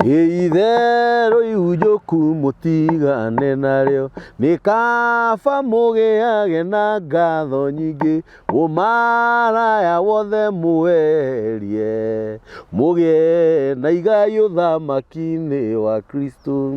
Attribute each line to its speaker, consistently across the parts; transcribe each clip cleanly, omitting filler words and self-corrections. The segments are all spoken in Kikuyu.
Speaker 1: Itherũ ihunjũku mũtigane narĩo, nĩ kaba mũgĩage na ngatho nyingĩ, ũmaraya wothe mũweherie, mũgĩe na igai ũthamaki-inĩ wa Kristo.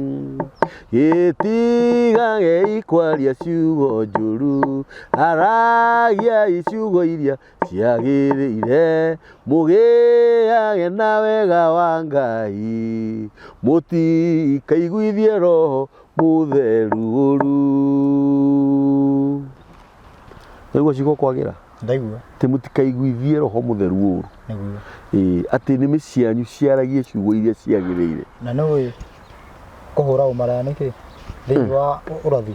Speaker 1: Gĩtigagei kwaria ciugo njũru, aragiai ciugo iria ciagĩrĩire, mũgĩage na wega wa Ngai, mũtikaiguithie Roho Mũtheru ũru. Nĩguo ciugo kwagĩra
Speaker 2: Ndaigua.
Speaker 1: atĩ mũtikaiguithie Roho Mũtheru ũru.
Speaker 2: Nĩguo.
Speaker 1: Ĩĩ, atĩ nĩmĩ cianyu ciaragie ciugo iria ciagĩrĩire.
Speaker 2: Na nĩ kũhũra ũmaraya nĩkĩ thĩinĩ wa ũrathi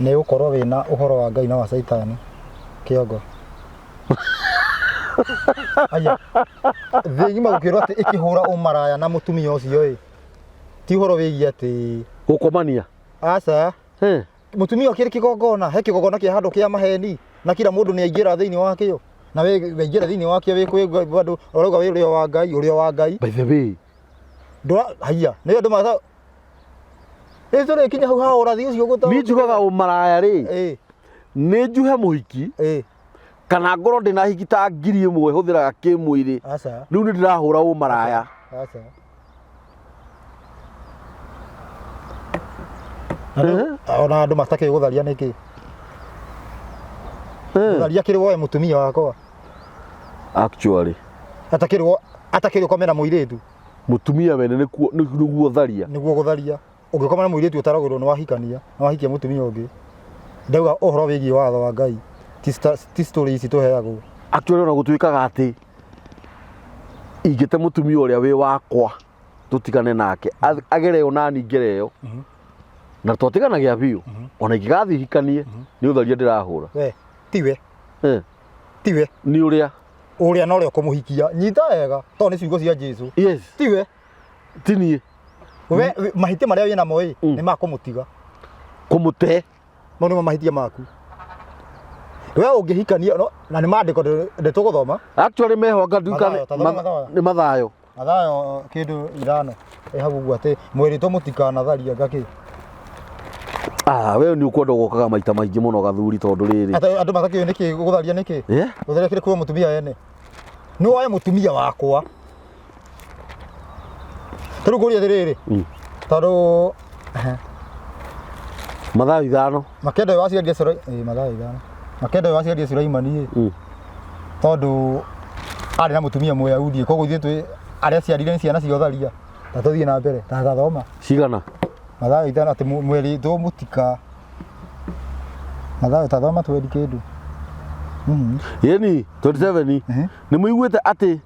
Speaker 2: nĩ gũkorwo wĩna ũhoro wa Ngai na wa Caitani kĩongo. Aya. Thĩ ng'ima gũkĩrwo atĩ ĩkĩhũra ũmaraya na mũtumia ũcio ĩ ti ũhoro wĩgiĩ atĩ
Speaker 1: Gũkomania.
Speaker 2: aca Mũtumia ũkĩrĩ kĩgongona he kĩgongona kĩa handũ kĩa maheni na kila mũndũ nĩ aingĩra thĩinĩ wakĩo na we waingĩra thĩinĩ wakĩo wĩ kwĩ andũ ũrauga wĩ ũrĩa wa Ngai ũrĩa wa Ngai.
Speaker 1: By the way.
Speaker 2: Ndũra haiya nĩ andũ matha Ĩ tũrĩkinya hau ha ũrathi ũcio gũta.
Speaker 1: Niĩ njugaga ũmaraya rĩ, nĩ njuhe mũhiki kana ngorwo ndĩna hiki ta 1000 hũthĩraga kĩmwĩrĩ.
Speaker 2: Aca.
Speaker 1: Rĩu nĩ ndĩrahũra ũmaraya.
Speaker 2: Aca. Na rĩu, ona andũ matakĩũĩ gũtharia nĩkĩ? Gũtharia kĩrĩ woe mũtumia wakwa.
Speaker 1: Actually.
Speaker 2: Atakĩrĩ atakĩrĩ ũkome na mũirĩtu.
Speaker 1: Mũtumia wene nĩkuo nĩguo tharia.
Speaker 2: Nĩguo gũtharia. Ũngĩkoma na mũirĩtu ũtaragũrwo nĩ wahikania, nĩ wahikia mũtumia ũngĩ. Ndauga ũhoro wĩgiĩ watho wa Ngai. Ti story ici tũheagwo.
Speaker 1: Actually ona gũtuĩkaga atĩ ingĩte mũtumia ũrĩa wĩ wakwa tũtigane nake agere ĩyo nani ngere ĩyo na twatiganagia biũ ona ingĩgathiĩ hikanie nĩ ũtharia ndĩrahũra.
Speaker 2: We tiwe. Tiwe.
Speaker 1: Nĩ ũrĩa.
Speaker 2: Ũrĩa na ũrĩa ũkũmũhikia. Nyita wega tondũ nĩ ciugo cia Jesu.
Speaker 1: Yes.
Speaker 2: Tiwe.
Speaker 1: Ti niĩ.
Speaker 2: We mahĩtia marĩa wĩ namo ĩ nĩ ma kũmũtiga.
Speaker 1: Kũmũte.
Speaker 2: Mau nĩmo mahĩtia maku. We ũngĩhikania no, na nĩ maandĩko ndĩtũgũthoma.
Speaker 1: Actually meho anga nduka
Speaker 2: Mathayo, ta thoma Mathayo.
Speaker 1: nĩ Mathayo.
Speaker 2: Mathayo kĩndũ ithano ĩ hau ũguo atĩ mwĩrĩtwo mũtikanatharie ngakĩ.
Speaker 1: Ah, we nĩ ũkwenda gũkaga maita maingĩ mũno gathuri tondũ rĩrĩ.
Speaker 2: Ata andũ matakĩũĩ nĩkĩ gũtharia nĩkĩ?
Speaker 1: Yeah?
Speaker 2: Gũtharia kĩrĩ kuo mũtumia ene. Nĩ woe mũtumia wakwa. Tarĩu ngũrie atĩrĩrĩ. Tondũ
Speaker 1: Mathayo ithano.
Speaker 2: Makenda ũyũ waciarire Sura Mathayo ithano. Makenda ũyũ waciarire Sulaimani ĩ. Tondũ arĩ na mũtumia Mũyahudi koguo ithuĩ twĩ arĩa aciarire nĩ ciana cia ũtharia. Ta tũthiĩ na mbere ta thoma.
Speaker 1: Cigana?
Speaker 2: Mathayo ithano atĩ mwerĩtwo mũtika. Mathayo ta thoma twendi kĩndũ.
Speaker 1: Yeni 27 nĩ mũiguĩte atĩ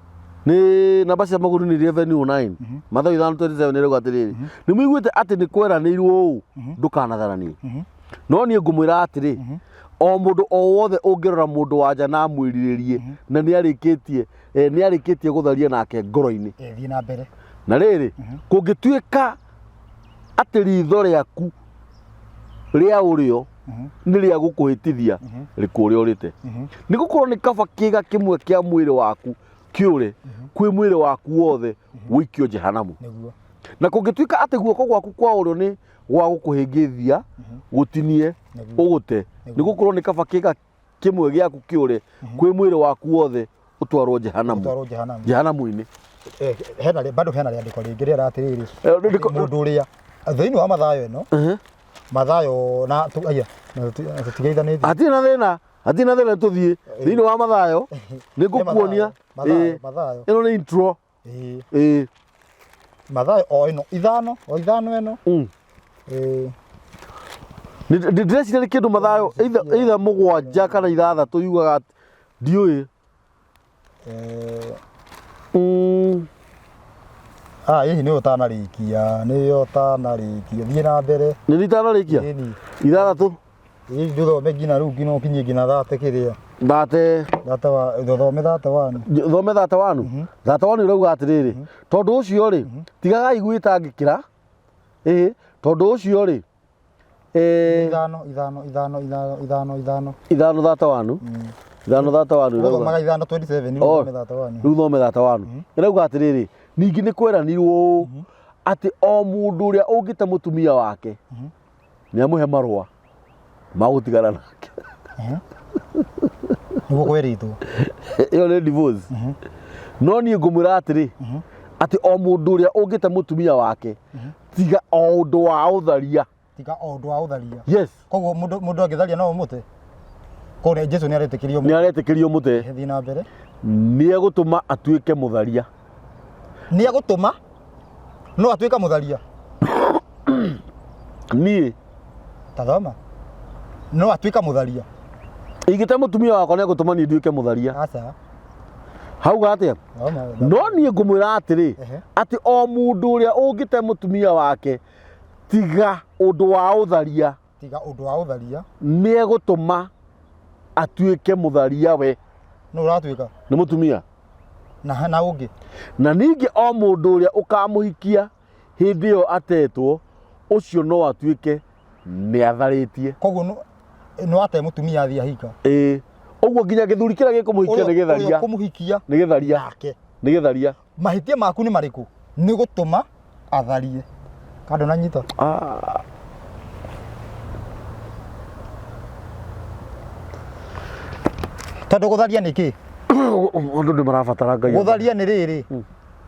Speaker 1: nĩ namba cia magũrũ nĩ 11:09 Mathayo 5:27 ĩrauga atĩrĩrĩ nĩ mũiguĩte atĩ nĩ kweranĩirwo ũũ ndũkanatharanie no niĩ ngũmwĩra atĩrĩ o mũndũ o wothe ũngĩrora mũndũ wa nja na amwĩrirĩrie na nĩ arĩkĩtie nĩ arĩkĩtie gũtharia nake ngoro-inĩ.
Speaker 2: Thiĩ na mbere.
Speaker 1: Na rĩrĩ kũngĩtuĩka atĩ ritho rĩaku rĩa ũrĩo nĩ rĩa gũkũhĩtithia rĩkũrĩa ũrĩte nĩ gũkorwo nĩ kaba kĩga kĩmwe kĩa mwĩrĩ waku kĩũre kwĩ mwĩrĩ waku wothe wĩikio jehanamu.
Speaker 2: Nĩguo.
Speaker 1: Na kũngĩtuĩka atĩ guoko gwaku kwa ũrĩo nĩ gwa gũkũhĩngĩthia gũtinie ũgũte nĩ gũkorwo nĩ kaba kĩga kĩmwe gĩaku kĩũre kwĩ mwĩrĩ waku wothe ũtwarwo jehanamu.
Speaker 2: Ũtwarwo jehanamu.
Speaker 1: Jehanamu-inĩ.
Speaker 2: Hena bado hena rĩandĩko rĩngĩ rĩera atĩrĩrĩ.
Speaker 1: Rĩandĩko-
Speaker 2: Mũndũ ũrĩa thĩinĩ wa Mathayo ĩno. Mathayo na aya, na tũtigeithanĩtie.
Speaker 1: Hatirĩ na thĩna, hatirĩ na thĩna tũthiĩ thĩinĩ wa Mathayo nĩ ngũkuonia.
Speaker 2: Mathayo, Mathayo.
Speaker 1: Ĩno nĩ intro.
Speaker 2: Mathayo o ĩno ithano, o ithano ĩno.
Speaker 1: Ndĩreciria nĩ kĩndũ Mathayo either mũgwanja kana ithathatũ yugaga atĩ ndiũĩ.
Speaker 2: Hihi nĩ ũtanarĩkia, nĩ ũtanarĩkia. Thiĩ na mbere.
Speaker 1: Nĩ itanarĩkia?
Speaker 2: Ĩni.
Speaker 1: Ithathatũ.
Speaker 2: Ĩĩ, ndũthome nginya rĩu nginya ũkinyie nginya thate kĩrĩa.
Speaker 1: Thate.
Speaker 2: Thate wa, thome thate wanu.
Speaker 1: Thome thate wanu. Thate wanu ĩrauga atĩrĩrĩ, tondũ ũcio rĩ, tigagai gwĩtangĩkĩra. Ĩĩ, tondũ ũcio rĩ,
Speaker 2: Ithano, ithano, ithano, ithano, ithano, ithano.
Speaker 1: Ithano thate wanu. Ithano thate wanu ĩrauga.
Speaker 2: Ũthomaga ithano 27, rĩu
Speaker 1: Oh,
Speaker 2: ũthome thate wanu.
Speaker 1: Rĩu thome thate wanu. Ĩrauga atĩrĩrĩ, Ningĩ nĩ kweranirwo ũũ atĩ o mũndũ ũrĩa ũngĩte mũtumia wake nĩ amũhe marũa ma gũtigana nake.
Speaker 2: Nĩguo kwerĩtwo.
Speaker 1: Ĩyo nĩ divorce. No niĩ ngũmwĩra atĩrĩ, atĩ o mũndũ ũrĩa ũngĩte mũtumia wake tiga o ũndũ wa ũtharia.
Speaker 2: Tiga o ũndũ wa ũtharia.
Speaker 1: Yes.
Speaker 2: Koguo mũndũ mũndũ angĩtharia no ũmũte. Koguo Jesu nĩ aretĩkĩrio
Speaker 1: Nĩ aretĩkĩrio mũte.
Speaker 2: Thiĩ na mbere.
Speaker 1: Nĩ egũtũma atuĩke mũtharia.
Speaker 2: Nĩ egũtũma no atuĩka mũtharia.
Speaker 1: Niĩ
Speaker 2: Tathoma. No atuĩka mũtharia.
Speaker 1: Ingĩte mũtumia wakwa nĩ egũtũma niĩ nduĩke mũtharia.
Speaker 2: Aca.
Speaker 1: Hauga atĩa?
Speaker 2: Thoma.
Speaker 1: No niĩ ngũmwĩra atĩrĩ,
Speaker 2: Ehe.
Speaker 1: atĩ o mũndũ ũrĩa ũngĩte mũtumia wake tiga ũndũ wa ũtharia,
Speaker 2: Tiga ũndũ wa ũtharia.
Speaker 1: Nĩ egũtũma atuĩke mũtharia we.
Speaker 2: Nũ ũratuĩka?
Speaker 1: Nĩ mũtumia.
Speaker 2: Na na ũngĩ.
Speaker 1: Na ningĩ o mũndũ ũrĩa ũkamũhikia hĩndĩ ĩyo atetwo, ũcio no atuĩke nĩ atharĩtie.
Speaker 2: Koguo no ate mũtumia athiĩ ahika.
Speaker 1: Ĩĩ. Ũguo nginya gĩthuri kĩrĩa gĩkũmũhikia nĩ gĩtharia.
Speaker 2: Ũrĩa ũkũmũhikia
Speaker 1: Nĩ gĩtharia.
Speaker 2: nake.
Speaker 1: Nĩ gĩtharia.
Speaker 2: Mahĩtia maku nĩ marĩkũ? Nĩ gũtũma atharie. Kando nanyita.
Speaker 1: Ah.
Speaker 2: Tondũ gũtharia nĩ kĩ?
Speaker 1: Andũ nĩ marabatara Ngai.
Speaker 2: Gũtharia nĩ rĩrĩ.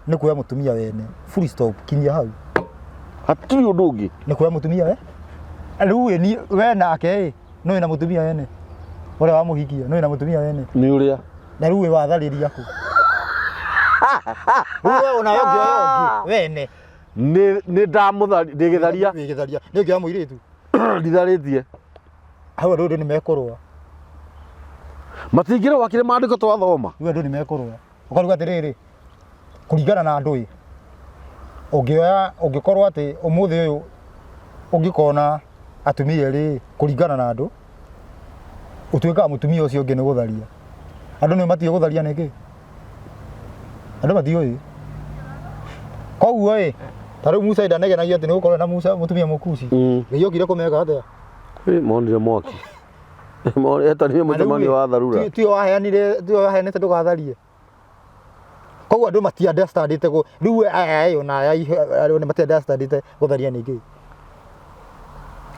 Speaker 2: Nĩ kuoya mũtumia wene. Full stop. Kinyia hau.
Speaker 1: Hatirĩ ũndũ ũngĩ.
Speaker 2: Nĩ kuoya mũtumia we. Rĩu ĩ ni we nake ĩ nĩ wĩna mũtumia wene. Ũrĩa wamũhikia nĩ wĩna mũtumia wene.
Speaker 1: Nĩ ũrĩa.
Speaker 2: Na rĩu ĩ watharĩria kũ? Rĩu we ona we ũngĩoya ũngĩ wene.
Speaker 1: Nĩ nĩ ndamũthari ndĩgĩtharia.
Speaker 2: Wĩ gĩtharia. Nĩ ũngĩoya mũirĩtu.
Speaker 1: Nditharĩtie.
Speaker 2: Hau andũ nĩ mekũrũa.
Speaker 1: Matingĩrũa kĩrĩa maandĩko twathoma.
Speaker 2: Rĩu andũ nĩ mekũrũa. Ũkaruga atĩrĩrĩ, kũringana na andũ ĩ, ũngĩoya ũngĩkorwo atĩ ũmũthĩ ũyũ ũngĩkorwo na atumia erĩ ĩ, kũringana na andũ, ũtuĩkaga mũtumia ũcio ũngĩ nĩ gũtharia. Andũ nĩ matiũĩ gũtharia nĩ kĩ? Andũ matiũĩ. Koguo ĩ, ta rĩu Musa ndanegenagia atĩ nĩ gũkorwo na Musa mũtumia mũkuci. Ngai okire kũmeka atĩa?
Speaker 1: Ĩ, monire mwaki. Etanire mũcemanio wa dharura.
Speaker 2: Tiwe waheanire, tiwe waheanĩte ndũgatharie. Koguo andũ mati understandĩte gũ rĩu aya ĩ ona aya arĩa mati understandĩte gũtharia nĩ kĩ.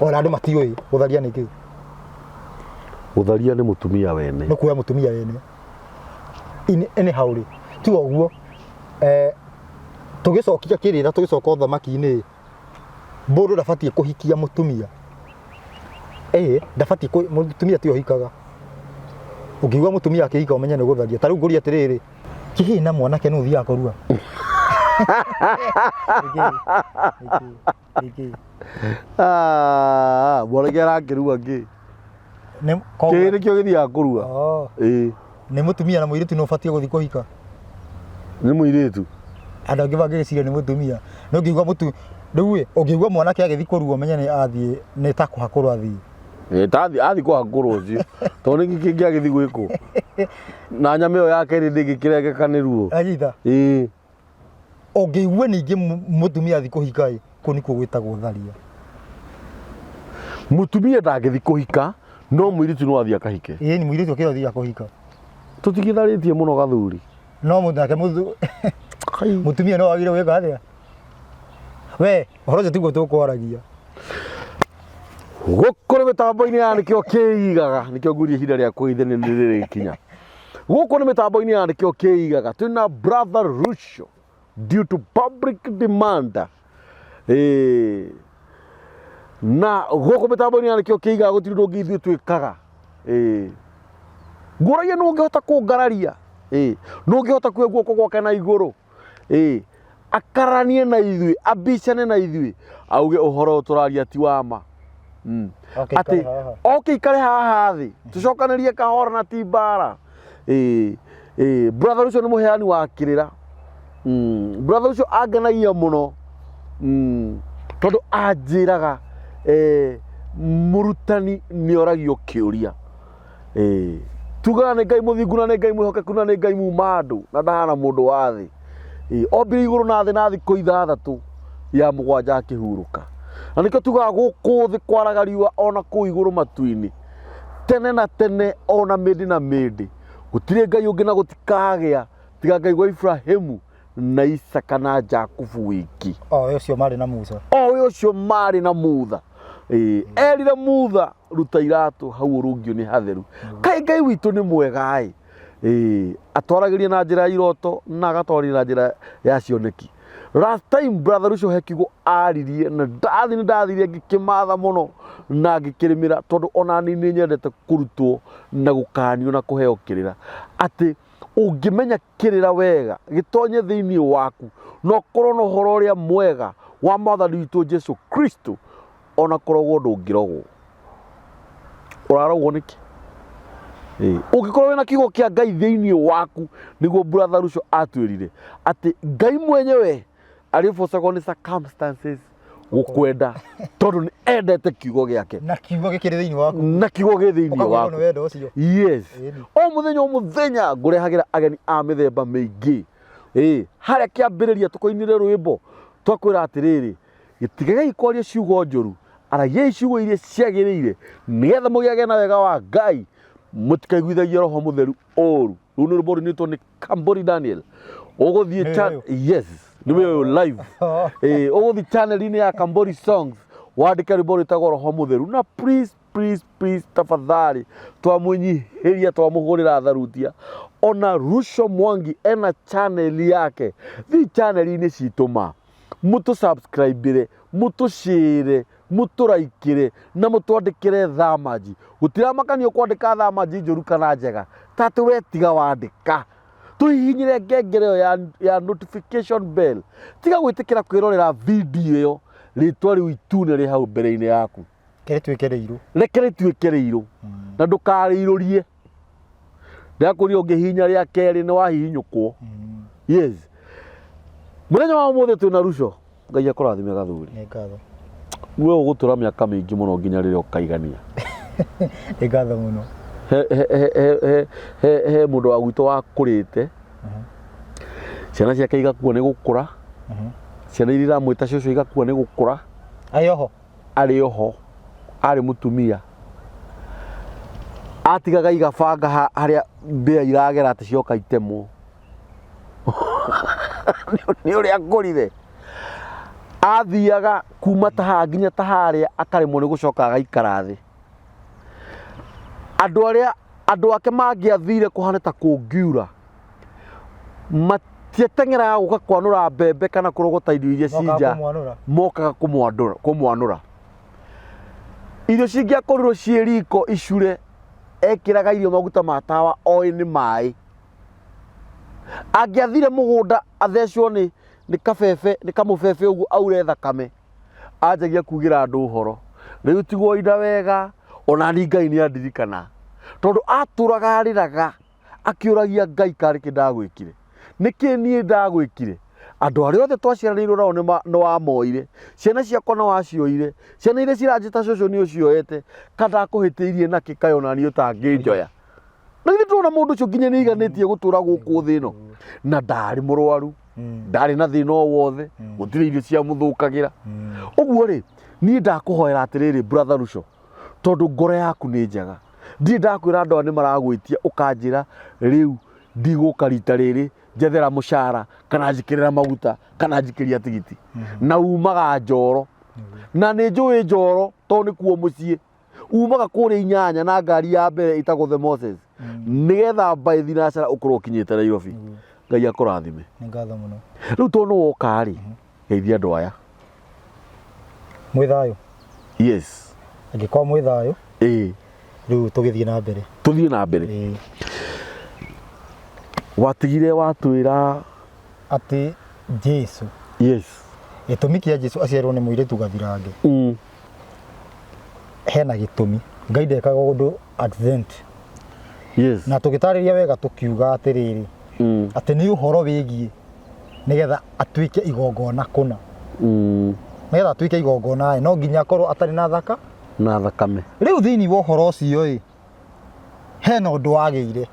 Speaker 2: Ona andũ matiũĩ gũtharia nĩ kĩ.
Speaker 1: Gũtharia nĩ mũtumia wene.
Speaker 2: Nĩ kuoya mũtumia wene. In anyhow rĩ, tiga ũguo eh, tũgĩcokia kĩrĩra tũgĩcoka ũthamaki-inĩ mũndũ ndabatiĩ kũhikia mũtumia ĩĩ ndabatiĩ kũ- mũtumia tiwe ũhikaga ũngĩigua mũtumia akĩhika ũmenye nĩ gũtharia ta rĩu ngũrie atĩrĩrĩ kĩhĩĩ na mwanake nũ ũthiaga kũrua Nĩkĩĩ? Nĩkĩĩ? Nĩkĩĩ?
Speaker 1: Ah, mwanake arakĩrua ngĩ
Speaker 2: Nĩ- koguo-
Speaker 1: kĩhĩĩ nĩkĩo gĩthiaga kũrua.
Speaker 2: Oh.
Speaker 1: Ĩĩ.
Speaker 2: Nĩ mũtumia na mũirĩtu nĩ ũbatiĩ gũthiĩ kũhika.
Speaker 1: Nĩ mũirĩtu.
Speaker 2: Andũ angĩ mangĩgĩciria nĩ mũtumia. Nĩ ũngĩigua mũtu rĩu ĩ ũngĩigua mwanake agĩthiĩ kũrua ũmenye nĩ athiĩ nĩ ta kũhakũrwo athiĩ.
Speaker 1: Ĩ, ta athiĩ athiĩ kũhakũrwo ũcio tondũ nĩkĩ kĩngĩ agĩthiĩ gwĩkwo na nyama ĩyo ya kerĩ ndĩngĩkĩrengeka nĩ ruo.
Speaker 2: Anyita.
Speaker 1: Ĩĩ.
Speaker 2: Ũngĩigua ningĩ mũtumia athiĩ kũhika ĩ kũu nĩkuo gwĩtagwo tharia.
Speaker 1: Mũtumia ndangĩthiĩ kũhika no mũirĩtu no athiĩ akahike.
Speaker 2: Ĩĩ ni mũirĩtu akĩrwo athiaga kũhika.
Speaker 1: Tũtigĩtharĩtie mũno gathuri.
Speaker 2: No mũndũ nake mũtumia no agire gwĩka atĩa? We ũhoro ũcio tiguo tũkwaragia.
Speaker 1: Gũkũ nĩ mĩtambo-inĩ ya nĩkĩo kĩigaga nĩkĩo nguria ihinda rĩa kũgeithania nĩ rĩrĩkinya. Gũkũ nĩ mĩtambo-inĩ ya nĩkĩo kĩigaga twĩna brother Rucio due to public demand. Ĩĩ. Na gũkũ mĩtambo-inĩ ya nĩkĩo kĩigaga gũtirĩ ũndũ ũngĩ ithuĩ twĩkaga. Ĩĩ. Ngũragia nũ ũngĩhota kũngararia. Ĩĩ. Nũ ũngĩhota kuoya guoko gwake na igũrũ. Ĩĩ. Akararanie na ithuĩ, abicane na ithuĩ, auge ũhoro ũyũ tũraria ti wa ma.
Speaker 2: Oke
Speaker 1: Atĩ
Speaker 2: ikare haha.
Speaker 1: oke ikare haha thĩ tũcokanĩrie kahora na ti mbara. Ĩĩ. Ĩĩ. Brother ũcio nĩ mũheani wa kĩrĩra. Brother ũcio angenagia mũno. Tondũ anjĩraga eh, mũrutani nĩ oragio kĩũria. Ĩĩ. Tugaga nĩ Ngai mũthingu na nĩ Ngai mwĩhokeku na nĩ Ngai muma andũ na ndahana mũndũ wa thĩ. Ĩĩ, ombire igũrũ na thĩ na thikũ ithathatũ ya mũgwanja akĩhurũka. Na nĩkĩo tugaga gũkũ thĩ kwaraga riũa ona kũu igũrũ matu-inĩ. Tene na tene ona mĩndĩ na mĩndĩ. Gũtirĩ Ngai ũngĩ na gũtikagĩa tiga Ngai wa Ibrahimu na Isaka na Jakubu wiki.
Speaker 2: O ũcio marĩ na Musa.
Speaker 1: O ũcio marĩ na Mutha. Ĩĩ, erire Mutha ruta iratũ hau ũrũngio nĩ hatheru. Kaĩ Ngai witũ nĩ mwega ĩ. Ĩĩ, atwaragĩria na njĩra ya iroto na agatwarĩria na njĩra ya cioneki. Last time brother Ruco he kiugo aririe na ndathi nĩ ndathire ngĩkĩmatha mũno na ngĩkĩrĩmĩra tondũ ona niĩ nĩ nyendete kũrutwo na gũkanio na kũheo kĩrĩra atĩ ũngĩmenya kĩrĩra wega gĩtonye thĩinĩ waku na ũkorwo na ũhoro ũrĩa mwega wa mwathani witũ Jesu Kristo ona kũrogwo ndũngĩrogwo. Ũrarogwo nĩkĩ? Ĩĩ, ũngĩkorwo wĩna kiugo kĩa Ngai thĩinĩ waku nĩguo brother Ruco atwĩrire atĩ Ngai mwenyewe arĩbocagwo nĩ circumstances gũkwenda tondũ nĩ endete kiugo gĩake.
Speaker 2: Na kiugo gĩkĩrĩ thĩinĩ waku.
Speaker 1: Na kiugo gĩ thĩinĩ
Speaker 2: Ũkagwĩrwo
Speaker 1: waku.
Speaker 2: nĩ wendo ũcio.
Speaker 1: Yes.
Speaker 2: Ĩni.
Speaker 1: O mũthenya o mũthenya ngũrehagĩra ageni a mĩthemba mĩingĩ. Ĩĩ, harĩa kĩambĩrĩria tũkoinire rwĩmbo twakwĩra atĩrĩrĩ, gĩtigagei kwaria ciugo njũru, aragiai ciugo iria ciagĩrĩire nĩgetha mũgĩage na wega wa Ngai, mũtikaiguithagie Roho Mũtheru ũru. Rũu nĩ rwĩmbo rũinĩtwo nĩ Kambori Daniel. Ũgũthiĩ
Speaker 2: Nĩ
Speaker 1: cha
Speaker 2: ũyũ?
Speaker 1: yes, nĩ ũyũ live. Ĩĩ, ũgũthiĩ channel-inĩ ya Kambori Songs wandĩke rwĩmbo rwĩtagwo Roho Mũtheru na please please please tafadhali twamwĩnyihĩria twamũhũrĩra tharutia ona Ruco Mwangi ena channel yake thiĩ channel-inĩ citũ ma mũtũ subscribe mũtũ share mũtũraikĩre na mũtwandĩkĩre thamaji gũtiramakanio kwandĩka thamaji njũru kana njega tatĩ we tiga wandĩka tũhihinyĩre ngengere ĩyo ya, ya notification bell tiga gwĩtĩkĩra kwĩrorera video ĩyo rĩtwa rĩu itune rĩ hau mbere-inĩ yaku.
Speaker 2: Reke rĩtuĩke rĩirũ.
Speaker 1: Reke rĩtuĩke rĩirũ na ndũkarĩirũrie. Ndĩrakũria ũngĩhihinya rĩa kerĩ nĩ wahihinyũkwo. Yes. Mũthenya wa ũmũthĩ twĩna Ruco. Ngai akũrathime gathuri.
Speaker 2: Nĩ ngatho.
Speaker 1: We ũgũtũra mĩaka mĩingĩ mũno nginya rĩrĩa ũkaigania.
Speaker 2: Nĩ ngatho mũno.
Speaker 1: He, he, he, he, he, he, he mũndũ wa gwitũ wakũrĩte ciana ciake igakua nĩ gũkũra ciana iria iramwĩta cũcũ igakua nĩ gũkũra.
Speaker 2: Arĩ oho?
Speaker 1: Arĩ oho, arĩ mũtumia. Atigaga igabanga harĩa mbĩa iragera atĩ cioka itemwo. Nĩ ũrĩa akũrire. Athiaga kuma ta haha nginya ta harĩa akaremwo nĩ gũcoka agaikara thĩ. Andũ arĩa andũ ake mangĩathire kũhana ta kũngiura, matiateng'eraga gũka kwanũra mbembe kana kũrogota irio iria
Speaker 2: Mokaga
Speaker 1: cinja,
Speaker 2: kũmwanũra.
Speaker 1: Mokaga kũmwanũra. Irio cingĩakorirwo ciĩ riko icure, ekĩraga irio maguta ma tawa oĩ nĩ maĩ. Angĩathire mũgũnda athecwo nĩ nĩ kabebe nĩ kamũbebe ũguo aure thakame, anjagia kugĩra andũ ũhoro. Rĩu tigwo inda wega, ona ni Ngai nĩ andirikana. Tondũ atũraga arĩraga akĩũragia Ngai karĩ kĩ ndagwĩkire. Nĩkĩ niĩ ndagwĩkire? Andũ arĩa othe twaciaranĩirwo nao nĩ wamoire. Ciana ciakwa nĩ wacioire. Ciana iria ciranjĩta cũcũ nĩ ũcioete. Ka ndakũhĩtĩirie nakĩ kaĩ ona niĩ ũtangĩnjoya. Na githĩ ndũrona mũndũ ũcio nginya nĩ aiganĩtie gũtũra gũkũ thĩ ĩno? Na ndarĩ mũrwaru, ndarĩ na thĩna o wothe, gũtirĩ irio ciamũthũkagĩra. Ũguo rĩ, niĩ ndakũhoera atĩrĩrĩ brother Ruco, tondũ ngoro yaku nĩ njega. Ndirĩ ndakwĩra andũ aya nĩ maragwĩtia ũkanjĩra rĩu ndigũka rita rĩrĩ njethera mũcara kana njĩkĩrĩra maguta kana njikĩria tigiti. Na umaga Njoro. Na nĩ njũĩ Njoro tondũ nĩkuo mũciĩ. Umaga kũrĩa inyanya na ngari ya mbere ĩtagwo The Moses. Nĩgetha by thinacara ũkorwo ũkinyĩte Nairobi. Ngai akũrathime.
Speaker 2: Nĩ ngatho mũno.
Speaker 1: Rĩu tondũ nĩ woka rĩ, geithia andũ aya.
Speaker 2: Mwĩ thayũ?
Speaker 1: Yes.
Speaker 2: Angĩkorwo mwĩ thayũ,
Speaker 1: Ĩĩ.
Speaker 2: rĩu tũgĩthiĩ na mbere.
Speaker 1: Tũthiĩ na mbere.
Speaker 2: Ĩĩ.
Speaker 1: Watigire watwĩra
Speaker 2: atĩ Jesu.
Speaker 1: Yes.
Speaker 2: Gĩtũmi kĩa Jesu aciarwo nĩ mũirĩtu gathirange. Hena gĩtũmi. Ngai ndekaga ũndũ accident.
Speaker 1: Yes.
Speaker 2: Na tũgĩtarĩria wega tũkiuga atĩrĩrĩ, atĩ nĩ ũhoro wĩgiĩ nĩgetha atuĩke igongona kũna. Nĩgetha atuĩke igongona ĩ, no nginya akorwo atarĩ na thaka
Speaker 1: na thakame.
Speaker 2: Rĩu thĩinĩ wa ũhoro ũcio ĩ, hena ũndũ wagĩire.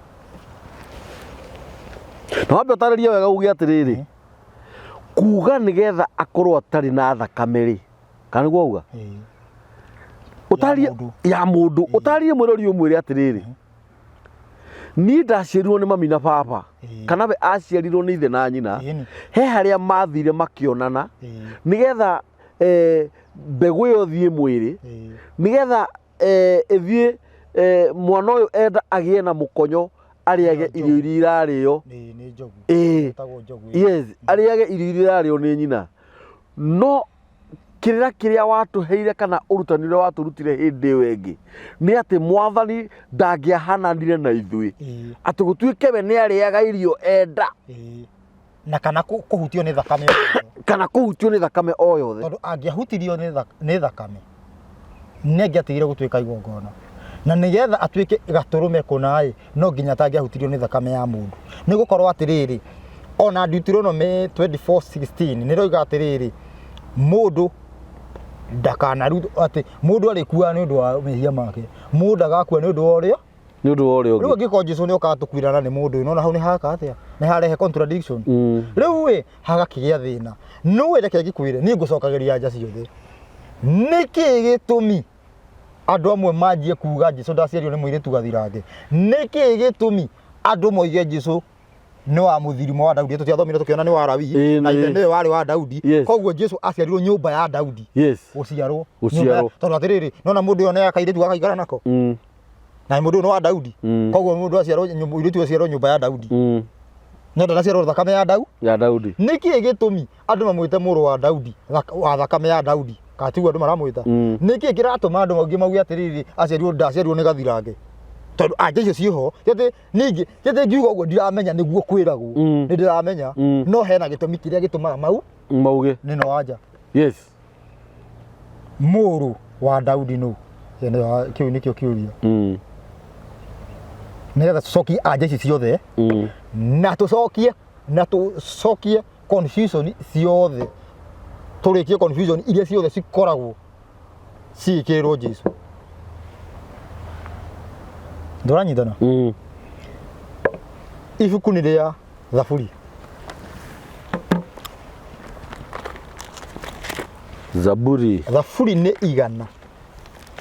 Speaker 1: Na wambe ũtarĩrie wega uge atĩrĩrĩ, kuga nĩgetha akorwo atarĩ na thakame rĩ, kana nĩguo wauga?
Speaker 2: Ĩĩ.
Speaker 1: Ũtarĩrie
Speaker 2: mũndũ.
Speaker 1: Ya mũndũ. Ũtarĩrie mwĩrori ũmwĩre atĩrĩrĩ, Niĩ ndaciarirwo nĩ mami na baba, kana we aciarirwo nĩ ithe na nyina. He harĩa mathire makĩonana nĩgetha mbegũ ĩyo thiĩ mwĩrĩ, nĩgetha ĩthiĩ mwana ũyũ enda agĩe na mũkonyo arĩage irio iria irarĩo.
Speaker 2: Nĩ njogu.
Speaker 1: Ĩĩ.
Speaker 2: Ĩtagwo njogu.
Speaker 1: Yes, arĩage irio iria irarĩo nĩ nyina. No kĩrĩra kĩrĩa watũheire kana ũrutani ũrĩa watũrutire hĩndĩ ĩyo ĩngĩ nĩ atĩ mwathani ndangĩahananire na ithuĩ, atĩ gũtuĩke we nĩ arĩaga irio enda.
Speaker 2: Na kana kũhutio nĩ thakame o yothe.
Speaker 1: Kana kũhutio nĩ thakame o yothe.
Speaker 2: Tondũ angĩahutirio nĩ thakame nĩ angĩatigire gũtuĩka igongona, na nĩgetha atuĩke gatũrũme kũna-ĩ, no nginya atangĩahutirio nĩ thakame ya mũndũ. Nĩ gũkorwo atĩrĩrĩ, ona Deuteronomy 24:16 nĩ ĩroiga atĩrĩrĩ, mũndũ ndakanaru atĩ mũndũ arĩkuaga nĩ ũndũ wa mehia make, mũndũ ndagakua nĩ ũndũ wa ũrĩa
Speaker 1: nĩ ũndũ wa ũrĩa
Speaker 2: Rĩu
Speaker 1: ũngĩ.
Speaker 2: Angĩkorwo Jesu nĩ okaga tũkuirana nĩ mũndũ ũyũ, nona hau nĩ haka atĩa, nĩ harehe contradiction. Rĩu ĩ hagakĩgĩa thĩna. Nũĩ, reke ngĩkwĩre, niĩ ngũcokagĩria anja ciothe. Nĩkĩ gĩtũmi andũ amwe manjie kuga Jesu ndaciarirwo nĩ mũirĩtu gathirange? Nĩkĩ gĩtũmi andũ moige Jesu nĩ wa mũthirimo wa Daudi? Tũtiathomire tũkĩona nĩ wa Lawi na ithe nĩwe warĩ wa Daudi? Koguo Jesu aciarirwo nyũmba ya Daudi. Gũciarwo.
Speaker 1: Gũciarwo.
Speaker 2: Tondũ atĩrĩrĩ, nona mũndũ ũyũ nĩ akairĩtu gakaikara nako, na mũndũ ũyũ nĩ wa Daudi. Koguo mũndũ aciarwo, mũirĩtu aciarwo nyũmba ya Daudi, no ndanaciarwo thakame ya Daudi.
Speaker 1: Ya Daudi.
Speaker 2: Nĩkĩ gĩtũmi andũ mamwĩte mũrũ wa Daudi, wa thakame ya Daudi, kana tiguo andũ maramwĩta? Nĩkĩ kĩratũma andũ angĩ mauge atĩrĩrĩ, aciarirwo, ndaciarirwo nĩ gathirange? Tondũ anja icio ciĩho. Ti atĩ ningĩ, ti atĩ ngiuga ũguo ndiramenya nĩguo kwĩragwo. Nĩ ndĩramenya. No hena gĩtũmi kĩrĩa gĩtũmaga mau
Speaker 1: mauge.
Speaker 2: Nĩno anja. Mũrũ wa Daudi nũ? Ĩyo nĩyo, kĩu nĩkĩo kĩũria. Nĩgetha tũcokie anja ici ciothe na tũcokie confusion ciothe, tũrĩkie confusion iria ciothe cikoragwo cigĩkĩrĩrwo Jesu. Ndũranyitana? Ibuku nĩ rĩa Thaburi.
Speaker 1: Zaburi.
Speaker 2: Thaburi nĩ igana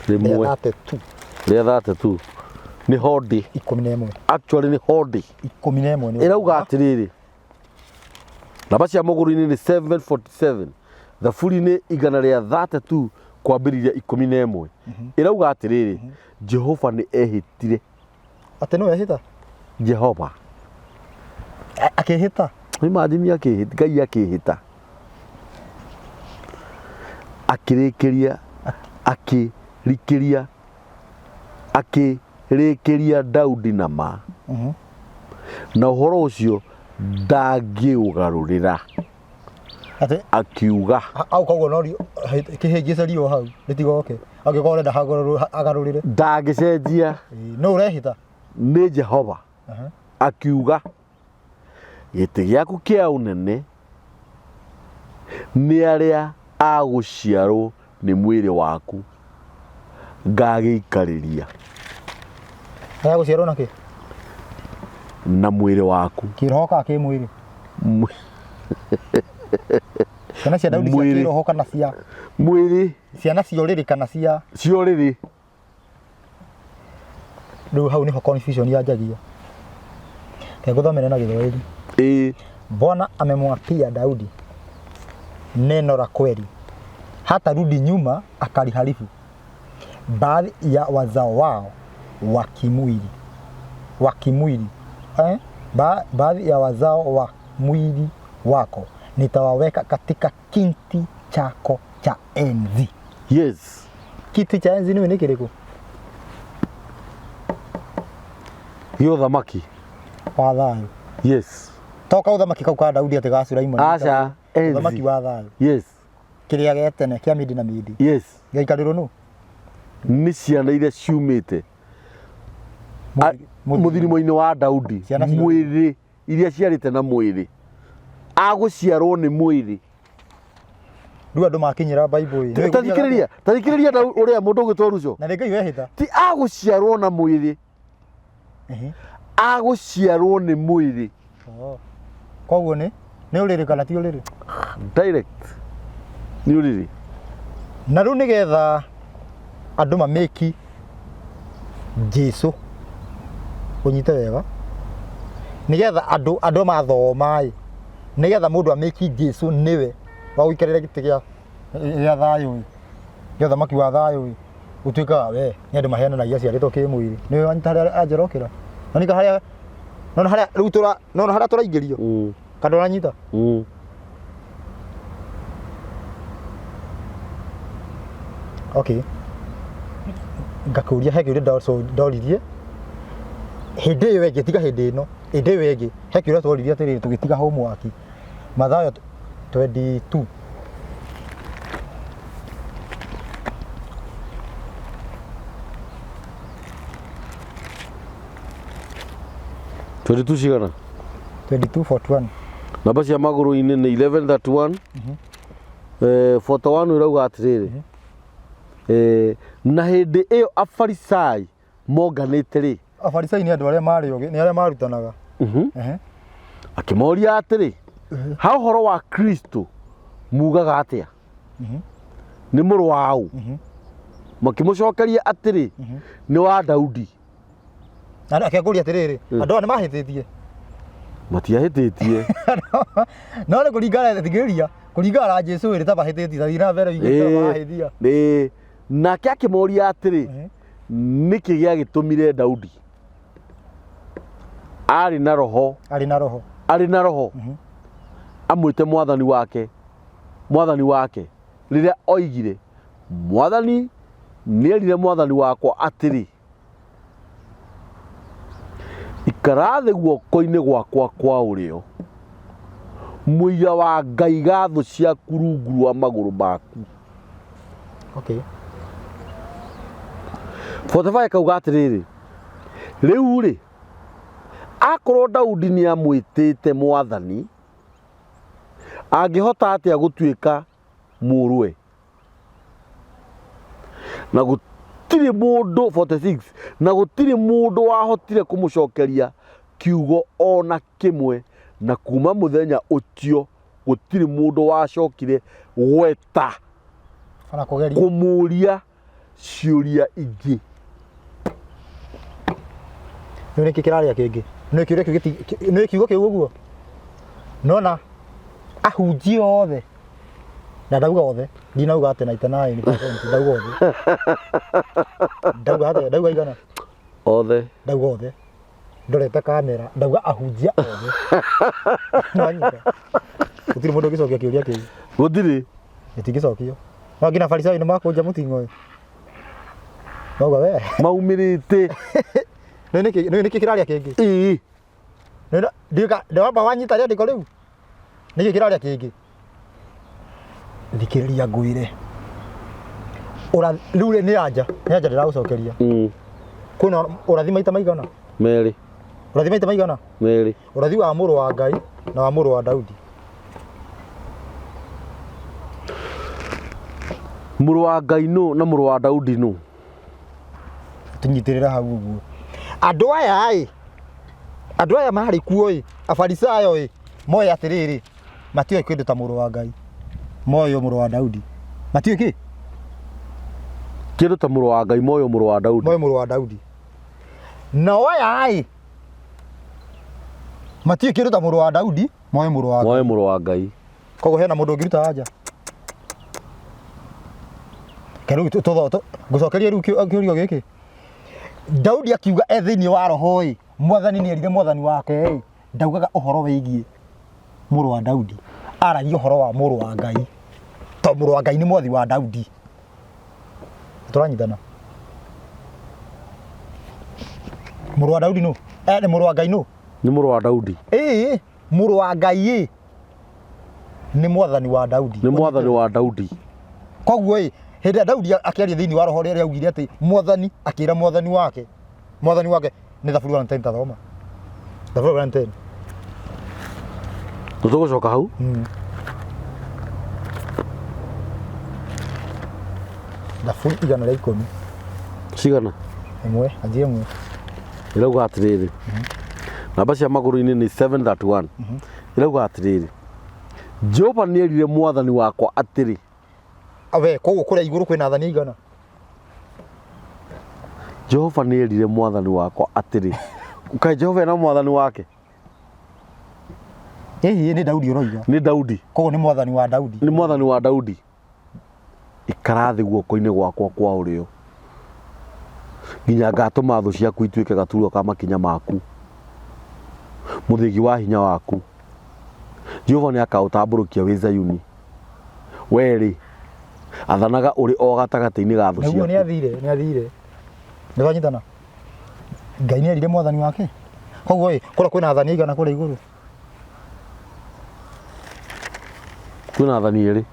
Speaker 2: rĩa
Speaker 1: 1
Speaker 2: 32.
Speaker 1: Rĩa 32 nĩ hondĩ.
Speaker 2: 11.
Speaker 1: Actually nĩ hondĩ.
Speaker 2: 11 nĩ
Speaker 1: Ĩrauga atĩrĩrĩ, namba cia mũgũrũ-inĩ nĩ 747, thaburi nĩ igana rĩa 32 kwambĩrĩria 11. Ĩrauga atĩrĩrĩ, Jehova nĩ ehĩtire.
Speaker 2: Atĩ nĩwe ehĩta?
Speaker 1: Jehova.
Speaker 2: Akĩhĩta.
Speaker 1: Imagine, akĩhĩta, Ngai akĩhĩta, akĩrĩkĩria akĩrikĩria akĩrĩkĩria Daudi na ma, na ũhoro ũcio ndangĩũgarũrĩra.
Speaker 2: Atĩ
Speaker 1: Akiuga.
Speaker 2: Au koguo no kĩhĩngĩce riũa hau rĩtigoke angĩkorwo ũrenda agarũrĩre.
Speaker 1: Ndangĩcenjia.
Speaker 2: Ĩĩ, no ũrehĩta.
Speaker 1: Nĩ Jehova. Akiuga, gĩtĩ gĩaku kĩa ũnene nĩ arĩa a gũciarwo nĩ mwĩrĩ waku ngagĩikarĩria.
Speaker 2: Aya gũciarwo na kĩ?
Speaker 1: Na mwĩrĩ waku.
Speaker 2: Kĩroho kana kĩmwĩrĩ? Ciana cia Daudi cia
Speaker 1: Mwĩrĩ.
Speaker 2: kĩroho kana cia
Speaker 1: Mwĩrĩ.
Speaker 2: Ciana cia ũrĩrĩ kana cia
Speaker 1: Cia ũrĩrĩ.
Speaker 2: Rĩu hau nĩho confusion yanjagia. Reke ngũthomere na Gĩthwaĩri.
Speaker 1: Ĩĩ.
Speaker 2: Bwana amemwapia Daudi neno la kweli, hatarudi nyuma akaliharibu. Baadhi ya wazao wao wa kimwili eh? Baadhi ya wazao wa mwili wako nitawaweka katika kiti chako cha enzi. Kiti cha enzi nĩ kĩrĩkũ?
Speaker 1: Gĩa ũthamaki.
Speaker 2: Wa thayũ. To kaũthamaki kau ka Daudi atĩ ga Sulaimani.
Speaker 1: Aca, enzi.
Speaker 2: Ũthamaki wa thayũ. Kĩrĩa gĩa tene kĩa mĩndĩ na mĩndĩ. Gĩaikarĩrwo nũ?
Speaker 1: Nĩ ciana iria ciumĩte mũthirimo-inĩ wa Daudi.
Speaker 2: Ciana
Speaker 1: Mwĩrĩ, iria ciarĩte na mwĩrĩ, agũciarwo nĩ mwĩrĩ.
Speaker 2: Rĩu andũ makinyĩra Bible ĩ.
Speaker 1: Tathikĩrĩria, tathikĩrĩria ũrĩa mũndũ ũgwĩtwo Ruco.
Speaker 2: Na nĩ Ngai wehĩta.
Speaker 1: Ti agũciarwo na mwĩrĩ, agũciarwo nĩ mwĩrĩ.
Speaker 2: Oh. Koguo nĩ ũrĩrĩ kana ti ũrĩrĩ?
Speaker 1: Direct nĩ ũrĩrĩ.
Speaker 2: Na rĩu nĩgetha andũ mamĩki Jesu Ũnyite wega. Nĩgetha andũ andũ mathoma ĩ, nĩgetha mũndũ amĩki Jesu nĩwe wa gũikarĩra gĩtĩ gĩa gĩa thayũ ĩ, gĩa ũthamaki wa thayũ ĩ, gũtuĩkaga we nĩ andũ maheananagia aciarĩtwo kĩmwĩrĩ. Nĩwe wanyita harĩa anjorokera. Nona harĩa nona harĩa rĩu tũra nona harĩa tũraingĩrio. Kana ũranyita? Okay. Ngakũria he kĩũria ndoririe hĩndĩ ĩyo ĩngĩ tiga hĩndĩ ĩno hĩndĩ ĩyo ĩngĩ he kĩũria tworirie atĩrĩrĩ tũgĩtiga homework Mathayo 22.
Speaker 1: 22 cigana?
Speaker 2: 22:41.
Speaker 1: Namba cia magũrũ-inĩ nĩ 11:31. 41 ĩrauga atĩrĩrĩ, na hĩndĩ ĩyo Afarisai monganĩte-rĩ,
Speaker 2: Afarisai nĩ andũ arĩa marĩ ogĩ, nĩ arĩa marutanaga. Ehe.
Speaker 1: Akĩmoria atĩrĩ, ha ũhoro wa Kristo mugaga atĩa? Nĩ mũrũ wa ũ? Makĩmũcokeria atĩrĩ, nĩ wa Daudi.
Speaker 2: Na akĩngũria atĩrĩrĩ, andũ aya nĩ mahĩtĩtie?
Speaker 1: Matiahĩtĩtie.
Speaker 2: No nĩ kũringana thikĩrĩria, kũringana na Jesu ĩrĩ ta mahĩtĩtie, ta thiĩ na mbere ũigue ta marahĩtia.
Speaker 1: Ĩĩ. Nake akĩmoria atĩrĩ, nĩkĩ gĩagĩtũmire Daudi arĩ na roho
Speaker 2: Arĩ na roho.
Speaker 1: Arĩ na roho amwĩte mwathani wake, mwathani wake, rĩrĩa oigire, mwathani nĩerire mwathani wakwa atĩrĩ, ikara thĩ guoko-inĩ gwakwa kwa ũrĩo mũira wa ngaiga thũ ciaku rungu rwa magũrũ maku.
Speaker 2: Okay.
Speaker 1: 45 kauga atĩrĩrĩ, rĩu rĩ, akorwo Daudi nĩ amwĩtĩte mwathani, angĩhota atĩa gũtuĩka mũrũwe? Na gũtirĩ mũndũ, 46 na gũtirĩ mũndũ wahotire kũmũcokeria kiugo ona kĩmwe, na kuma mũthenya ũcio gũtirĩ mũndũ wacokire gweta
Speaker 2: Ona kũgeria.
Speaker 1: Kũmũria ciũria ingĩ.
Speaker 2: Nĩ nĩkĩ kĩrarĩa kĩngĩ? Nĩ kĩũria kĩu nĩ kiugo kĩu ũguo. Nona ahunjia othe na ndauga othe, ndinauga atĩ 99% ndauga othe. Ndauga atĩ ndauga igana?
Speaker 1: Othe.
Speaker 2: Ndauga othe. Ndorete kamera, ndauga ahunjia othe. Nĩwanyita? Gũtirĩ mũndũ ũngĩcokia kĩũria kĩu.
Speaker 1: Gũtirĩ.
Speaker 2: Gĩtingĩcokio. No nginya Farisai nĩ makũnja mũting'oe. Mauga we.
Speaker 1: Maumĩrĩte.
Speaker 2: Nĩ nĩkĩ nĩ nĩkĩ kĩrarĩa kĩngĩ?
Speaker 1: Ĩĩ.
Speaker 2: Nĩ ndiũka ndĩwamba wanyita rĩandĩko rĩu. Nĩkĩ kĩrarĩa kĩngĩ? Thikĩrĩria ngwĩre. Ũra rĩu rĩ nĩ anja, nĩ anja ndĩragũcokeria. Kwĩna ũrathi maita maigana?
Speaker 1: Merĩ.
Speaker 2: Ũrathi maita maigana?
Speaker 1: Merĩ.
Speaker 2: Ũrathi wa mũrũ wa Ngai na wa mũrũ wa Daudi.
Speaker 1: Mũrũ wa Ngai nũ na mũrũ wa Daudi nũ?
Speaker 2: Tũnyitĩrĩra hau ũguo. Andũ aya ĩ, andũ aya marĩ kuo ĩ, Afarisayo ĩ, moĩ atĩrĩrĩ, matioĩ kĩndũ ta mũrũ wa Ngai, moĩ o mũrũ wa Daudi. Matiũĩ kĩ?
Speaker 1: Kĩndũ ta mũrũ wa Ngai, moĩ o mũrũ wa Daudi.
Speaker 2: Moĩ mũrũ wa Daudi. Nao aya ĩ, matiũĩ kĩndũ ta mũrũ wa Daudi, moĩ mũrũ wa Ngai.
Speaker 1: Moĩ mũrũ wa Ngai.
Speaker 2: Koguo hena mũndũ ũngĩruta anja? Reke rĩu ngũcokerie rĩu kĩũria gĩkĩ. Daudi akiuga e thĩinĩ wa roho ĩ, mwathani nĩ erire mwathani wake ĩ, ndaugaga ũhoro wĩgiĩ mũrũ wa Daudi, aragia ũhoro wa mũrũ wa Ngai, tondũ mũrũ wa Ngai nĩ mwathi wa Daudi. Tũranyitana? Mũrũ wa Daudi nũ? Eh, nĩ mũrũ wa Ngai nũ?
Speaker 1: Nĩ mũrũ wa Daudi.
Speaker 2: Ĩĩ, mũrũ wa Ngai ĩ nĩ mwathani wa Daudi.
Speaker 1: Nĩ mwathani wa Daudi.
Speaker 2: Koguo ĩ, hĩndĩ ĩrĩa Daudi akĩaria thĩinĩ wa roho rĩrĩa augire atĩ mwathani akĩra mwathani wake, mwathani wake nĩ Thaburi 110 tathoma. Thaburi 110.
Speaker 1: Nĩ tũgũcoka hau.
Speaker 2: Thaburi 110.
Speaker 1: Cigana?
Speaker 2: Ĩmwe, anjia ĩmwe.
Speaker 1: Ĩrauga atĩrĩrĩ, namba cia magũrũ-inĩ nĩ 731. Ĩrauga atĩrĩrĩ, Jehova nĩerire mwathani wakwa atĩrĩ.
Speaker 2: Awe, koguo kũrĩa igũrũ kwĩna athani aigana?
Speaker 1: Jehova nĩerire mwathani wakwa atĩrĩ, Kaĩ Jehova ena mwathani wake?
Speaker 2: Ĩhĩ nĩ Daudi ũroiga.
Speaker 1: Nĩ Daudi.
Speaker 2: Koguo nĩ mwathani wa Daudi.
Speaker 1: Nĩ mwathani wa Daudi. Ikara thĩ guoko-inĩ gwakwa kwa ũrĩo nginya ngatũma thũ ciaku ituĩke gaturwa ka makinya maku, mũthĩgi wa hinya waku. Jehova nĩ akaũtambũrũkia wĩ Zayuni. Wee-rĩ, athanaga ũrĩ o gatagatĩ-inĩ ga thũ
Speaker 2: Nĩguo nĩ
Speaker 1: ciaku.
Speaker 2: athire, nĩ athire. Nĩ twanyitana? Ngai nĩ erire mwathani wake. Koguo ĩ, kũrĩa kwĩna athani aigana kũrĩa igũrũ?
Speaker 1: Kwĩna athani erĩ.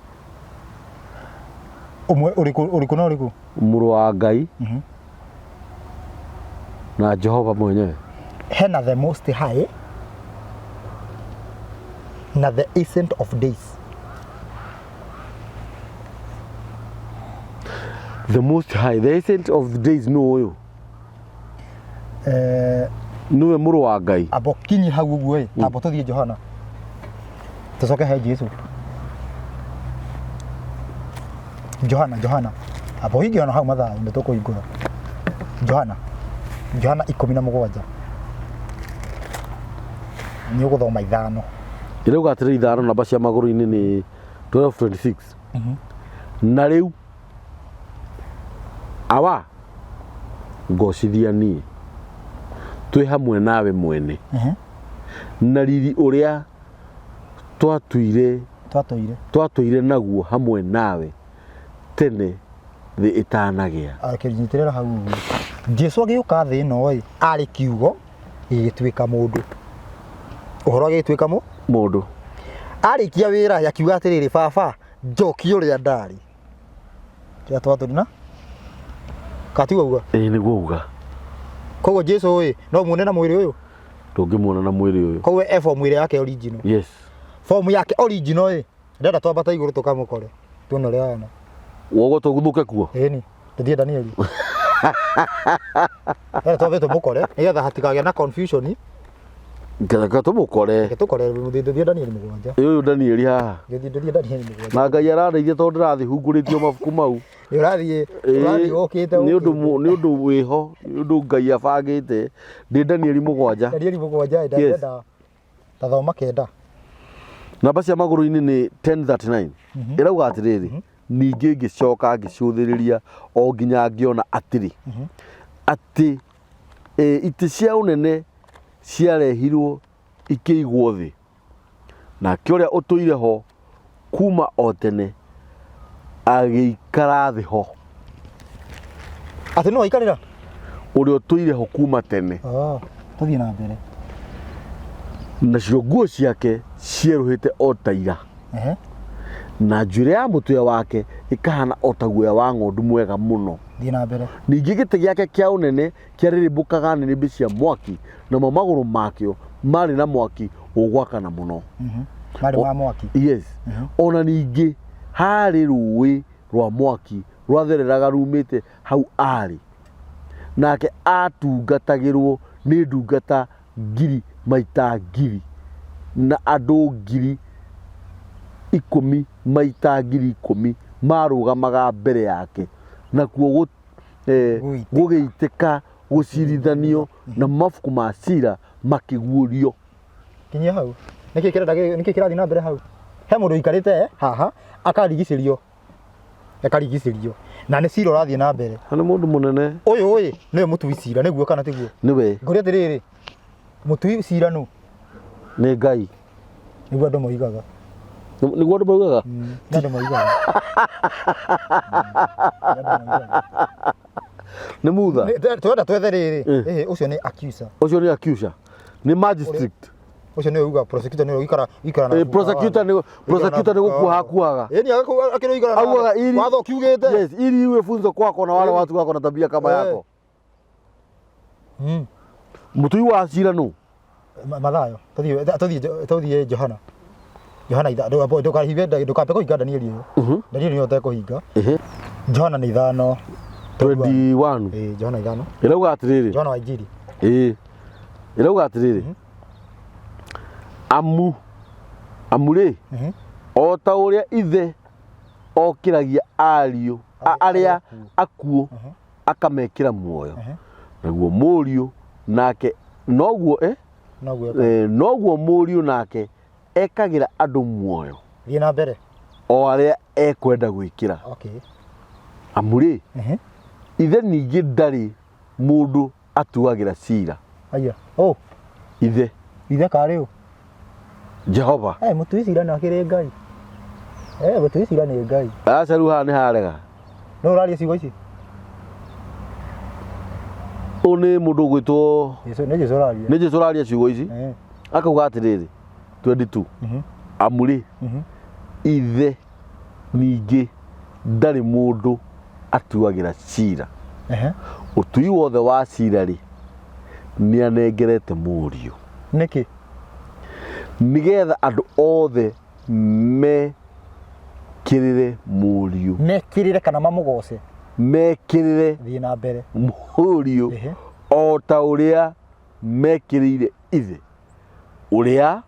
Speaker 2: Ũmwe ũrĩkũ ũrĩkũ na ũrĩkũ?
Speaker 1: Mũrũ wa Ngai na Jehova mwenyewe.
Speaker 2: Hena the most high na the ancient of days.
Speaker 1: The most high, the ancient of the days nũ ũyũ?
Speaker 2: Eh,
Speaker 1: Nĩwe mũrũ wa Ngai.
Speaker 2: amba kinyi hau ũguo ĩ tamba tũthiĩ Johana tũcoke he Jesu Johana Johana amba ũhinge ona hau mathaa nĩ tũkũhingũra Johana Johana 17 nĩ ũgũthoma ithano
Speaker 1: Ĩrauga atĩrĩ ithano namba cia magũrũ-inĩ nĩ 1226. Na rĩu Awa, ngocithia niĩ twĩ hamwe nawe mwene na riri ũrĩa twatuire
Speaker 2: twatũire
Speaker 1: twatũire naguo hamwe nawe tene thĩ ĩtanagĩa.
Speaker 2: Akĩnyitĩrĩra hau ũguo Jesu agĩũka thĩ ĩno ĩ arĩ kiugo gĩgĩtuĩka mũndũ ũhoro agĩtuĩka mũ
Speaker 1: Mũndũ.
Speaker 2: Arĩkia wĩra akiuga atĩrĩrĩ baba njokia ũrĩa ndarĩ Kĩrĩa twatũri na katiga uga
Speaker 1: Ĩĩ nĩguo uga.
Speaker 2: Koguo Jesu ĩ no muone na mwĩrĩ ũyũ?
Speaker 1: Ndũngĩmuona na mwĩrĩ ũyũ.
Speaker 2: Koguo e form ĩrĩa yake original.
Speaker 1: Yes.
Speaker 2: Form yake original ĩ ndenda twambata igũrũ tũkamũkore tuone ũrĩa ahana.
Speaker 1: Woguo tũguthũke kuo?
Speaker 2: Ĩni tũthiĩ Danieli. Ndenda twambe tũmũkore nĩgetha hatikagĩa na confusion.
Speaker 1: Reke tũmũkore.
Speaker 2: Reke tũkore tũthiĩ Danieli mũgwanja.
Speaker 1: Ĩ ũyũ Danieli haha.
Speaker 2: Tũthiĩ tũthiĩ Danieli mũgwanja.
Speaker 1: Na Ngai arandeithia tondũ ndĩrathiĩ hungurĩtio mabuku mau.
Speaker 2: Nĩ ũrathiĩ ũrathiĩ ũkĩte
Speaker 1: Nĩ ũndũ nĩ ũndũ wĩho, nĩ ũndũ Ngai abangĩte. Ndĩ Danieli mũgwanja.
Speaker 2: Danieli mũgwanja ĩ ndenda tathoma kenda.
Speaker 1: Namba cia magũrũ-inĩ nĩ 1039. Ĩrauga atĩrĩrĩ, ningĩ ngĩcoka ngĩcũthĩrĩria o nginya ngĩona atĩrĩ, atĩ itĩ cia ũnene ciarehirwo ikĩigwo thĩ, nake ũrĩa ũtũire ho kuma o tene agĩikara thĩ ho.
Speaker 2: Atĩ nĩwe waikarĩra?
Speaker 1: Ũrĩa ũtũire ho kuma tene.
Speaker 2: Oh, tũthiĩ na mbere.
Speaker 1: Nacio nguo ciake cierũhĩte o ta ira.
Speaker 2: Ehe.
Speaker 1: Na njuĩrĩ ya mũtwe wake ĩkahana o ta guoya wa ng'ondu mwega mũno.
Speaker 2: Thiĩ na mbere.
Speaker 1: Ningĩ gĩtĩ gĩake kĩa ũnene kĩarĩrĩmbũkaga nĩnĩmbĩ cia mwaki, namo magũrũ makĩo maarĩ na mwaki ũgwakana mũno.
Speaker 2: Marĩ ma mwaki.
Speaker 1: Yes. O na ningĩ haarĩ rũũĩ rwa mwaki rwathereraga rumĩte hau aarĩ, nake aatungatagĩrwo nĩ ndungata ngiri maita ngiri, na andũ 10,000 maita 10,000 maarũgamaga mbere yake, nakuo eh,
Speaker 2: Gũitĩka.
Speaker 1: gũgĩitĩka gũcirithanio na mabuku ma cira makĩguũrio.
Speaker 2: Kinyia hau. Nĩkĩ kĩrenda nĩkĩ kĩrathiĩ na mbere hau? He mũndũ ũikarĩte haha akarigicĩrio akarigicĩrio na nĩ cira ũrathiĩ na mbere.
Speaker 1: Na nĩ mũndũ mũnene.
Speaker 2: Ũyũ ĩ nĩwe mũtui cira nĩguo kana tiguo?
Speaker 1: Nĩwe.
Speaker 2: Ngũria atĩrĩrĩ, mũtui cira nũ?
Speaker 1: Nĩ Ngai.
Speaker 2: Nĩguo andũ moigaga.
Speaker 1: Nĩguo andũ moigaga?
Speaker 2: Nĩ andũ moigaga. Nĩ andũ moigaga.
Speaker 1: Nĩ mutha.
Speaker 2: Twenda twethe rĩrĩ, ĩhĩ ũcio nĩ accuser.
Speaker 1: Ũcio nĩ accuser. Nĩ magistrate.
Speaker 2: Ũcio nĩwe uga prosecutor nĩwe ũikara ũikara na
Speaker 1: Eh, prosecutor nĩ prosecutor nĩ gũkuoha akuohaga.
Speaker 2: Ĩni akĩrĩ ũikara na
Speaker 1: Augaga ili
Speaker 2: watho kiugĩte.
Speaker 1: Yes, ili iwe funzo kwako na wale watu wako na tabia kama yako. Mũtui wa cira nũ?
Speaker 2: Mathayo tũthiĩ tũthiĩ tũthiĩ Johana Johana itha ndũkahinge ndũkambe kũhinga Danieli ĩyo Danieli nĩyo ũtekũhinga Johana nĩ ithano
Speaker 1: 21.
Speaker 2: Ĩĩ Johana ithano.
Speaker 1: Ĩrauga atĩrĩrĩ.
Speaker 2: Johana wa Injiri.
Speaker 1: Ĩĩ. Ĩrauga atĩrĩrĩ. Amu amu rĩ o ta ũrĩa ithe okĩragia ariũ arĩa akuũ akamekĩra muoyo, naguo Mũriũ nake Noguo
Speaker 2: Noguo ekaga.
Speaker 1: Noguo mũriũ nake ekagĩra andũ muoyo
Speaker 2: Thiĩ na mbere.
Speaker 1: o arĩa ekwenda gwĩkĩra. Amu rĩ, ithe ningĩ ndarĩ mũndũ atuagĩra cira.
Speaker 2: Aya. Oh,
Speaker 1: Ithe
Speaker 2: ithe karĩ ũ?
Speaker 1: Jehova.
Speaker 2: Eh, mũtui cira nĩ akĩrĩ Ngai. Eh, mũtui cira nĩ Ngai.
Speaker 1: Aca rĩu haha nĩ harega.
Speaker 2: No ũraria ciugo ici?
Speaker 1: Ũyũ nĩ mũndũ ũgwĩtwo
Speaker 2: Jesu, nĩ Jesu ũraria.
Speaker 1: Nĩ Jesu ũraria ciugo ici. Akauga atĩrĩrĩ, 22, amu rĩ, ithe ningĩ ndarĩ mũndũ atuagĩra cira. Ũtui wothe wa cira rĩ, nĩ anengerete mũriũ.
Speaker 2: Nĩkĩ?
Speaker 1: Nĩgetha andũ othe mekĩrĩre mũriũ.
Speaker 2: Mekĩrĩre kana mamũgoce.
Speaker 1: Mekĩrĩre
Speaker 2: Thiĩ na mbere.
Speaker 1: mũriũ o ta ũrĩa mekĩrĩire ithe. Ũrĩa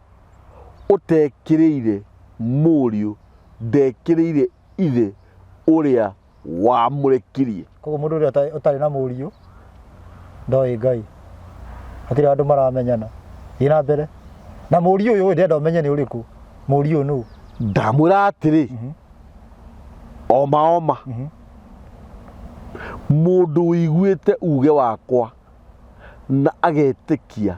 Speaker 1: ũtekĩrĩire mũriũ ndekĩrĩire ithe ũrĩa wamũrekirie.
Speaker 2: Koguo mũndũ ũrĩa ũtarĩ na mũriũ ndoĩ Ngai. Hatirĩ andũ maramenyana. Thiĩ na mbere. Na mũriũ ũyũ ndĩrenda ũmenye nĩ ũrĩkũ. Mũriũ nũ?
Speaker 1: Ndamwĩra atĩrĩ, oma oma, mũndũ ũiguĩte uge wakwa na agetĩkia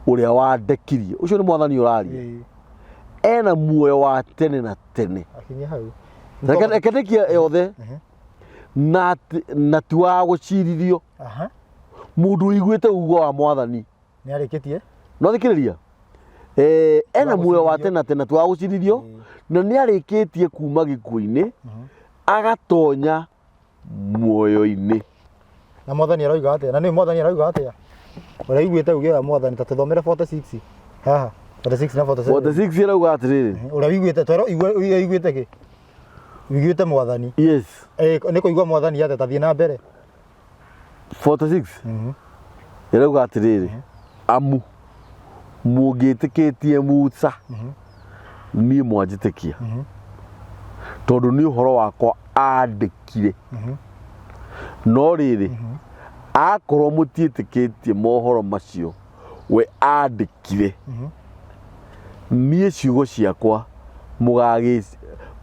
Speaker 1: ũrĩa wandekirie, ũcio nĩ Mwathani ũraria, ena muoyo wa tene na tene.
Speaker 2: Akinye hau.
Speaker 1: Reke ndĩkie yothe. Na ti wa gũcirithio. Mũndũ ũiguĩte ugo wa Mwathani
Speaker 2: Nĩ arĩkĩtie.
Speaker 1: No thikĩrĩria, ena muoyo wa tene na tene, ti wa gũcirithio, na nĩ arĩkĩtie kuma gĩkuũ-inĩ agatonya muoyo-inĩ.
Speaker 2: Na Mwathani aroiga atĩa? Na nĩ Mwathani aroiga atĩa? Ũrĩa ũiguĩte uge wa Mwathani, ta tũthomere 46 haha, 46 na 47.
Speaker 1: 46 ĩrauga atĩrĩrĩ.
Speaker 2: Ũrĩa ũiguĩte, twerwo ũrĩa ũiguĩte kĩ? Ũiguĩte Mwathani.
Speaker 1: Yes.
Speaker 2: Nĩ kũigua Mwathani atĩa? Ta thiĩ na mbere.
Speaker 1: 46 ĩrauga atĩrĩrĩ, amu mũngĩtĩkĩtie Musa, niĩ mwanjĩtĩkia, tondũ nĩ ũhoro wakwa andĩkire. No rĩrĩ, akorwo mũtiĩtĩkĩtie mohoro macio we andĩkire, niĩ ciugo ciakwa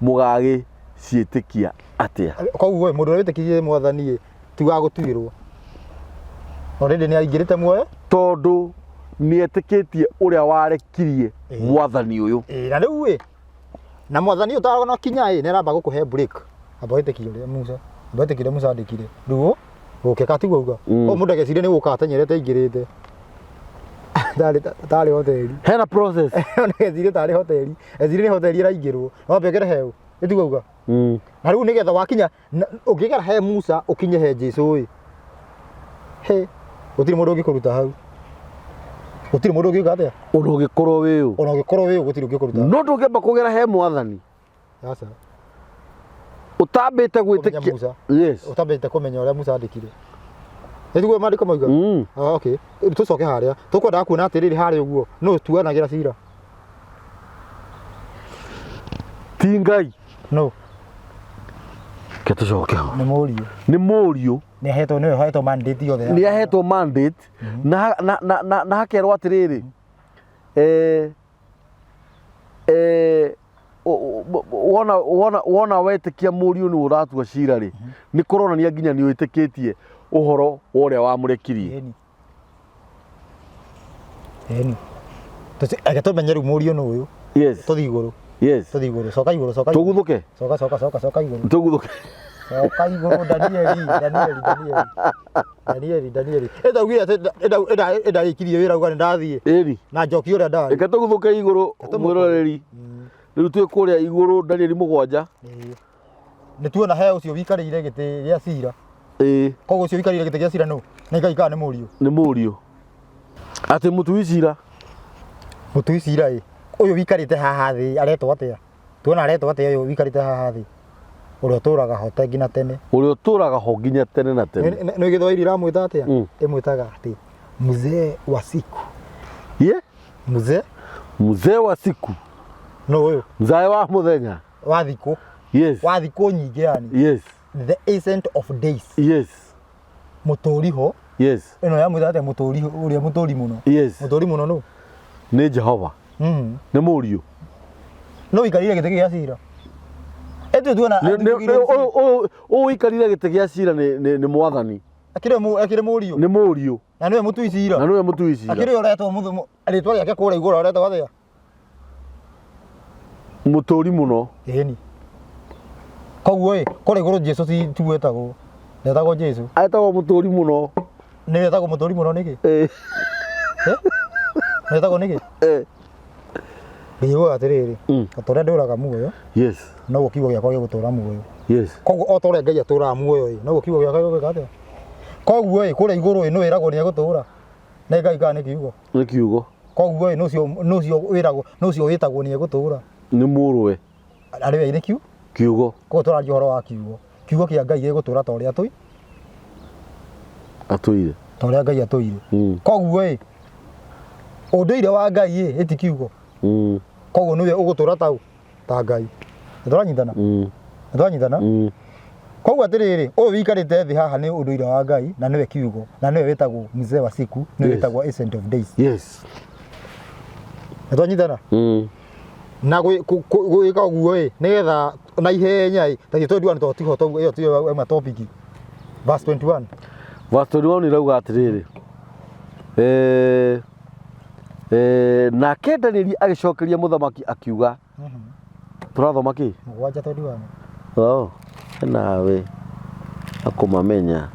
Speaker 1: mũgagĩciĩtĩkia atĩa?
Speaker 2: Koguo mũndũ ũrĩa wĩtĩkĩtie Mwathani ti wa gũtuĩrwo. Already nĩ aingĩrĩte muoyo.
Speaker 1: Tondũ nĩ etĩkĩtie ũrĩa warekirie Mwathani ũyũ.
Speaker 2: Na rĩu ĩ, na Mwathani ũyũ ũtanakinya ĩ, nĩ aramba gũkũhe break. Amba wĩtĩkie ũrĩa Musa, amba wĩtĩkie ũrĩa Musa andĩkire. Rĩu ũke ka tiguo auga. Koguo mũndũ ageciria nĩ gũka atenyerete aingĩrĩte. Tarĩ hoteli.
Speaker 1: Hena process.
Speaker 2: Ageciria tarĩ hoteli. Eciria nĩ hoteli ĩraingĩrwo. No ambe ogere heu. Ĩ tiguo auga. Na rĩu nĩgetha wakinya ũngĩgera he Musa ũkinye he Jesu ĩ, he gũtirĩ mũndũ ũngĩkũruta hau. Gũtirĩ mũndũ ũngĩka atĩa?
Speaker 1: Ona ũngĩkorwo wĩ ũ.
Speaker 2: Ona ũngĩkorwo wĩ ũ gũtirĩ ũngĩkũruta.
Speaker 1: No ndũngĩamba kũgera he Mwathani.
Speaker 2: Aca.
Speaker 1: Ũtambĩte
Speaker 2: Kũmenya
Speaker 1: gwĩtĩkia.
Speaker 2: Musa.
Speaker 1: Yes.
Speaker 2: Ũtambĩte kũmenya ũrĩa Musa andĩkire. Nĩ tiguo maandĩko mauga? Ah, okay. Tũcoke harĩa. Tũkwendaga kuona atĩrĩrĩ harĩa ũguo. Nũ ũtuanagĩra cira?
Speaker 1: Ti Ngai.
Speaker 2: Nũ?
Speaker 1: Reke tũcoke ho.
Speaker 2: Nĩ mũriũ.
Speaker 1: Nĩ mũriũ.
Speaker 2: Nĩ ahetwo, nĩwe ũhetwo mandate yothe.
Speaker 1: Nĩ ahetwo mandate na hakerwo atĩrĩrĩ, wona wetĩkia mũriũ nĩ ũratua cira rĩ, nĩ kũronania nginya nĩ wĩtĩkĩtie ũhoro wa ũrĩa wamũrekirie.
Speaker 2: Ĩni. Ĩni. Reke tũmenye rĩu mũriũ nũ ũyũ.
Speaker 1: Yes.
Speaker 2: Tũthiĩ igũrũ.
Speaker 1: Yes.
Speaker 2: Tũthiĩ igũrũ. Coka igũrũ, coka igũrũ.
Speaker 1: Tũguthũke.
Speaker 2: Coka, coka, coka, coka igũrũ.
Speaker 1: Tũguthũke.
Speaker 2: Coka igũrũ Danieli, Danieli, Danieli. Danieli, Danieli. Ĩndaugire atĩ ĩndarĩkirie wĩra uga nĩ ndathiĩ.
Speaker 1: Ĩni.
Speaker 2: Na njoki ũrĩa ndarĩ.
Speaker 1: Reke tũguthũke igũrũ mwĩroreri. Rĩu twĩ kũrĩa igũrũ Danieli 7.
Speaker 2: Nĩ tuona he ũcio wikarĩire gĩtĩ gĩa cira.
Speaker 1: Ĩĩ.
Speaker 2: Koguo ũcio wikarĩire gĩtĩ gĩa cira nũ? Nĩ Ngai kana nĩ mũriũ?
Speaker 1: Nĩ mũriũ. Atĩ mũtui cira.
Speaker 2: Mũtui cira ĩ. Ũyũ wikarĩte haha thĩ aretwo atĩa? Tuona aretwo atĩa ũyũ wikarĩte haha thĩ? Ũrĩa ũtũraga ho nginya tene.
Speaker 1: Ũrĩa ũtũraga ho nginya tene na tene.
Speaker 2: Nĩ Gĩthwaĩri ĩramwĩta atĩa? Ĩmwĩtaga atĩ mzee wa siku.
Speaker 1: Ye?
Speaker 2: Mzee?
Speaker 1: Mzee wa siku.
Speaker 2: Nũ ũyũ?
Speaker 1: Mzee wa mũthenya.
Speaker 2: Wa thikũ.
Speaker 1: Yes.
Speaker 2: Wa thikũ nyingĩ yani.
Speaker 1: Yes.
Speaker 2: The ancient of days.
Speaker 1: Yes.
Speaker 2: Mũtũri ho.
Speaker 1: Yes.
Speaker 2: Ĩno yamwĩta atĩa mũtũri ũrĩa mũtũri mũno?
Speaker 1: Yes.
Speaker 2: Mũtũri mũno nũ?
Speaker 1: Nĩ Jehova. Nĩ mũriũ.
Speaker 2: No ũikarĩire gĩtĩ gĩa cira. Ĩtue tuona
Speaker 1: Ũyũ ũikarĩire gĩtĩ gĩa cira nĩ mwathani.
Speaker 2: Akĩrĩ akĩrĩ mũriũ.
Speaker 1: Nĩ mũriũ.
Speaker 2: Na nĩwe mũtui cira.
Speaker 1: Na nĩwe mũtui cira.
Speaker 2: Akĩrĩ ũretwo rĩtwa rĩake kũrĩa igũrũ aretwo atĩa?
Speaker 1: Mũtũri mũno.
Speaker 2: Ĩni. Koguo ĩ, kũrĩa igũrũ Jesu ti tiguo etagwo. Ndetagwo Jesu.
Speaker 1: Etagwo mũtũri mũno.
Speaker 2: Nĩ etagwo mũtũri mũno nĩkĩ?
Speaker 1: Eh.
Speaker 2: Nĩ etagwo nĩkĩ?
Speaker 1: Eh.
Speaker 2: Ngĩigua atĩrĩrĩ, o ta ũrĩa ndũraga muoyo,
Speaker 1: Yes.
Speaker 2: noguo kiugo gĩakwa gĩgũtũra muoyo.
Speaker 1: Yes.
Speaker 2: Koguo o ta ũrĩa Ngai atũraga muoyo ĩ, noguo kiugo gĩakwa gĩgwĩka atĩa? Koguo ĩ, kũrĩa igũrũ ĩ, nũ wĩragwo nĩ egũtũra? Nĩ Ngai kana nĩ kiugo?
Speaker 1: Nĩ kiugo.
Speaker 2: Koguo ĩ, nũ ũcio nũ ũcio wĩragwo nũ ũcio wĩtagwo nĩ egũtũra?
Speaker 1: Nĩ mũrũwe.
Speaker 2: Arĩ we nĩ kiu?
Speaker 1: Kiugo.
Speaker 2: Koguo tũraria ũhoro wa kiugo. Kiugo kĩa Ngai gĩgũtũra ta ũrĩa tũi
Speaker 1: Atũire.
Speaker 2: Ta ũrĩa Ngai atũire. Koguo ĩ, ũndũire wa Ngai ĩ, ĩ ti kiugo. Koguo nĩwe ũgũtũra ta ũ? Ta Ngai. Nĩtũranyitana? Nĩtũranyitana? Koguo atĩrĩrĩ, ũyũ wĩikarĩte thĩ haha nĩ ũndũire wa Ngai na nĩwe kiugo na nĩwe wĩtagwo mzee wa siku, nĩwe wĩtagwo Ancient of Days.
Speaker 1: Yes.
Speaker 2: Nĩtwanyitana? Na gwĩka ũguo ĩ, nĩgetha na ihenya ĩ, ta 21 tondũ tiho tondũ ĩyo tiyo ĩmwe topic. Verse 21.
Speaker 1: Verse 21 ĩrauga atĩrĩrĩ, eh, eh, nake Danieli agĩcokeria mũthamaki akiuga, tũrathoma kĩ?
Speaker 2: Mũgwanja 21.
Speaker 1: Oh, nawe akũmamenya.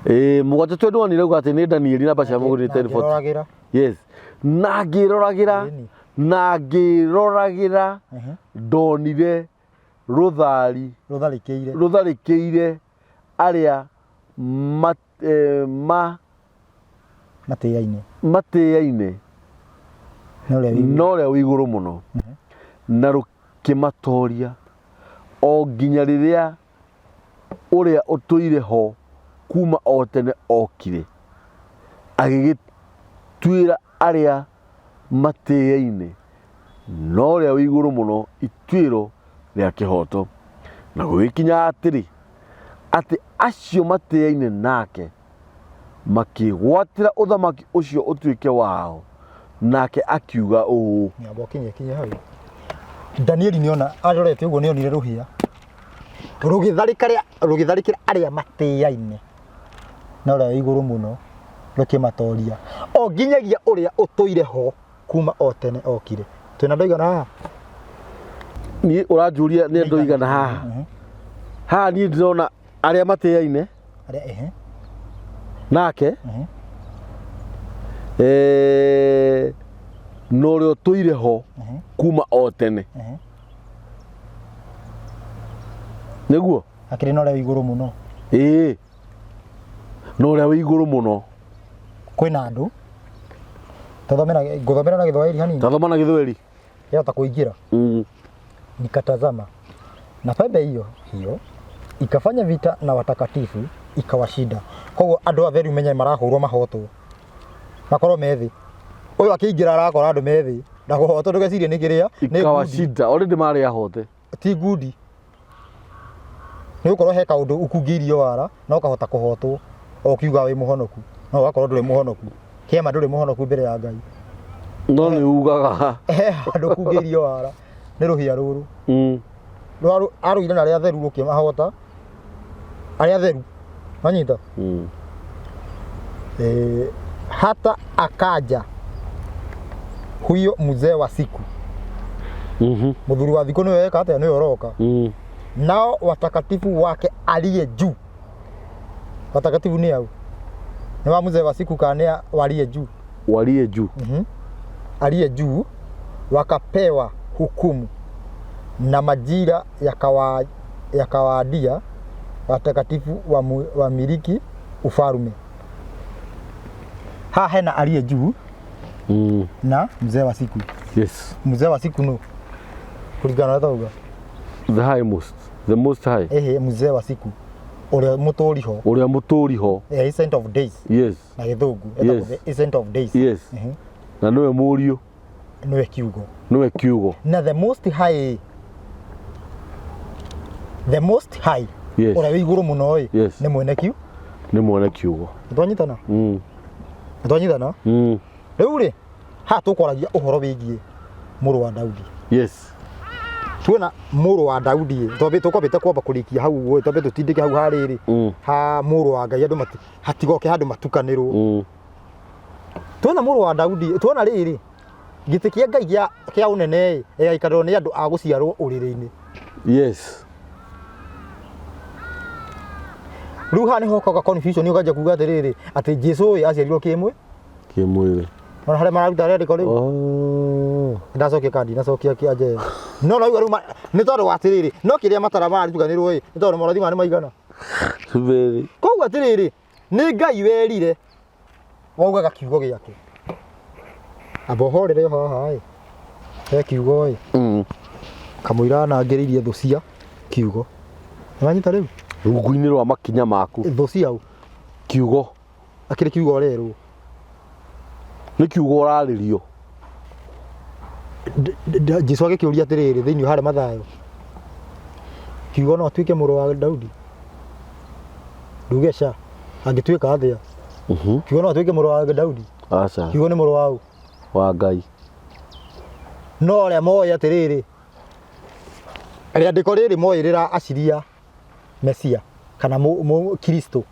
Speaker 1: Eh, mũgwanja 21 ĩrauga atĩ nĩ Danieli namba cia mũgũrĩ
Speaker 2: Na
Speaker 1: 1040.
Speaker 2: ngĩroragĩra.
Speaker 1: Yes. Na ngĩroragĩra
Speaker 2: Ĩni.
Speaker 1: Na ngĩroragĩra ndonire rũthari
Speaker 2: Rũtharĩkĩire.
Speaker 1: Rũtharĩkĩire arĩa ma, eh, ma
Speaker 2: Matĩaine.
Speaker 1: Matĩaine
Speaker 2: Na ũrĩa wĩ igũrũ.
Speaker 1: Na ũrĩa wĩ igũrũ mũno na rũkĩmatoria o nginya rĩrĩa ũrĩa ũtũire ho kuma o tene okire agĩgĩtuĩra arĩa matĩaine na ũrĩa wĩ igũrũ mũno ituĩro rĩa kĩhooto. Na gũgĩkinya atĩrĩ, atĩ acio matĩaine nake makĩĩgwatĩra ũthamaki ũcio ũtuĩke wao, nake akiuga ũũ.
Speaker 2: Nyamba ũkinye kinye hau. Danieli nĩona arorete ũguo nĩonire rũhĩa rũgĩtharĩkĩra rũgĩtharĩkĩra arĩa matĩaine na ũrĩa wĩ igũrũ mũno rũkĩmatoria o nginyagia ũrĩa ũtũire ho kuma o tene okire. Twĩna andũ aigana haha?
Speaker 1: Niĩ ũranjũria nĩ andũ aigana haha? Haha niĩ ndĩrona arĩa matĩaine
Speaker 2: Arĩa ehe.
Speaker 1: Nake eh, na ũrĩa ũtũire ho kuma o tene. Nĩguo.
Speaker 2: Akĩrĩ na ũrĩa wĩ igũrũ mũno.
Speaker 1: Ĩĩ, na ũrĩa wĩ igũrũ mũno.
Speaker 2: Kwĩna andũ tũthomera ngũthomera na Gĩthwaĩri hanini.
Speaker 1: Tathoma na Gĩthweri.
Speaker 2: Yahota kũingĩra. Nikatazama na pembe hiyo hiyo ikafanya vita na watakatifu ikawashinda. Koguo andũ atheru menye marahũrwo mahotwo makorwo me thĩ. Ũyũ akĩingĩra arakora andũ me thĩ na kũhotwo ndũgecirie nĩ kĩrĩa nĩ ngundi.
Speaker 1: Ikawashinda already marĩ ahote.
Speaker 2: Ti ngundi, nĩ gũkorwo he kaũndũ ũkungĩirio wara na ũkahota kũhotwo o ũkiuga wĩ mũhonoku no ũgakorwo ndũrĩ mũhonoku kĩama ndũrĩ mũhonoku mbere ya Ngai.
Speaker 1: No nĩ ugaga.
Speaker 2: He handũ ũkungĩirio wara nĩ rũhĩa rũrũ. Arũire na arĩa atheru rũkĩmahota arĩa atheru manyita. E, hata akaja huyo mzee wa siku. Mũthuri wa thikũ nĩwe eka atĩa nĩwe ũroka. Nao watakatifu wake aliye juu. Watakatifu nĩ au? Nĩ wa mzee wa siku kana nĩ wa aliye juu?
Speaker 1: Waliye juu.
Speaker 2: Aliye juu wakapewa hukumu na majira yakawadia watakatifu wamiliki ufalume. Haha hena aliye juu na mzee wa siku.
Speaker 1: Yes.
Speaker 2: Mzee wa siku no kũringana na tauga.
Speaker 1: The highmost, the most high.
Speaker 2: Ehe, mzee wa siku ũrĩa mũtũri ho.
Speaker 1: Ũrĩa mũtũri ho.
Speaker 2: The Ancient of Days.
Speaker 1: Yes.
Speaker 2: Na Gĩthũngũ etagwo the Ancient of Days.
Speaker 1: Yes. Na nĩwe mũriũ.
Speaker 2: Nĩwe kiugo.
Speaker 1: Nĩwe kiugo.
Speaker 2: Na the most high, the most high.
Speaker 1: Yes.
Speaker 2: Ũrĩa wĩ igũrũ mũno ĩ
Speaker 1: Yes.
Speaker 2: nĩ mwene kiu.
Speaker 1: Nĩ mwene kiugo.
Speaker 2: Nĩtwanyitana? Nĩtwanyitana? Rĩu rĩ, haha tũkwaragia ũhoro wĩgiĩ mũrũ wa Daudi.
Speaker 1: Yes.
Speaker 2: Tuona mũrũ wa Daudi ĩ, twambe tũkwambĩte kwamba kũrĩkia hau ũguo ĩ, twambe tũtindĩke hau ha rĩrĩ ha mũrũ wa Ngai andũ mati hatigoke handũ matukanĩrwo. Tuona mũrũ wa Daudi, tuona rĩrĩ gĩtĩ kĩa Ngai gĩa kĩa ũnene ĩ, gĩgaikarĩrwo nĩ andũ a gũciarwo ũrĩrĩ-inĩ.
Speaker 1: Yes.
Speaker 2: Rĩu haha nĩho hokaga confusion ũkanjia kuga atĩrĩrĩ atĩ Jesu ĩ aciarirwo kĩmwe
Speaker 1: Kĩmwĩrĩ.
Speaker 2: Ona harĩa mararuta rĩandĩko rĩu.
Speaker 1: Oh.
Speaker 2: Ndacokia kandi ndacokia kĩanja ĩyo. No no rĩu nĩ tondũ wa atĩrĩrĩ no kĩrĩa matara maratukanĩrwo ĩ nĩ tondũ morathi maya nĩ maigana.
Speaker 1: Very.
Speaker 2: Koguo atĩrĩrĩ nĩ Ngai werire waugaga kiugo gĩake. Amba ũhorere haha ĩ. He kiugo ĩ. Kamũira anangĩrĩirie thũ cia kiugo. Nĩwanyita rĩu?
Speaker 1: Rungu-inĩ rwa makinya maku.
Speaker 2: Thũ cia ũ?
Speaker 1: Kiugo.
Speaker 2: Akĩrĩ kiugo ũrerwo.
Speaker 1: Nĩ kiugo ũrarĩrio.
Speaker 2: Jesu agĩkĩũria atĩrĩrĩ thĩinĩ harĩa Mathayo. Kiugo no atuĩke mũrũ wa Daudi? Nduge ca. Angĩtuĩka atĩa? Kiugo no atuĩke mũrũ wa Daudi?
Speaker 1: Aca.
Speaker 2: Kiugo nĩ mũrũ wa ũ?
Speaker 1: Wa Ngai.
Speaker 2: No arĩa moĩ atĩrĩrĩ, rĩandĩko rĩrĩ moĩ rĩra aciria Mesia kana Kristo.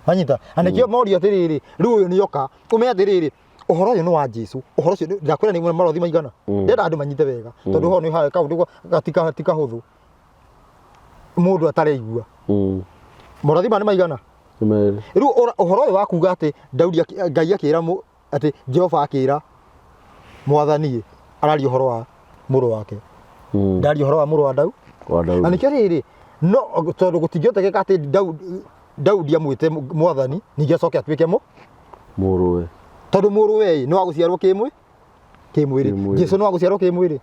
Speaker 2: Wanyita? Na nĩkĩo morio atĩrĩrĩ, rĩu ũyũ nĩoka, ũmenye atĩrĩrĩ, ũhoro ũyũ nĩ wa Jesu. Ũhoro ũcio ndakwĩra nĩ marothi maigana. Ndĩrenda andũ manyite wega. Tondũ ũhoro nĩ ũhae kaũndũ ti kahũthũ. Mũndũ atareigua. Morathi maya nĩ maigana.
Speaker 1: Nĩ merĩ.
Speaker 2: Rĩu ũhoro ũyũ wa kuga atĩ Daudi Ngai akĩra atĩ Jehova akĩra mwathani araria ũhoro wa mũrũ wake. Ndaria ũhoro wa mũrũ wa Daudi.
Speaker 1: Wa Daudi.
Speaker 2: Na nĩkĩo rĩrĩ, no tondũ gũtingĩhotekeka atĩ Daudi amwĩte mwathani ningĩ acoke atuĩke
Speaker 1: Mũrũwe.
Speaker 2: Tondũ mũrũwe ĩ nĩ wa gũciarwo kĩmwĩrĩ.
Speaker 1: Kĩmwĩrĩ.
Speaker 2: Jesu nĩ wa gũciarwo kĩmwĩrĩ.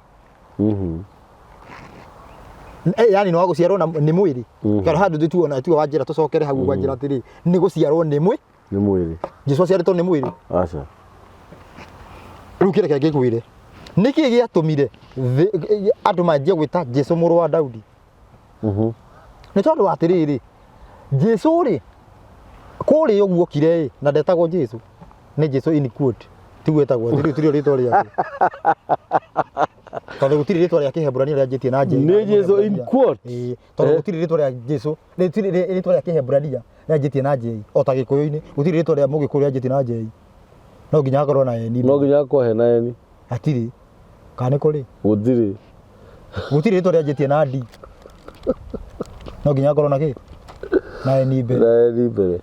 Speaker 2: Yani nĩ wa gũciarwo na nĩ mwĩrĩ. Kana handũ tuona tuo wa njĩra tũcokere hau wa njĩra atĩrĩ nĩ gũciarwo nĩ mwĩrĩ.
Speaker 1: Nĩ mwĩrĩ.
Speaker 2: Jesu aciarĩtwo nĩ mwĩrĩ.
Speaker 1: Aca.
Speaker 2: Rĩu kĩreke ngĩkwĩre. Nĩkĩ gĩatũmire andũ manjie gwĩta Jesu mũrũ wa Daudi? Nĩ tondũ wa atĩrĩrĩ, Jesu rĩ, kũrĩa ũguo okire ĩ, na ndetagwo Jesu. Nĩ Jesu in quote. Tiguo etagwo, rĩu tirĩo rĩtwa rĩake. Tondũ gũtirĩ rĩtwa rĩa Kĩheburania rĩanjĩtie na J.
Speaker 1: Nĩ Jesu in quote.
Speaker 2: Ĩĩ, tondũ gũtirĩ rĩtwa rĩa Jesu, rĩtirĩ rĩtwa rĩa Kĩheburania rĩanjĩtie na J. O ta Gĩkũyũ-inĩ, gũtirĩ rĩtwa rĩa Mũgĩkũyũ rĩanjĩtie na J. No nginya hakorwo na N.
Speaker 1: No nginya hakorwo hena N.
Speaker 2: Hatirĩ. Kana nĩ kũrĩ?
Speaker 1: Gũtirĩ.
Speaker 2: Gũtirĩ rĩtwa rĩanjĩtie na D. No nginya hakorwo na kĩ? Na N mbere.
Speaker 1: Na N mbere.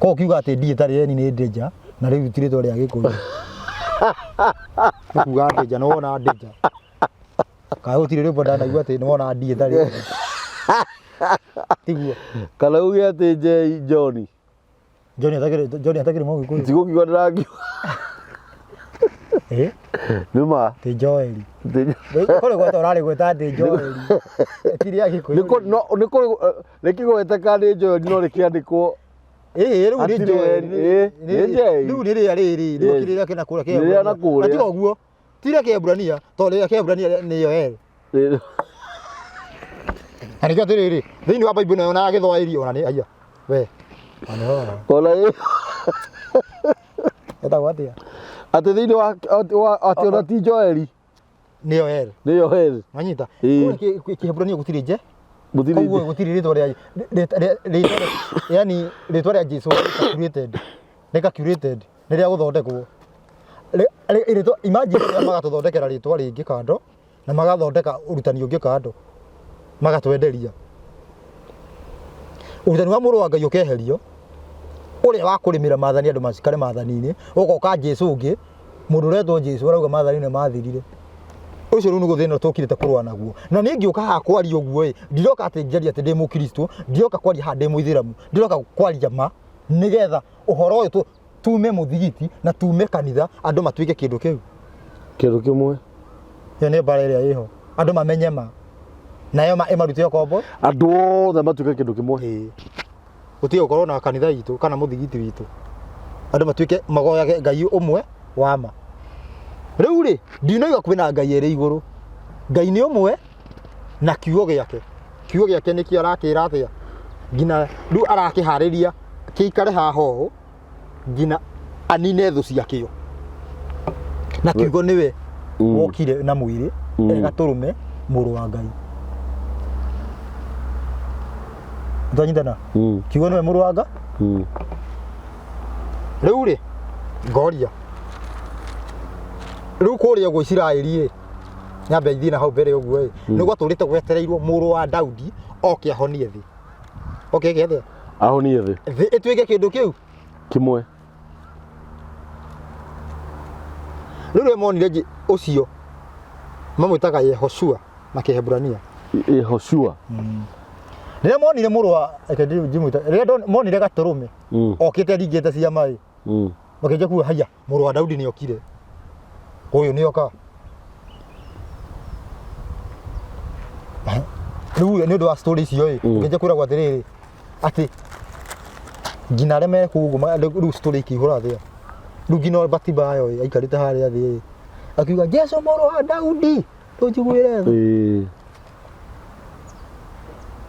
Speaker 2: Koguo ũkiuga atĩ D ĩtarĩ N nĩ Ndeja, na rĩu ti rĩtwa rĩa Gĩkũyũ. Nĩ kuga Ndeja, nĩ wona Ndeja. Kana gũtirĩ rwĩmbo ndanaigua atĩ nĩ wona D ĩtarĩ N. Tiguo.
Speaker 1: Kana uge atĩ J John.
Speaker 2: John atakĩrĩ John atakĩrĩ Mũgĩkũyũ.
Speaker 1: Tigũkiuga ndĩrakiuga. Nĩ ma.
Speaker 2: Ti Joeli. Kũrĩ gweta ũrarĩ gweta atĩ Joeli. Ti rĩa Gĩkũyũ.
Speaker 1: Nĩ kũrĩ rĩkĩgweteka nĩ Joeli no rĩkĩandĩkwo.
Speaker 2: Ĩĩ rĩu nĩ Joeli.
Speaker 1: Nĩ J.
Speaker 2: Rĩu nĩ rĩrĩa rĩrĩ rĩu kĩrĩa kĩna kũrĩa
Speaker 1: Kĩebrania. Na kũrĩa.
Speaker 2: Na tiga ũguo. Ti rĩa Kĩebrania tondũ rĩa Kĩebrania nĩ Yoel. Na nĩkĩo atĩrĩrĩ thĩinĩ wa Bible nayo na Gĩthwaĩri ona nĩ aya. We.
Speaker 1: Ona ĩ.
Speaker 2: Etagwo atĩa?
Speaker 1: Atĩ thĩinĩ wa atĩ ona ti Joeli.
Speaker 2: Nĩ Yoel.
Speaker 1: Nĩ Yoel.
Speaker 2: Wanyita? Kũrĩa Kĩheburania gũtirĩ nje.
Speaker 1: Gũtirĩ
Speaker 2: Koguo gũtirĩ rĩtwa rĩa yani rĩtwa rĩa Jesu calculated. Nĩ calculated. Nĩ rĩa gũthondekwo. Rĩtwa imagine rĩrĩa magatũthondekera rĩtwa rĩngĩ kando na magathondeka ũrutani ũngĩ kando magatwenderia. Ũrutani wa mũrũ wa Ngai ũkeherio ũrĩa wa kũrĩmĩra maathani andũ macikare maathani-inĩ, ũgoka Jesu ũngĩ, mũndũ ũretwo Jesu arauga maathani nĩ mathirire. Ũcio rĩu nĩguo thĩna tũkirĩte kũrũa naguo. Na niĩ ngĩũka haha kwaria ũguo ĩ, ndiroka atĩ njarie atĩ ndĩ mũkristo, ndiroka kwaria haha ndĩ mũithĩramu, ndĩroka kwaria ma nĩgetha ũhoro ũyũ tume mũthigiti na tume kanitha andũ matuĩke kĩndũ kĩu.
Speaker 1: Kĩndũ kĩmwe.
Speaker 2: Ĩyo nĩ mbara ĩrĩa ĩho. Andũ mamenye ma. Nayo ma ĩmarute ũkombo.
Speaker 1: Andũ othe matuĩke kĩndũ kĩmwe.
Speaker 2: Ĩĩ. Gũtige gũkorwo na kanitha itũ kana mũthigiti witũ. Andũ matuĩke magoyage Ngai ũmwe wa ma. Rĩu rĩ, ndinauga kwĩna Ngai erĩ igũrũ. Ngai nĩ ũmwe na kiugo gĩake. Kiugo gĩake nĩkĩo arakĩra atĩa nginya rĩu arakĩharĩria kĩikare haha ũũ nginya anine thũ ciakĩo. Na kiugo nĩwe wokire na mwĩrĩ e gatũrũme mũrũ wa Ngai. Twanyitana? Kiugo nĩwe mũrũ wa Ngai. Rĩu rĩ ngoria rĩu kũrĩa ũguo Isiraeli rĩ nyambe ithiĩ na hau mbere ũguo ĩ nĩ gwatũrĩte gwetereirwo mũrũ wa Daudi oke ahonie thĩ oke eke atĩa
Speaker 1: Ahonie thĩ.
Speaker 2: Thĩ ĩtuĩke kĩndũ kĩu
Speaker 1: Kĩmwe.
Speaker 2: Rĩu rĩrĩa monire ũcio mamwĩtaga Yehoshua na Kĩheburania.
Speaker 1: Yehoshua.
Speaker 2: Rĩrĩa monire mũrũ wa reke ndimwĩte rĩrĩa monire gatũrũme okĩte aringĩte ciama ĩ makĩanjia kuga haiya mũrũ wa Daudi nĩ okire ũyũ nĩ oka rĩu nĩ ũndũ wa story icio ĩ ũkĩanjia kwĩragwo atĩrĩrĩ atĩ nginya arĩa me kũu ũguo rĩu story ikĩihũra thĩ rĩu nginya Batibayo ĩ aikarĩte harĩa thĩ ĩ akiuga Jesu mũrũ wa Daudi tũnjiguĩre tha.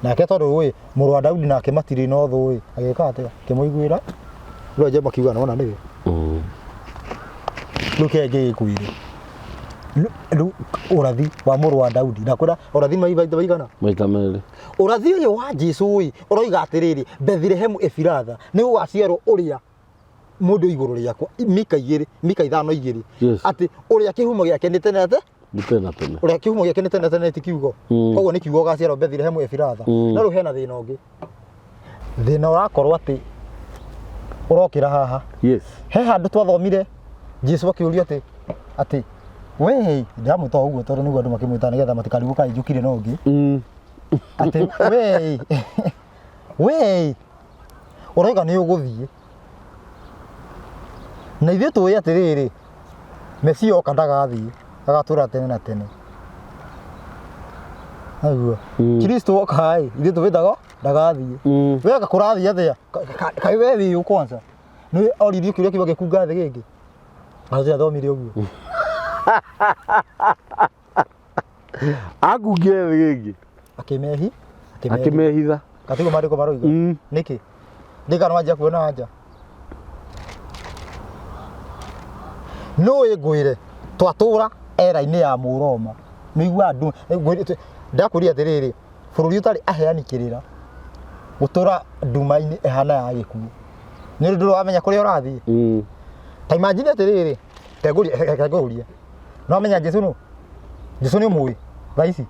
Speaker 2: Nake tondũ ĩ mũrũ wa Daudi nake matirĩ na ũthũ ĩ agĩka atĩa akĩmũiguĩra rĩu anjia makiuga nona nĩwe rĩu kĩrĩa ngĩgĩkwĩre rĩu ũrathi wa mũrũ wa Daudi ndakwĩra ũrathi maita maigana?
Speaker 1: Maita merĩ.
Speaker 2: Ũrathi ũyũ wa Jesu ĩ ũroiga atĩrĩrĩ Bethilehemu Efiratha nĩ gũgaciarwo ũrĩa mũndũ igũrũ rĩakwa Mika igĩrĩ Mika ithano igĩrĩ atĩ ũrĩa kĩhumo gĩake nĩ tene ate
Speaker 1: Nĩ tene na tene.
Speaker 2: Ũrĩa kĩhumo gĩake nĩ tene na tene ti kiugo. Koguo nĩ kiugo ũgaciarwo Bethilehemu Efiratha. No rĩu hena thĩna ũngĩ, thĩna ũrakorwo atĩ ũrokĩra haha. He handũ twathomire Jesu akĩũrio atĩ atĩ we ndĩramwĩta o ũguo tondũ nĩguo andũ makĩmwĩtaga nĩgetha matikarigwo kaĩ njũkire na ũngĩ. Atĩ we we ũroiga nĩ ũgũthiĩ na ithuĩ tũĩ atĩrĩrĩ Mesia oka ndagathiĩ agatũra tene na tene aiguo. Kristo oka ĩ ithuĩ tũwĩtaga ndagathiĩ. We anga kũrathiĩ atĩa? Kaĩ we wĩ ũ kwanza nĩ oririo kĩũria kĩu agĩkunga thĩ gĩngĩ na athomire ũguo.
Speaker 1: Akungire thĩ gĩngĩ.
Speaker 2: Akĩmehi
Speaker 1: akĩmehitha.
Speaker 2: Katiguo maandĩko maroiga. Nĩkĩ ndĩkana wanjia kuona anja nũĩ ngwĩre twatũra era-inĩ ya mũroma nĩigua andũ ndakwĩria atĩrĩrĩ bũrũri ũtarĩ aheani kĩrĩra gũtũra nduma-inĩ ĩhana ya gĩkuũ nĩ ũndũ ndũrĩ wamenya kũrĩa ũrathiĩ. Ta imagine atĩrĩrĩ reke ngũrie no wamenya Jesu nũ? Jesu nĩ ũmũĩ thaa ici?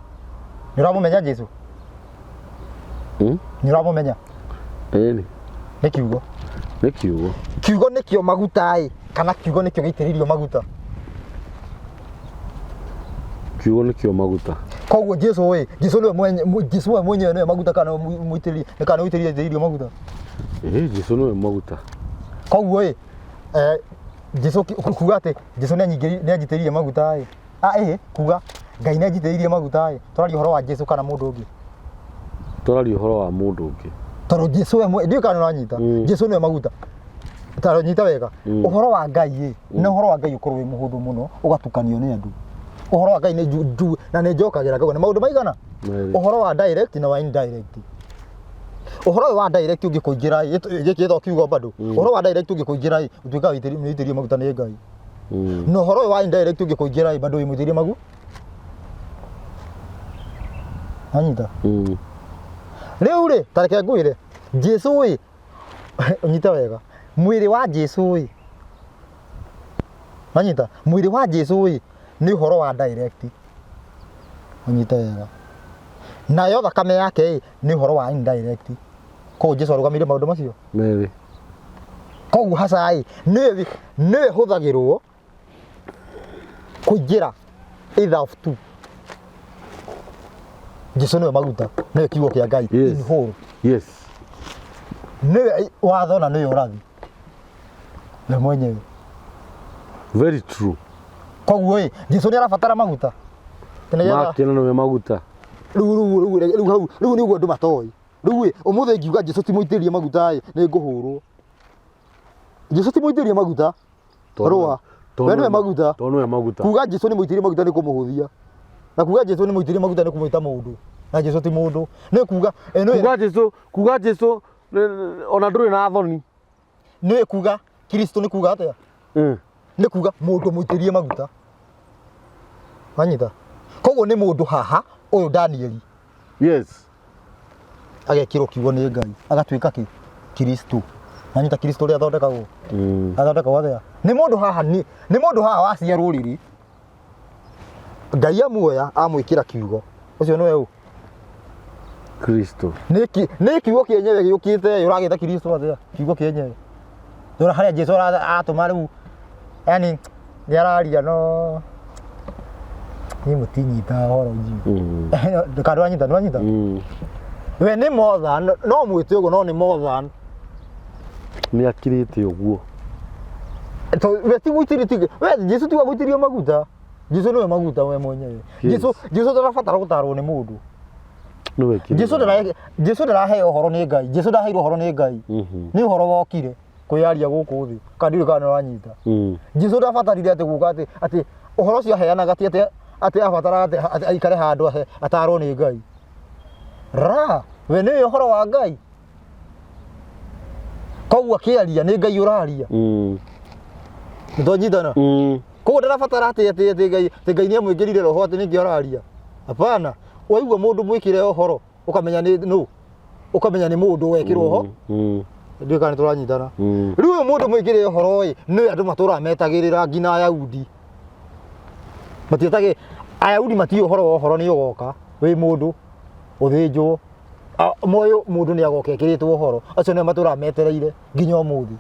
Speaker 2: Nĩ ũramũmenya Jesu? Nĩ ũramũmenya?
Speaker 1: Ĩni.
Speaker 2: Nĩ kiugo.
Speaker 1: Nĩ kiugo.
Speaker 2: Kiugo nĩkĩo maguta ĩ kana kiugo nĩkĩo gĩitĩrĩirio maguta?
Speaker 1: Kiugo nĩkĩo maguta.
Speaker 2: Koguo Jesu ĩ Jesu nĩwe mwenye Jesu we mwenyewe nĩwe maguta kana mũitĩrĩrie kana ũitĩrĩirio maguta?
Speaker 1: Ĩĩ Jesu nĩwe maguta.
Speaker 2: Koguo ĩ Jesu kuga atĩ Jesu nĩ anjitĩrĩirie maguta ĩ ah ĩ kuga Ngai nĩ anjitĩrĩirie maguta ĩ tũraria ũhoro wa Jesu kana mũndũ ũngĩ?
Speaker 1: Tũraria ũhoro wa mũndũ ũngĩ.
Speaker 2: Tondũ Jesu we ndiũĩ kana nĩũranyita. Jesu nĩwe maguta. Ta nyita wega. Ũhoro wa Ngai ĩ na ũhoro wa Ngai ũkorwo wĩ mũhũthũ mũno ũgatukanio nĩ andũ. Ũhoro wa Ngai nĩ na nĩ njokagĩra ngauga nĩ maũndũ maigana? Ũhoro wa direct na wa indirect. Ũhoro ũyũ wa direct ũngĩkũingĩra ĩ gĩkĩ gĩtagwo kiugo bado. Ũhoro wa direct ũngĩkũingĩra ĩ ũtuĩkaga nĩ wĩitĩrĩirio maguta nĩ Ngai. Na ũhoro ũyũ wa indirect ũngĩkũingĩra ĩ bado wĩ mũitĩrĩrie maguta. Wanyita? Rĩu rĩ ta reke ngwĩre Jesu ĩ ũnyite wega mwĩrĩ wa Jesu ĩ wanyita mwĩrĩ wa Jesu ĩ nĩ ũhoro wa direct ũnyite wega nayo thakame yake ĩ nĩ ũhoro wa indirect koguo Jesu arũgamĩire maũndũ macio
Speaker 1: Merĩ.
Speaker 2: Koguo haca ĩ nĩwe nĩwe hũthagĩrwo kũingĩra either of two. Jesu nĩwe maguta nĩwe kiugo kĩa Ngai in whole. Nĩwe watho na nĩwe ũrathi we mwenyewe.
Speaker 1: Very true.
Speaker 2: Koguo ĩ Jesu nĩ arabatara maguta
Speaker 1: nĩgetha Make na nĩwe maguta.
Speaker 2: Rĩu rĩu rĩu rĩu hau rĩu nĩguo andũ matoĩ. Rĩu ĩ ũmũthĩ ngiuga Jesu ti mũitĩrĩrie maguta ĩ nĩ ngũhũrwo. Jesu ti mũitĩrĩrie maguta. Rũa. We nĩwe maguta.
Speaker 1: Tondũ nĩwe maguta.
Speaker 2: Kuga Jesu nĩ mũitĩrĩrie maguta nĩ kũmũhũthia. Na kuga Jesu nĩ mũitĩrĩrie maguta nĩ kũmwĩta mũndũ. Na Jesu ti mũndũ. Nĩ kuga ĩno
Speaker 1: Kuga Jesu, kuga Jesu ona ndũrĩ na thoni.
Speaker 2: Nĩ kuga Kristo nĩ kuga atĩa? Nĩ kuga mũndũ mũitĩrie maguta. Wanyita? Koguo nĩ mũndũ haha ũyũ Danieli.
Speaker 1: Yes.
Speaker 2: Agekĩrwo kiugo nĩ Ngai agatuĩka kĩ Kristo. Wanyita Kristo ũrĩa athondekagwo? Athondekagwo atĩa? Nĩ mũndũ haha nĩ nĩ mũndũ haha waciarwo rĩrĩ Ngai amuoya amwĩkĩra kiugo. Ũcio nĩwe ũ?
Speaker 1: Kristo.
Speaker 2: Nĩ nĩ kiugo kĩenyewe gĩũkĩte ũragĩta Kristo atĩa? Kiugo kĩenyewe. Ndona harĩa Jesu aratũma rĩu yani nĩ araria no niĩ mũtinyitaga ũhoro njiũ. Kana ndwanyita ndwanyita? We nĩ more than no mwĩte ũguo no nĩ more than.
Speaker 1: Nĩ akirĩte ũguo.
Speaker 2: To we ti gwĩtĩrio ti we Jesu ti wa gwĩtĩrio maguta. Jesu nĩwe maguta we mwenyewe. Jesu Jesu ndarabatara gũtarwo nĩ mũndũ.
Speaker 1: Nĩwe kĩrĩra.
Speaker 2: Jesu ndara Jesu ndaraheo ũhoro nĩ Ngai. Jesu ndaheirwo ũhoro nĩ Ngai. Nĩ ũhoro wokire kwĩyaria gũkũ thĩ. Kana ndiũĩ kana nĩũranyita. Jesu ndabatarire atĩ gũka atĩ atĩ ũhoro ũcio aheanaga ti atĩ atĩ abataraga atĩ atĩ aikare handũ ahe atarwo nĩ Ngai. Ra, we nĩwe ũhoro wa Ngai. Koguo akĩaria nĩ Ngai ũraria. Nĩtwanyitana? Koguo ndarabatara atĩ atĩ atĩ Ngai atĩ Ngai nĩamwĩkĩrire roho atĩ nĩkĩo araria. Hapana. Waigua mũndũ mwĩkĩre ũhoro ũkamenya nĩ nũ ũkamenya nĩ mũndũ wekĩrwo ho. Ndiũĩ kana nĩtũranyitana. Rĩu ũyũ mũndũ mwĩkĩre ũhoro ĩ nĩwe andũ matũraga metagĩrĩra nginya Ayahudi. Matietagĩ Ayahudi matiũĩ ũhoro wa ũhoro nĩ ũgoka wĩ mũndũ ũthĩnjwo. Moĩ mũndũ nĩ agoka ekĩrĩtwo ũhoro. Acio nĩo matũraga metereire nginya ũmũthĩ.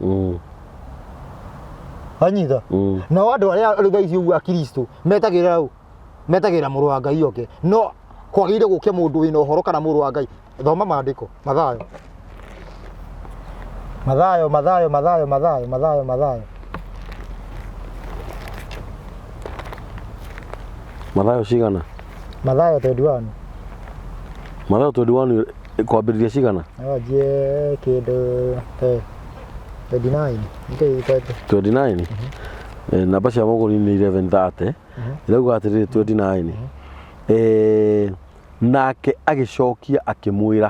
Speaker 2: Wanyita? Nao andũ arĩa rĩu thaa ici ũguo Akristo metagĩrĩra ũ? Metagĩrĩra mũrũ wa Ngai oke. No kwagĩrĩire gũke mũndũ wĩna ũhoro kana mũrũ wa Ngai. Thoma maandĩko. Mathayo. Mathayo, Mathayo, Mathayo, Mathayo, Mathayo, Mathayo.
Speaker 1: Mathayo cigana?
Speaker 2: Mathayo 21.
Speaker 1: Mathayo 21 kwambĩrĩria cigana?
Speaker 2: Wanjie kĩndũ 29. Nĩkĩĩ gĩkwete?
Speaker 1: 29. Namba cia mũgũri nĩ 11:30. Ĩrauga atĩrĩrĩ 29. Nake agĩcokia akĩmwĩra.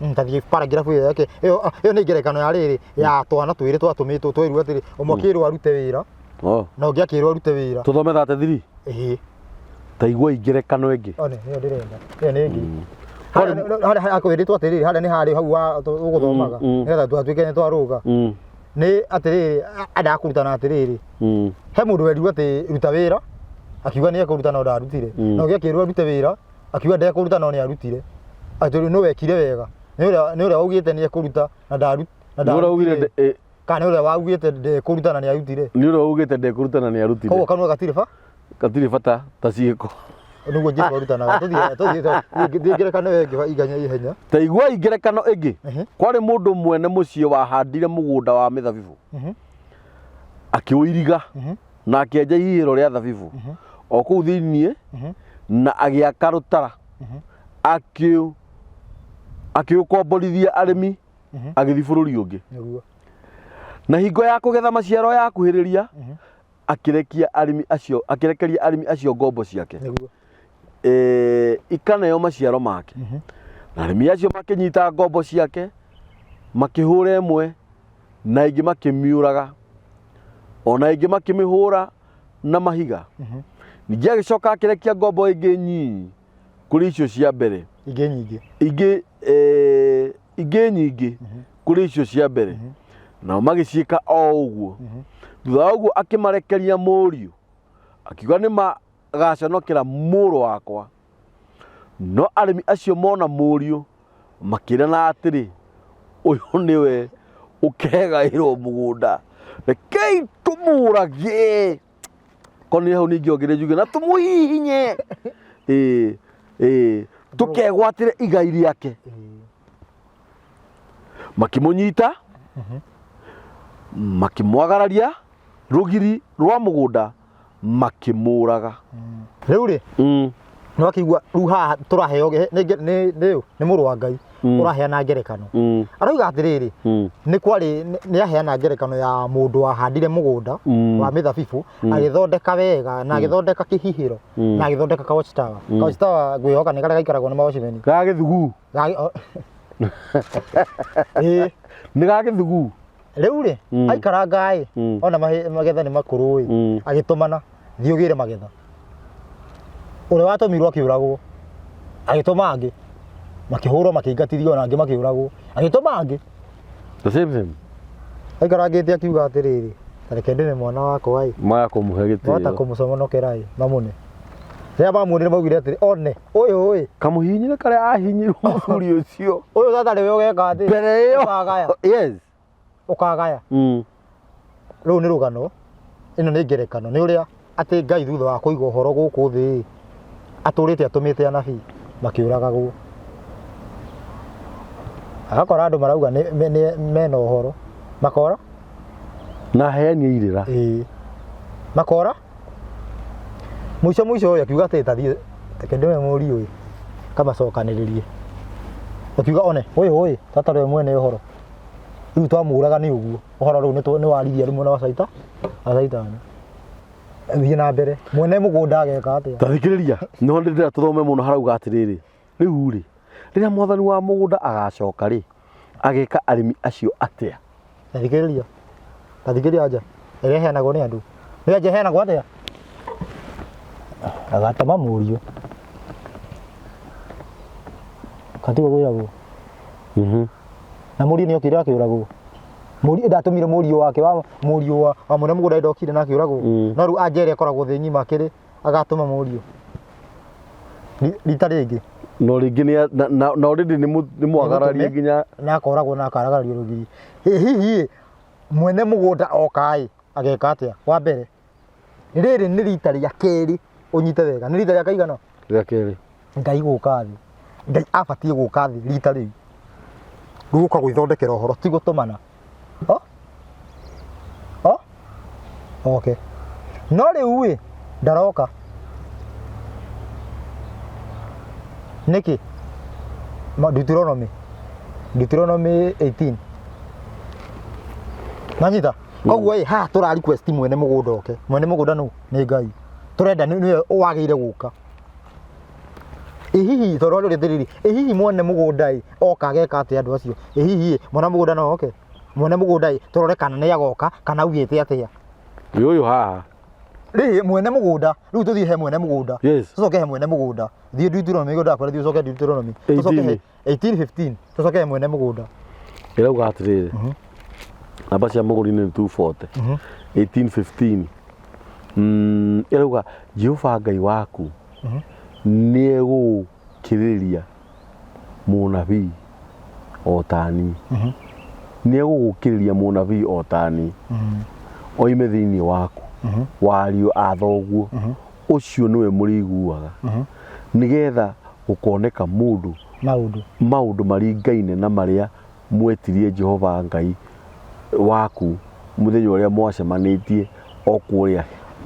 Speaker 2: Tathiĩ paragraph ĩyo yake ĩyo ĩyo nĩ ngerekano ya rĩrĩ ya twana twĩrĩ twatũmĩtwo twerirwo atĩrĩ ũmwe akĩrwo arute wĩra na ũngĩ akĩrwo arute wĩra.
Speaker 1: Tũthome 33?
Speaker 2: Ĩĩ.
Speaker 1: Ta iguai ngerekano ĩngĩ.
Speaker 2: One nĩyo ndĩrenda. Ĩyo nĩ ĩngĩ. Harĩa hakwĩrĩtwo atĩrĩrĩ harĩa nĩ harĩ hau ũgũthomaga nĩgetha twatuĩke nĩ twarũga. Nĩ atĩrĩrĩ endaga kũrutana atĩrĩrĩ he mũndũ werirwo atĩ ruta wĩra akiuga nĩ ekũruta no ndarutire. Na ũngĩ akĩrwo arute wĩra akiuga ndekũruta no nĩ arutire. Atĩ rĩu nũ wekire wega? Nĩ ũrĩa nĩ ũrĩa waugĩte nĩ ekũruta na na
Speaker 1: Nĩ ũrĩa waugire
Speaker 2: ndarutire. Kana nĩ ũrĩa waugĩte ndekũruta na nĩ arutire.
Speaker 1: Nĩ ũrĩa waugĩte ndekũruta na nĩ arutire.
Speaker 2: Koguo kanua gatirĩ ba?
Speaker 1: Gatirĩ bata ta ciĩko.
Speaker 2: Nĩguo Jesu arutanaga. Tũthiĩ tũthiĩ tũthiĩ ngerekano ĩyo ĩngĩ iganya ihenya.
Speaker 1: Ta iguai ngerekano ĩngĩ. Kwarĩ mũndũ mwene mũciĩ wahandire mũgũnda wa mĩthabibũ. Akĩũiriga na akĩenja ihihĩro rĩa thabibũ o kũu thĩinĩ na agĩaka rũtara akĩũkomborithia arĩmi agĩthiĩ bũrũri ũngĩ. Na hingo ya kũgetha maciaro yakuhĩrĩria akĩrekia arĩmi acio akĩrekeria arĩmi acio ngombo ciake ikaneo maciaro make. Na arĩmi acio makĩnyita ngombo ciake makĩhũra ĩmwe na ĩngĩ makĩmiũraga ona ĩngĩ makĩmĩhũra na mahiga. Ningĩ agĩcoka akĩrekia ngombo ĩngĩ nyinyi kũrĩ icio cia mbere.
Speaker 2: Ingĩ nyingĩ.
Speaker 1: Ingĩ ingĩ nyingĩ kũrĩ icio cia mbere. Nao magĩciĩka o ũguo. Thutha wa ũguo akĩmarekeria mũriũ akiuga nĩ magaconokera mũrũ wakwa. No arĩmi acio mona mũriũ makĩrana atĩrĩ, ũyũ nĩwe ũkegaĩrwo mũgũnda, rekei tũmũrage. Korwo nĩ hau ningĩ ongereire njuge na tũmũhihinye. Ĩĩ, ĩĩ, tũkegwatĩre igai rĩake. Makĩmũnyita, makĩmwagararia rũgiri rwa mũgũnda makĩmũraga.
Speaker 2: Rĩu rĩ, nĩ wakĩigua rĩu haha tũraheo nĩ nĩ nĩ nĩ mũrũ wa Ngai. Ũraheana ngerekano. Arauga atĩrĩrĩ, nĩ kwarĩ nĩ aheana ngerekano ya mũndũ wahandire mũgũnda wa mĩthabibũ, agĩthondeka wega na agĩthondeka kĩhihĩro na agĩthondeka ka watch tower. Ka watch tower ngwĩhoka nĩ karĩa gaikaragwo nĩ mawatchman.
Speaker 1: Ga gĩthugu.
Speaker 2: Ĩĩ.
Speaker 1: Nĩ ga gĩthugu.
Speaker 2: Rĩu rĩ, aikaranga ĩ, ona magetha nĩ makũrũ ĩ, agĩtũmana, thiĩ ũgĩre magetha. Ũrĩa watũmirwo akĩũragwo, agĩtũma angĩ, makĩhũrwo makĩingatithio ona angĩ makĩũragwo, agĩtũma angĩ.
Speaker 1: The same same.
Speaker 2: Aikarangĩte akiuga atĩrĩrĩ, ta reke ndĩme mwana wakwa ĩ,
Speaker 1: Maya kũmũhe
Speaker 2: mahota
Speaker 1: gĩtĩo.
Speaker 2: kũmũconokera ĩ, mamũne. Rĩrĩa mamuonire maugire atĩrĩ, one, ũyũ ĩ,
Speaker 1: Kamũhihinyĩre karĩa ahihinyirwo mũthuri ũcio.
Speaker 2: Ũyũ tata nĩwe ũgeka atĩ,
Speaker 1: Mbere ĩyo.
Speaker 2: Ũkagaya.
Speaker 1: Yes.
Speaker 2: Ũkagaya. Rũu nĩ rũgano, ĩno nĩ ngerekano, nĩ ũrĩa atĩ Ngai thutha wa kũiga ũhoro gũkũ thĩ ĩ, atũrĩte atũmĩte anabii makĩũragagwo. Agakora andũ marauga mena ũhoro, makora.
Speaker 1: Na aheani a irĩra.
Speaker 2: Ĩĩ. Makora. Mũico mũico ũyũ akiuga atĩ tathiĩ reke ndĩme mũriũ ũyũ kamacokanĩrĩrie. Akiuga one ũyũ ũyũ tata rĩwe mwene ũhoro. Rĩu twamũraga nĩ ũguo. Ũhoro rĩu nĩ waririe rĩu mwena wa caita wa caitani. Thiĩ na mbere. Mwene mũgũnda ageka atĩa?
Speaker 1: Ta thikĩrĩria, nĩho ndĩrenda tũthome mũno harauga atĩrĩrĩ, rĩu rĩ, rĩrĩa mwathani wa mũgũnda agacoka rĩ, ageka arĩmi acio atĩa?
Speaker 2: Ta thikĩrĩria. Ta thikĩrĩria anja. Ĩrĩa ĩheanagwo nĩ andũ. Nĩ anja ĩheanagwo atĩa? Agatũma mũriũ. Katigwo kwĩragwo. Na mũriũ nĩ okire akĩũragwo. Mũriũ ndatũmire mũriũ wake wa mũriũ wa mwene mũgũnda ndokire na akĩũragwo. No rĩu anja ĩrĩa ĩkoragwo thĩ ng'ima akĩrĩ agatũma mũriũ. Rita rĩngĩ.
Speaker 1: No rĩngĩ nĩ na already nĩ mwagararie nginya
Speaker 2: na akoragwo na akaragario rũgiri. Hihi mwene mũgũnda oka ĩ ageka atĩa? Wa mbere rĩrĩ nĩ rita rĩa kerĩ, ũnyite wega, nĩ rita rĩa kaigana?
Speaker 1: Rĩa kerĩ.
Speaker 2: Ngai gũka thĩ. Ngai abatiĩ gũka thĩ rita rĩu. Rĩu gũka gwĩthondekera ũhoro ti gũtũmana. O? O? Okay. No rĩu ĩ ndaroka. Nĩkĩ? Deuteronomy. Deuteronomy 18. Nanyita? Koguo ĩ haha tũra request mwene mũgũnda oke. Mwene mũgũnda nũ? Nĩ Ngai. Tũrenda nĩwe wagĩrĩire gũka. Ĩ hihi tondũ rĩrĩ atĩrĩrĩ, ĩ hihi mwene mũgũnda ĩ oka ageka atĩa andũ acio? Ĩ hihi ĩ mwene mũgũnda no oke? Mwene mũgũnda ĩ tũrore kana nĩ agoka kana augĩte atĩa?
Speaker 1: Nĩ ũyũ haha.
Speaker 2: Rĩrĩ mwene mũgũnda, rĩu tũthiĩ he mwene mũgũnda.
Speaker 1: Yes.
Speaker 2: Tũcoke he mwene mũgũnda. Thiĩ Deuteronomy, nĩguo ndakwĩra thiĩ ũcoke Deuteronomy. Tũcoke he 18:15, tũcoke he mwene mũgũnda.
Speaker 1: Ĩrauga atĩrĩrĩ, namba cia mũgũri nĩ 240. 18:15. Ĩrauga Jehova Ngai waku nĩ egũgũkĩrĩria mũnabii o ta niĩ. Nĩ egũgũkĩrĩria mũnabii o ta niĩ. Oime thĩinĩ waku wa ariũ a thoguo. Ũcio nĩwe mũrĩiguaga. Nĩgetha gũkoneka mũndũ
Speaker 2: Maũndũ.
Speaker 1: Maũndũ maringaine na marĩa mwetirie Jehova Ngai waku mũthenya ũrĩa mwacemanĩtie o kũrĩa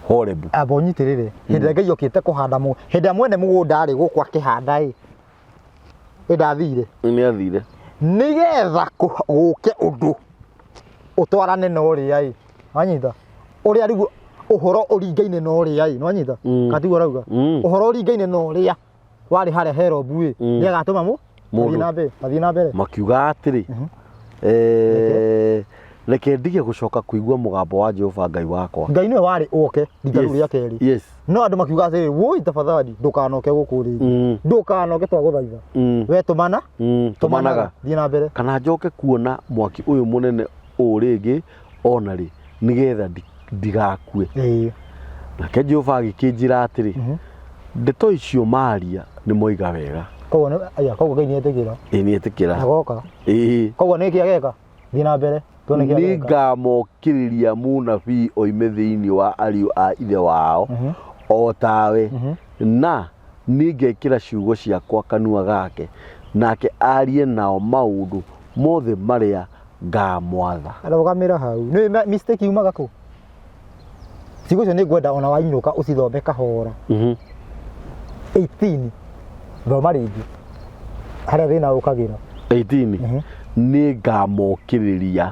Speaker 1: Horebu.
Speaker 2: Amba ũnyitĩrĩre. Hĩndĩ ĩrĩa Ngai okĩte kũhanda mũ, hĩndĩ ĩrĩa mwene mũgũnda arĩ gũkũ akĩhanda ĩ, ĩ ndathire.
Speaker 1: Nĩ athire.
Speaker 2: Nĩgetha gũke ũndũ ũtwarane na ũrĩa ĩ, wanyita? Ũrĩa rĩu ũhoro ũringaine na ũrĩa ĩ, nĩwanyita? Katiguo arauga? Ũhoro ũringaine na ũrĩa warĩ harĩa Herobu ĩ, nĩ agatũma mũ
Speaker 1: Mũndũ.
Speaker 2: Athiĩ na mbere, athiĩ na mbere.
Speaker 1: Makiuga atĩrĩ, reke ndige gũcoka kũigua mũgambo wa Jehova Ngai wakwa.
Speaker 2: Ngai nĩwe warĩ oke rita rĩu rĩa kerĩ.
Speaker 1: Yes.
Speaker 2: No andũ makiuga atĩrĩ, woi tafadhali ndũkanoke gũkũ rĩngĩ. Ndũkanoke twagũthaitha. We tũmana?
Speaker 1: Tũmanaga.
Speaker 2: Thiĩ na mbere.
Speaker 1: Kana njoke kuona mwaki ũyũ mũnene ũũ rĩngĩ ona rĩ, nĩgetha ndigakue. Nake Jehova agĩkĩnjĩra atĩrĩ, ndeto icio maria nĩ moiga wega.
Speaker 2: Koguo nĩ, aya, koguo Ngai nĩ etĩkĩra.
Speaker 1: Ĩĩ nĩ etĩkĩra.
Speaker 2: Agoka.
Speaker 1: Ĩĩ.
Speaker 2: Koguo nĩ kĩ ageka? Thiĩ na mbere. Tuone kĩ ageka.
Speaker 1: Nĩngamokĩrĩria mũnabii oime thĩinĩ wa ariũ a ithe wao, o tawe, na nĩngekĩra ciugo ciakwa kanua gake, nake aarie nao maũndũ mothe marĩa ngamwatha.
Speaker 2: Rũgamĩra hau. Nĩ mistake yumaga kũ? Ciugo icio nĩ ngwenda ona wainũka ũcithome kahora. 18 thoma rĩngĩ harĩa thĩna ũkagĩra.
Speaker 1: 18 nĩ ngamokĩrĩria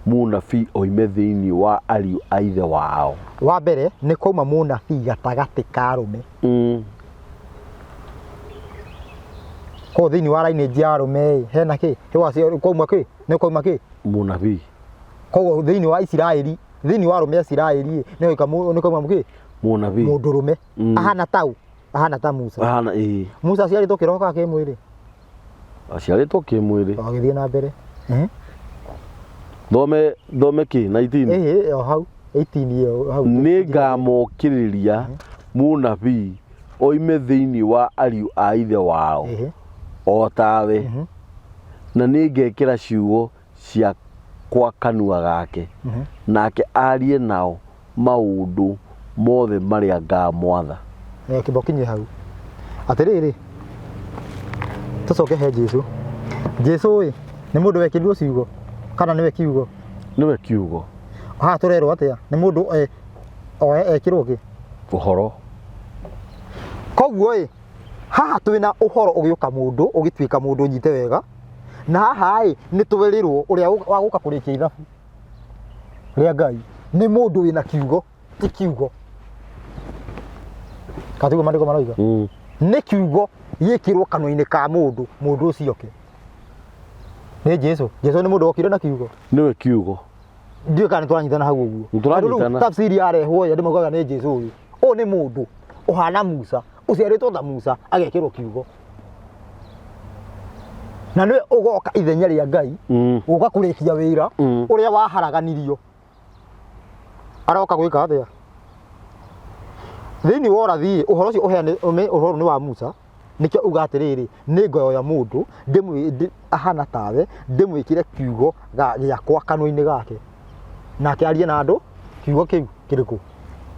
Speaker 1: mũnabii oime thĩinĩ wa ariũ a ithe wao.
Speaker 2: Wa mbere nĩ kwauma mũnabii gatagatĩ ka arũme. Koguo thĩinĩ wa lineage ya arũme ĩ, hena kĩ? He wacio kwauma kĩ? Nĩ kwauma kĩ?
Speaker 1: Mũnabii.
Speaker 2: Koguo thĩinĩ wa Isiraeli, thĩinĩ wa arũme a Isiraeli ĩ, nĩ kwauma kĩ?
Speaker 1: Mũnabii.
Speaker 2: Mũndũrũme. Ahana tau, ahana ta Musa.
Speaker 1: Ahana ĩĩ.
Speaker 2: Musa aciarĩtwo kĩroho kana kĩmwĩrĩ?
Speaker 1: Aciarĩtwo kĩmwĩrĩ.
Speaker 2: Agĩthiĩ na mbere.
Speaker 1: Thome thome kĩ 19.
Speaker 2: Ĩĩ o hau 18 ĩyo hau.
Speaker 1: Nĩ ngamokĩrĩria mũnabii oime thĩinĩ wa ariũ a ithe wao o tawe, na nĩ ngekĩra ciugo ciakwa kanua gake, nake arie nao maũndũ mothe marĩa ngamwatha.
Speaker 2: Eh, kĩmbo kinye hau atĩrĩrĩ tũcoke he Jesu Jesu ĩ nĩ mũndũ wekĩrirwo ciugo kana nĩwe kiugo
Speaker 1: Nĩwe kiugo.
Speaker 2: Haha tũrerwo atĩa nĩ mũndũ e, oe ekĩrwo kĩ
Speaker 1: Ũhoro.
Speaker 2: Koguo ĩ haha twĩna ũhoro ũgĩũka mũndũ ũgĩtuĩka mũndũ nyite wega na haha ĩ nĩ twĩrĩrwo ũrĩa wa gũka kũrĩkia ithabu rĩa Ngai nĩ mũndũ wĩna kiugo ti kiugo katiguo maandĩko maroiga nĩ kiugo gĩkĩrwo kanua-inĩ ka mũndũ mũndũ ũcio oke nĩ Jesu Jesu nĩ mũndũ wokire na kiugo
Speaker 1: Nĩwe kiugo.
Speaker 2: Ndiũĩ kana nĩtũranyitana hau ũguo.
Speaker 1: Nĩtũranyitana.
Speaker 2: Tondũ rĩu tafsiri yarehwo ĩ andũ maugaga nĩ Jesu ũyũ. Ũyũ nĩ mũndũ ũhana Musa, ũciarĩtwo ta Musa, agekĩrwo kiugo. Na nĩwe ũgoka ithenya rĩa Ngai, gũka kũrĩkia wĩra ũrĩa waharaganirio. Aroka gwĩka atĩa? Thĩinĩ wa ũrathi ũhoro ũcio ũheane ũhoro nĩ wa Musa. Nĩkĩo uga atĩrĩrĩ, nĩ ngoya mũndũ ahana tawe, ndĩmwĩkĩre kiugo gĩakwa kanua-inĩ gake, nake arie na andũ kiugo kĩu kĩrĩkũ?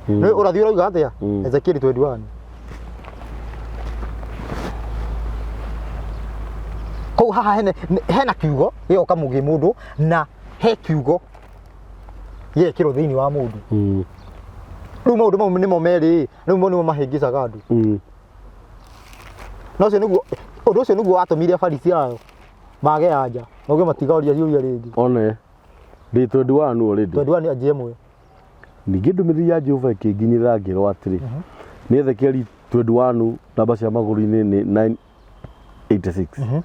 Speaker 2: Nĩ ũrathi ũrauga atĩa? Ezekieli 21. Kũu haha hena kiugo gĩgoka mũgĩ mũndũ na he kiugo gĩgekĩrwo thĩinĩ wa mũndũ. Rĩu maũndũ mau nĩmo merĩ, rĩu mo nĩmo mahĩngĩcaga andũ. Na ũcio nĩguo ũndũ ũcio nĩguo watũmire Afarisi ayo mage anja mauge matigoria ciũria rĩngĩ.
Speaker 1: One ndĩ 21 already.
Speaker 2: 21 anjia ĩmwe.
Speaker 1: Ningĩ ndũmĩrĩri ya Jehova ĩkĩnginyĩrĩra ngĩrwo atĩrĩ, nĩ Ezekieli 21 namba cia magũrũ-inĩ nĩ 986.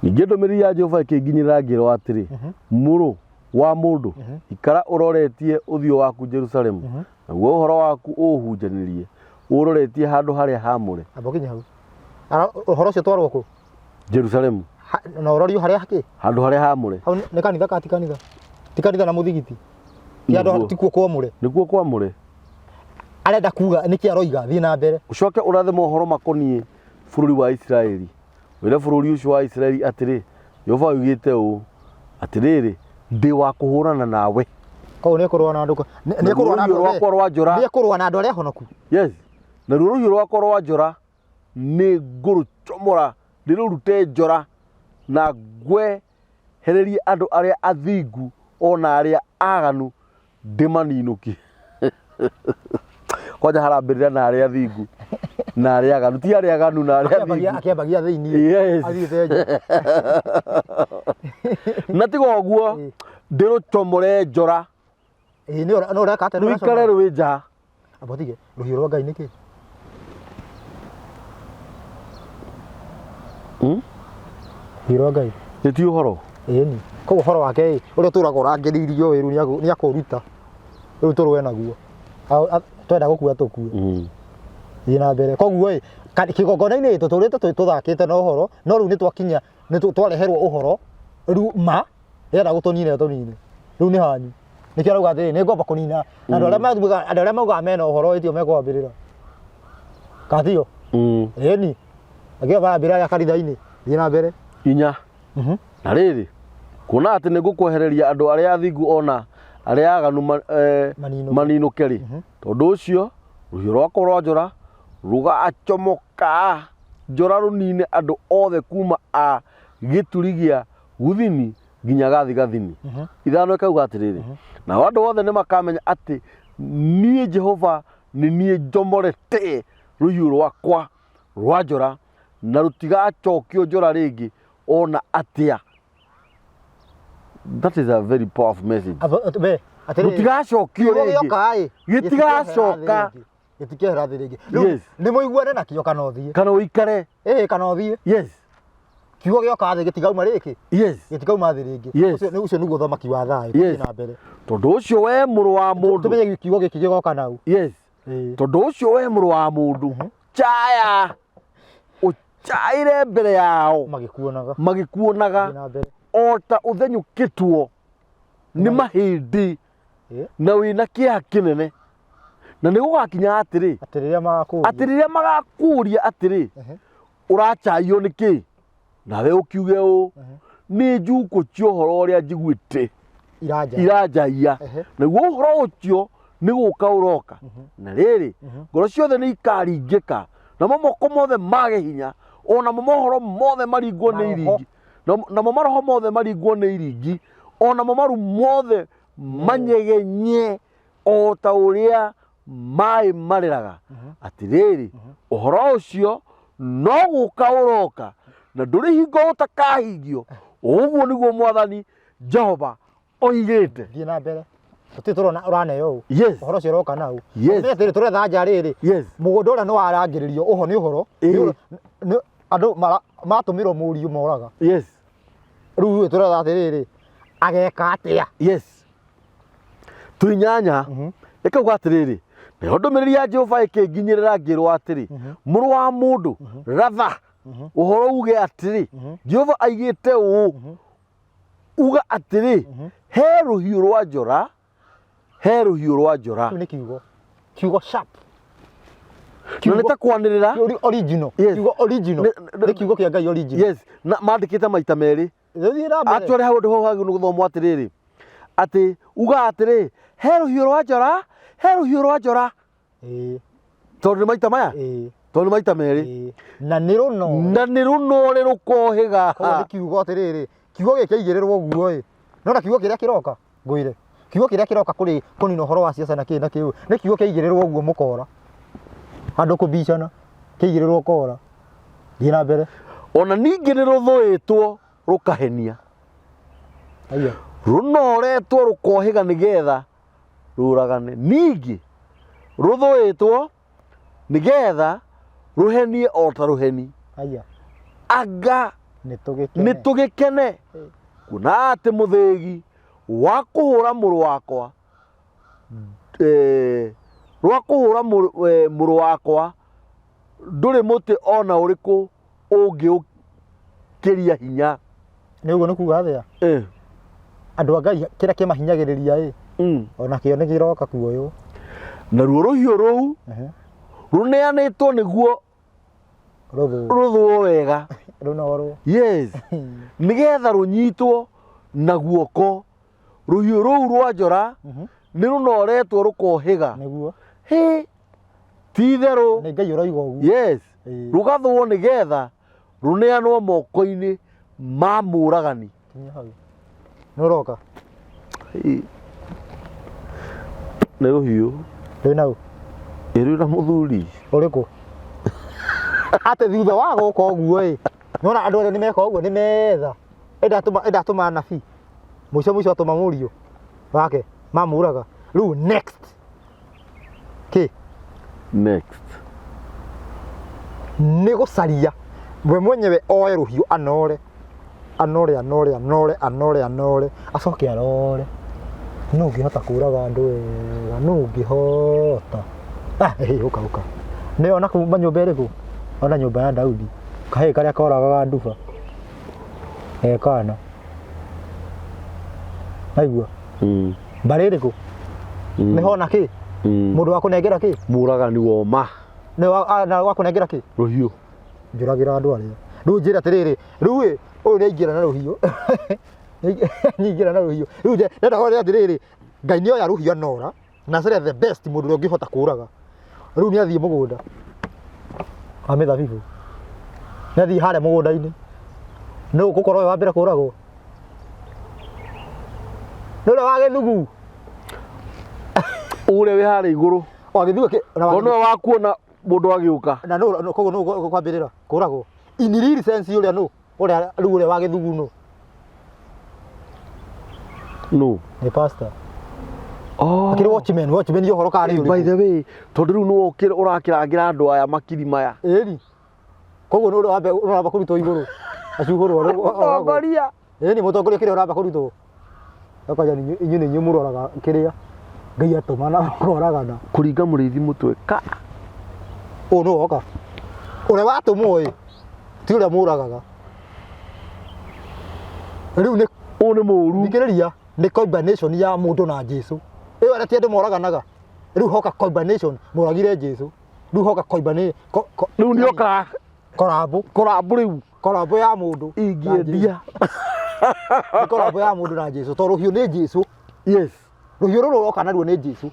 Speaker 1: Ningĩ ndũmĩrĩri ya Jehova ĩkĩnginyĩrĩra ngĩrwo atĩrĩ, mũrũ wa mũndũ, ikara ũroretie ũthiũ waku Jerusalemu, naguo ũhoro waku ũũhunjanĩrie ũroretie handũ harĩa haamũre.
Speaker 2: Amba ũkinye hau. Ũhoro ũcio twarwo kũ?
Speaker 1: Jerusalemu.
Speaker 2: Na ũrorio harĩa kĩ?
Speaker 1: Handũ harĩa haamũre.
Speaker 2: Hau nĩ kanitha kana ti kanitha? Ti kanitha na mũthigiti? Ti handũ tikuo kwamũre?
Speaker 1: Nĩkuo kwamũre.
Speaker 2: Arenda kuga nĩkĩ aroiga? Thiĩ na mbere.
Speaker 1: Ũcoke ũrathe mohoro makoniĩ bũrũri wa Isiraeli. Wĩre bũrũri ũcio wa Isiraeli atĩrĩ, Jehova oigĩte ũũ, 'Atĩrĩrĩ, ndĩ wa kũhũũrana nawe.
Speaker 2: Koguo nĩ ekũrũa na andũ. Nĩ ekũrũa na
Speaker 1: andũ rwakwa rwa njora.
Speaker 2: Nĩ ekũrũa na andũ arĩa ahonoku.
Speaker 1: Yes. Naruo rũhiũ rwakwa rwa njora nĩ ngũrũcomora ndĩrũrute njora na ngwehererie andũ arĩa athingu o na arĩa aganu ndĩmaninũkie. Kwanja harambĩrĩra na arĩa athingu na arĩa aganu, ti arĩa aganu na arĩa athingu.
Speaker 2: Akĩambagia thĩinĩ.
Speaker 1: Yes.
Speaker 2: Athiĩte nja.
Speaker 1: Na tiga ũguo ndĩrũcomore njora.
Speaker 2: Ĩĩ nĩ ũreka atĩa?
Speaker 1: Rũikare rwĩ nja.
Speaker 2: Amba ũtige, rũhiũ rwa Ngai nĩ kĩ? Rũhiũ rwa Ngai.
Speaker 1: Nĩ ti ũhoro?
Speaker 2: Ĩni. Koguo ũhoro wake ĩ, ũrĩa ũtũraga ũrangĩrĩirio ĩ, rĩu nĩ akũũruta. Rĩu tũrũe naguo. Twenda gũkua tũkue. Thiĩ na mbere. Koguo ĩ, kĩgongona-inĩ tũtũrĩte tũthakĩte na ũhoro, no rĩu nĩ twakinya, nĩ twareherwo ũhoro, rĩu ma, ĩrenda gũtũnina ĩtũnine. Rĩu nĩ hanyu. Nĩkĩo arauga atĩrĩ, nĩ ngwamba kũnina. Na andũ arĩa maugaga andũ arĩa maugaga mena ũhoro ĩ tio mekwambĩrĩra. Kana tio? Ĩni. Akĩo marambĩrĩra kanitha-inĩ. Thiĩ na mbere.
Speaker 1: Inya. Na rĩrĩ, kuona atĩ nĩ ngũkwehereria andũ arĩa athingu o na arĩa aganu
Speaker 2: Maninũke.
Speaker 1: maninũke-rĩ, tondũ ũcio rũhiũ rwakwa rwa njora rũgacomoka njora rũnine andũ othe kuma a gĩturi gĩa guthini nginya gathigathini. Ithano ĩkauga atĩrĩrĩ, nao andũ othe nĩ makamenya atĩ niĩ Jehova nĩ niĩ njomorete rũhiũ rwakwa rwa njora, na rũtigacokio njora rĩngĩ, Ona atĩa. That is a very powerful message.
Speaker 2: We atĩrĩrĩ,
Speaker 1: Rũtigacokio
Speaker 2: kiugo
Speaker 1: rĩngĩ.
Speaker 2: gĩoka ĩ,
Speaker 1: Gĩtigacoka.
Speaker 2: gĩtikehera thĩ rĩngĩ. Rĩu nĩ mũiguane nakĩo kana ũthiĩ.
Speaker 1: Kana ũikare.
Speaker 2: Ĩĩ, kana ũthiĩ. Kiugo gĩoka thĩ gĩtikauma rĩkĩ, gĩtikauma thĩ rĩngĩ. Ũcio nĩguo ũthamaki wa thayũ. Tũthiĩ na mbere.
Speaker 1: Tondũ ũcio we mũrũ wa mũndũ,
Speaker 2: Tũmenye kiugo gĩkĩ gĩgoka nau.
Speaker 1: Tondũ ũcio we mũrũ wa mũndũ, caya ũcaĩre mbere yao
Speaker 2: magĩkuonaga,
Speaker 1: magĩkuonaga,
Speaker 2: Thiĩ na mbere.
Speaker 1: O ta ũthenyũkĩtwo nĩ mahĩndĩ na wĩna kĩeha kĩnene. Na nĩ gũgakinya atĩrĩ,
Speaker 2: atĩ rĩrĩa magakũria,
Speaker 1: atĩ rĩrĩa magakũria atĩrĩ, ũracaio nĩ kĩ, nawe ũkiuge ũũ, nĩ njukũ cia ũhoro ũrĩa njiguĩte
Speaker 2: iranja
Speaker 1: iranjaia. Naguo ũhoro ũcio nĩ gũka ũroka. Na rĩrĩ, ngoro ciothe nĩ ikaringĩka, namo moko mothe mage hinya, o namo mohoro mothe maringwo nĩ
Speaker 2: Maroho.
Speaker 1: iringi, namo maroho mothe maringwo nĩ iringi, o namo maru mothe manyegenye o ta ũrĩa maĩ marĩraga. Atĩrĩrĩ, ũhoro ũcio no gũka ũroka, na ndũrĩ hingo ũtakahingio. Ũguo nĩguo Mwathani Jehova oigĩte.
Speaker 2: Thiĩ na mbere. Tũtirĩ tũrona ũraneo ũũ. Ũhoro ũcio ũroka nau. Ũmenye atĩrĩ, tũretha nja rĩrĩ, mũgũnda ũrĩa nĩ warangĩrĩrio, ũho nĩ ũhoro. Andũ matũmĩrwo mũriũ moraga. Rĩu ĩ tũretha atĩrĩrĩ, ageka atĩa?
Speaker 1: Yes, tũinyanya ĩkauga atĩrĩrĩ, nayo ndũmĩrĩri ya Jehova ĩkĩnginyĩrĩra ngĩrwo atĩrĩ, mũrũ wa mũndũ, ratha ũhoro uge atĩrĩ, Jehova aigĩte ũũ, uga atĩrĩ, he rũhiũ rwa njora, he rũhiũ rwa njora.
Speaker 2: Kĩu nĩ kiugo sharp.
Speaker 1: Na nĩ ta kwanĩrĩra.
Speaker 2: Original. Kiugo original. Nĩ kiugo kĩa Ngai original.
Speaker 1: Yes, na mandĩkĩte maita merĩ.
Speaker 2: Thiĩ na mbere.
Speaker 1: Actually hau ndĩho hagĩrĩirwo nĩ gũthomwo atĩrĩrĩ, atĩ uga atĩrĩ, he rũhiũ rwa njora, he rũhiũ rwa njora. Tondũ nĩ maita maya, tondũ nĩ maita merĩ.
Speaker 2: Na nĩ rũno.
Speaker 1: Na nĩ rũnore rũkohĩga.
Speaker 2: Koguo nĩ kiugo atĩrĩrĩ, kiugo gĩkĩ kĩaigĩrĩrwo ũguo ĩ, nona kiugo kĩrĩa kĩroka ngwĩre, kiugo kĩrĩa kĩroka kũrĩ kũnina ũhoro wa ciaca na kĩ na kĩ, nĩ kiugo kĩaigĩrĩrwo ũguo mũkora handũ kũbicana, kĩaigĩrĩrwo kora. Thiĩ na mbere.
Speaker 1: Ona ningĩ nĩ rũthũĩtwo rũkahenia.
Speaker 2: Aya.
Speaker 1: Rũnoretwo rũkohĩga nĩgetha rũragane. Ningĩ rũthũĩtwo nĩgetha rũhenie o ta rũheni.
Speaker 2: Aya.
Speaker 1: Anga
Speaker 2: nĩ tũgĩkene.
Speaker 1: Nĩ tũgĩkene. Kuona atĩ mũthĩgi wa kũhũra mũrũ wakwa, rwa kũhũra mũrũ wakwa ndũrĩ mũtĩ ona ũrĩkũ ũngĩũkĩria hinya.
Speaker 2: Nĩ ũguo nĩ kuga atĩa? Andũ a Ngai kĩrĩa kĩmahinyagĩrĩria ĩ, ona kĩo nĩ kĩroka kuoywo.
Speaker 1: Naruo rũhiũ rũu rũneanĩtwo nĩguo
Speaker 2: rũthũo,
Speaker 1: rũthũo wega.
Speaker 2: Rũnorwo.
Speaker 1: Yes. Nĩgetha rũnyitwo na guoko. Rũhiũ rũu rwa njora nĩ rũnoretwo rũkohĩga.
Speaker 2: Nĩguo.
Speaker 1: Hĩ, ti itherũ.
Speaker 2: Nĩ Ngai ũroiga ũguo.
Speaker 1: Yes. Rũgathũo nĩgetha rũneanwo moko-inĩ ma mũragani.
Speaker 2: Kinya hau. Nĩ ũroka?
Speaker 1: Ĩ. Nĩ rũhiũ.
Speaker 2: Rwĩ nau?
Speaker 1: Ĩ rwĩ na mũthuri.
Speaker 2: Ũrĩkũ? Atĩ thutha wa gũka ũguo ĩ, nĩwona andũ arĩa nĩmeka ũguo nĩmetha. Ĩndatũma anabii. Mũico mũico atũma mũriũ wake mamũraga. Rĩu next. Kĩ?
Speaker 1: Next.
Speaker 2: Nĩ gũcaria we mwenyewe oe rũhiũ anore. Anore, anore, anore, anore, anore. Acoke arore. Nũ ũngĩhota kũraga andũ wega? Nũ ũngĩhota? Ĩ, ũka, ũka. Nĩ ona kuma nyũmba ĩrĩkũ? Ona nyũmba ya Daudi. Kahĩĩ karĩa koragaga nduba. Kana. Naigua? Mbarĩ ĩrĩkũ? Nĩ hona kĩ? Mũndũ wa kũnengera kĩ?
Speaker 1: Mũragani woma.
Speaker 2: Nĩ na wa kũnengera kĩ?
Speaker 1: Rũhiũ.
Speaker 2: Njũragĩra andũ arĩa. Rĩu njĩra atĩrĩrĩ, rĩu ĩ, ũyũ nĩ aingĩra na rũhiũ. Nĩ aingĩra na rũhiũ. Rĩu ndĩrenda kuona atĩrĩrĩ, Ngai nĩ oya rũhiũ anora, na acaria the best mũndũ ũrĩa ũngĩhota kũraga. Rĩu nĩ athiĩ mũgũnda wa mĩthabibũ. Nĩ athiĩ harĩa mũgũnda-inĩ. Nũ ũgũkorwo wĩ wa mbere kũragwo? Nĩ ũrĩa wa gĩthugu.
Speaker 1: Ũrĩa wĩ harĩa igũrũ.
Speaker 2: Wa gĩthugu na wa
Speaker 1: Tondũ nĩwe wa kuona mũndũ agĩũka.
Speaker 2: Na nũ, koguo nũ ũkwambĩrĩra kũragwo? In real sense ũrĩa nũ? Ũrĩa rĩu ũrĩa wa gĩthuguno.
Speaker 1: No.
Speaker 2: Nĩ pastor.
Speaker 1: Oh.
Speaker 2: Akĩrĩ watchman, watchman ya ũhoro karĩ
Speaker 1: By
Speaker 2: ũrĩkũ?
Speaker 1: the way, tondũ rĩu nĩwe ũrakĩrangĩra andũ aya makiri maya.
Speaker 2: Ĩni. Koguo nĩ ũramba ũramba kũrutwo igũrũ. Acuhũrwo
Speaker 1: Mũtongoria.
Speaker 2: Ĩni mũtongoria kĩrĩa ũramba kũrutwo. Akwanja inyuĩ nĩ inyuĩ mũroraga kĩrĩa Ngai atũmana mũkoragana.
Speaker 1: Kũringa mũrĩithi mũtwe ka.
Speaker 2: Ũyũ nĩwe woka. Ũrĩa watũmwo ĩ ti ũrĩa mũragaga. Rĩu nĩ
Speaker 1: Ũyũ nĩ mũru.
Speaker 2: thikĩrĩria nĩ combination ya mũndũ na Jesu. Ĩyo arĩa ti andũ moraganaga. Rĩu hoka combination mũragire Jesu. Rĩu hoka combination
Speaker 1: Rĩu nĩ oka
Speaker 2: korambo
Speaker 1: korambo rĩu
Speaker 2: korambo ya mũndũ na
Speaker 1: ingĩendia.
Speaker 2: Jesu. Nĩ korambo ya mũndũ na Jesu tondũ rũhiũ nĩ Jesu.
Speaker 1: Yes.
Speaker 2: Rũhiũ rũrũ roka naruo nĩ Jesu.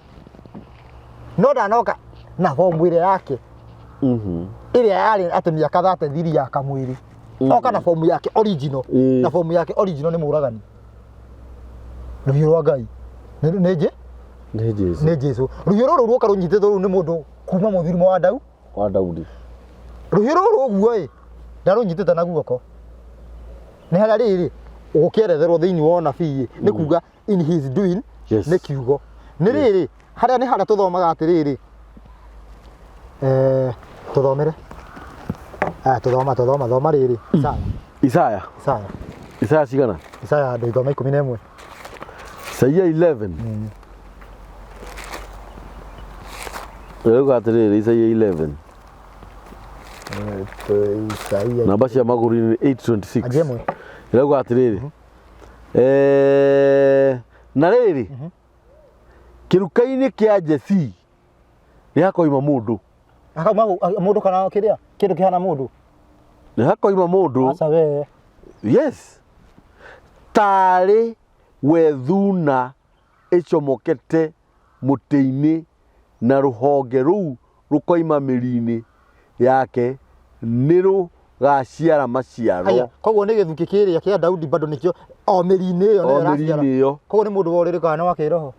Speaker 2: No ndanoka na bomu ĩrĩa yake ĩrĩa yarĩ atĩ mĩaka 33 ya kamwĩrĩ. Oka na bomu yake original. Na bomu yake original nĩ mũragani. Rũhiũ rwa Ngai. Nĩ nĩ Nĩ
Speaker 1: Nĩ Jesu.
Speaker 2: nĩ Jesu. Rũhiũ rũrũ ruoka rũnyitĩtwo rũu nĩ mũndũ kuma mũthirimo wa Daudi.
Speaker 1: Wa Daudi.
Speaker 2: Rũhiũ rũrũ ũguo ĩ ndarũnyitĩte na guoko. Nĩ harĩa rĩrĩ gũkĩeretherwo thĩinĩ wa ũnabii ĩ nĩ kuga in his doing
Speaker 1: Yes.
Speaker 2: nĩ kiugo. Nĩ rĩrĩ harĩa nĩ harĩa tũthomaga atĩrĩrĩ eh, tũthomere aya tũthoma tũthoma thoma rĩrĩ Isaya
Speaker 1: Isaya.
Speaker 2: Isaya
Speaker 1: Isaya cigana?
Speaker 2: Isaya ndũithoma 11.
Speaker 1: Isaia 11. Rĩu atĩrĩrĩ Isaia 11.
Speaker 2: Isaia
Speaker 1: Namba cia magũrũ-inĩ nĩ 826.
Speaker 2: Anjia ĩmwe.
Speaker 1: Ĩrauga atĩrĩrĩ. Na rĩrĩ kĩruka-inĩ kĩa Jesii nĩ hakoima mũndũ.
Speaker 2: Hakauma mũndũ kana kĩrĩa kĩndũ kĩhana mũndũ.
Speaker 1: Nĩ hakoima mũndũ.
Speaker 2: Aca we.
Speaker 1: Yes. Tarĩ we thuna ĩcomokete mũtĩ-inĩ na rũhonge rũu rũkoima mĩri-inĩ yake nĩ rũgaciara maciaro.
Speaker 2: Haya, koguo nĩ gĩthukĩ kĩrĩa kĩa Daudi bado nĩkĩo o mĩri-inĩ ĩyo
Speaker 1: O
Speaker 2: nĩyo ĩraciara.
Speaker 1: mĩri-inĩ ĩyo.
Speaker 2: Koguo nĩ mũndũ wa ũrĩrĩ kana nĩ wa kĩroho?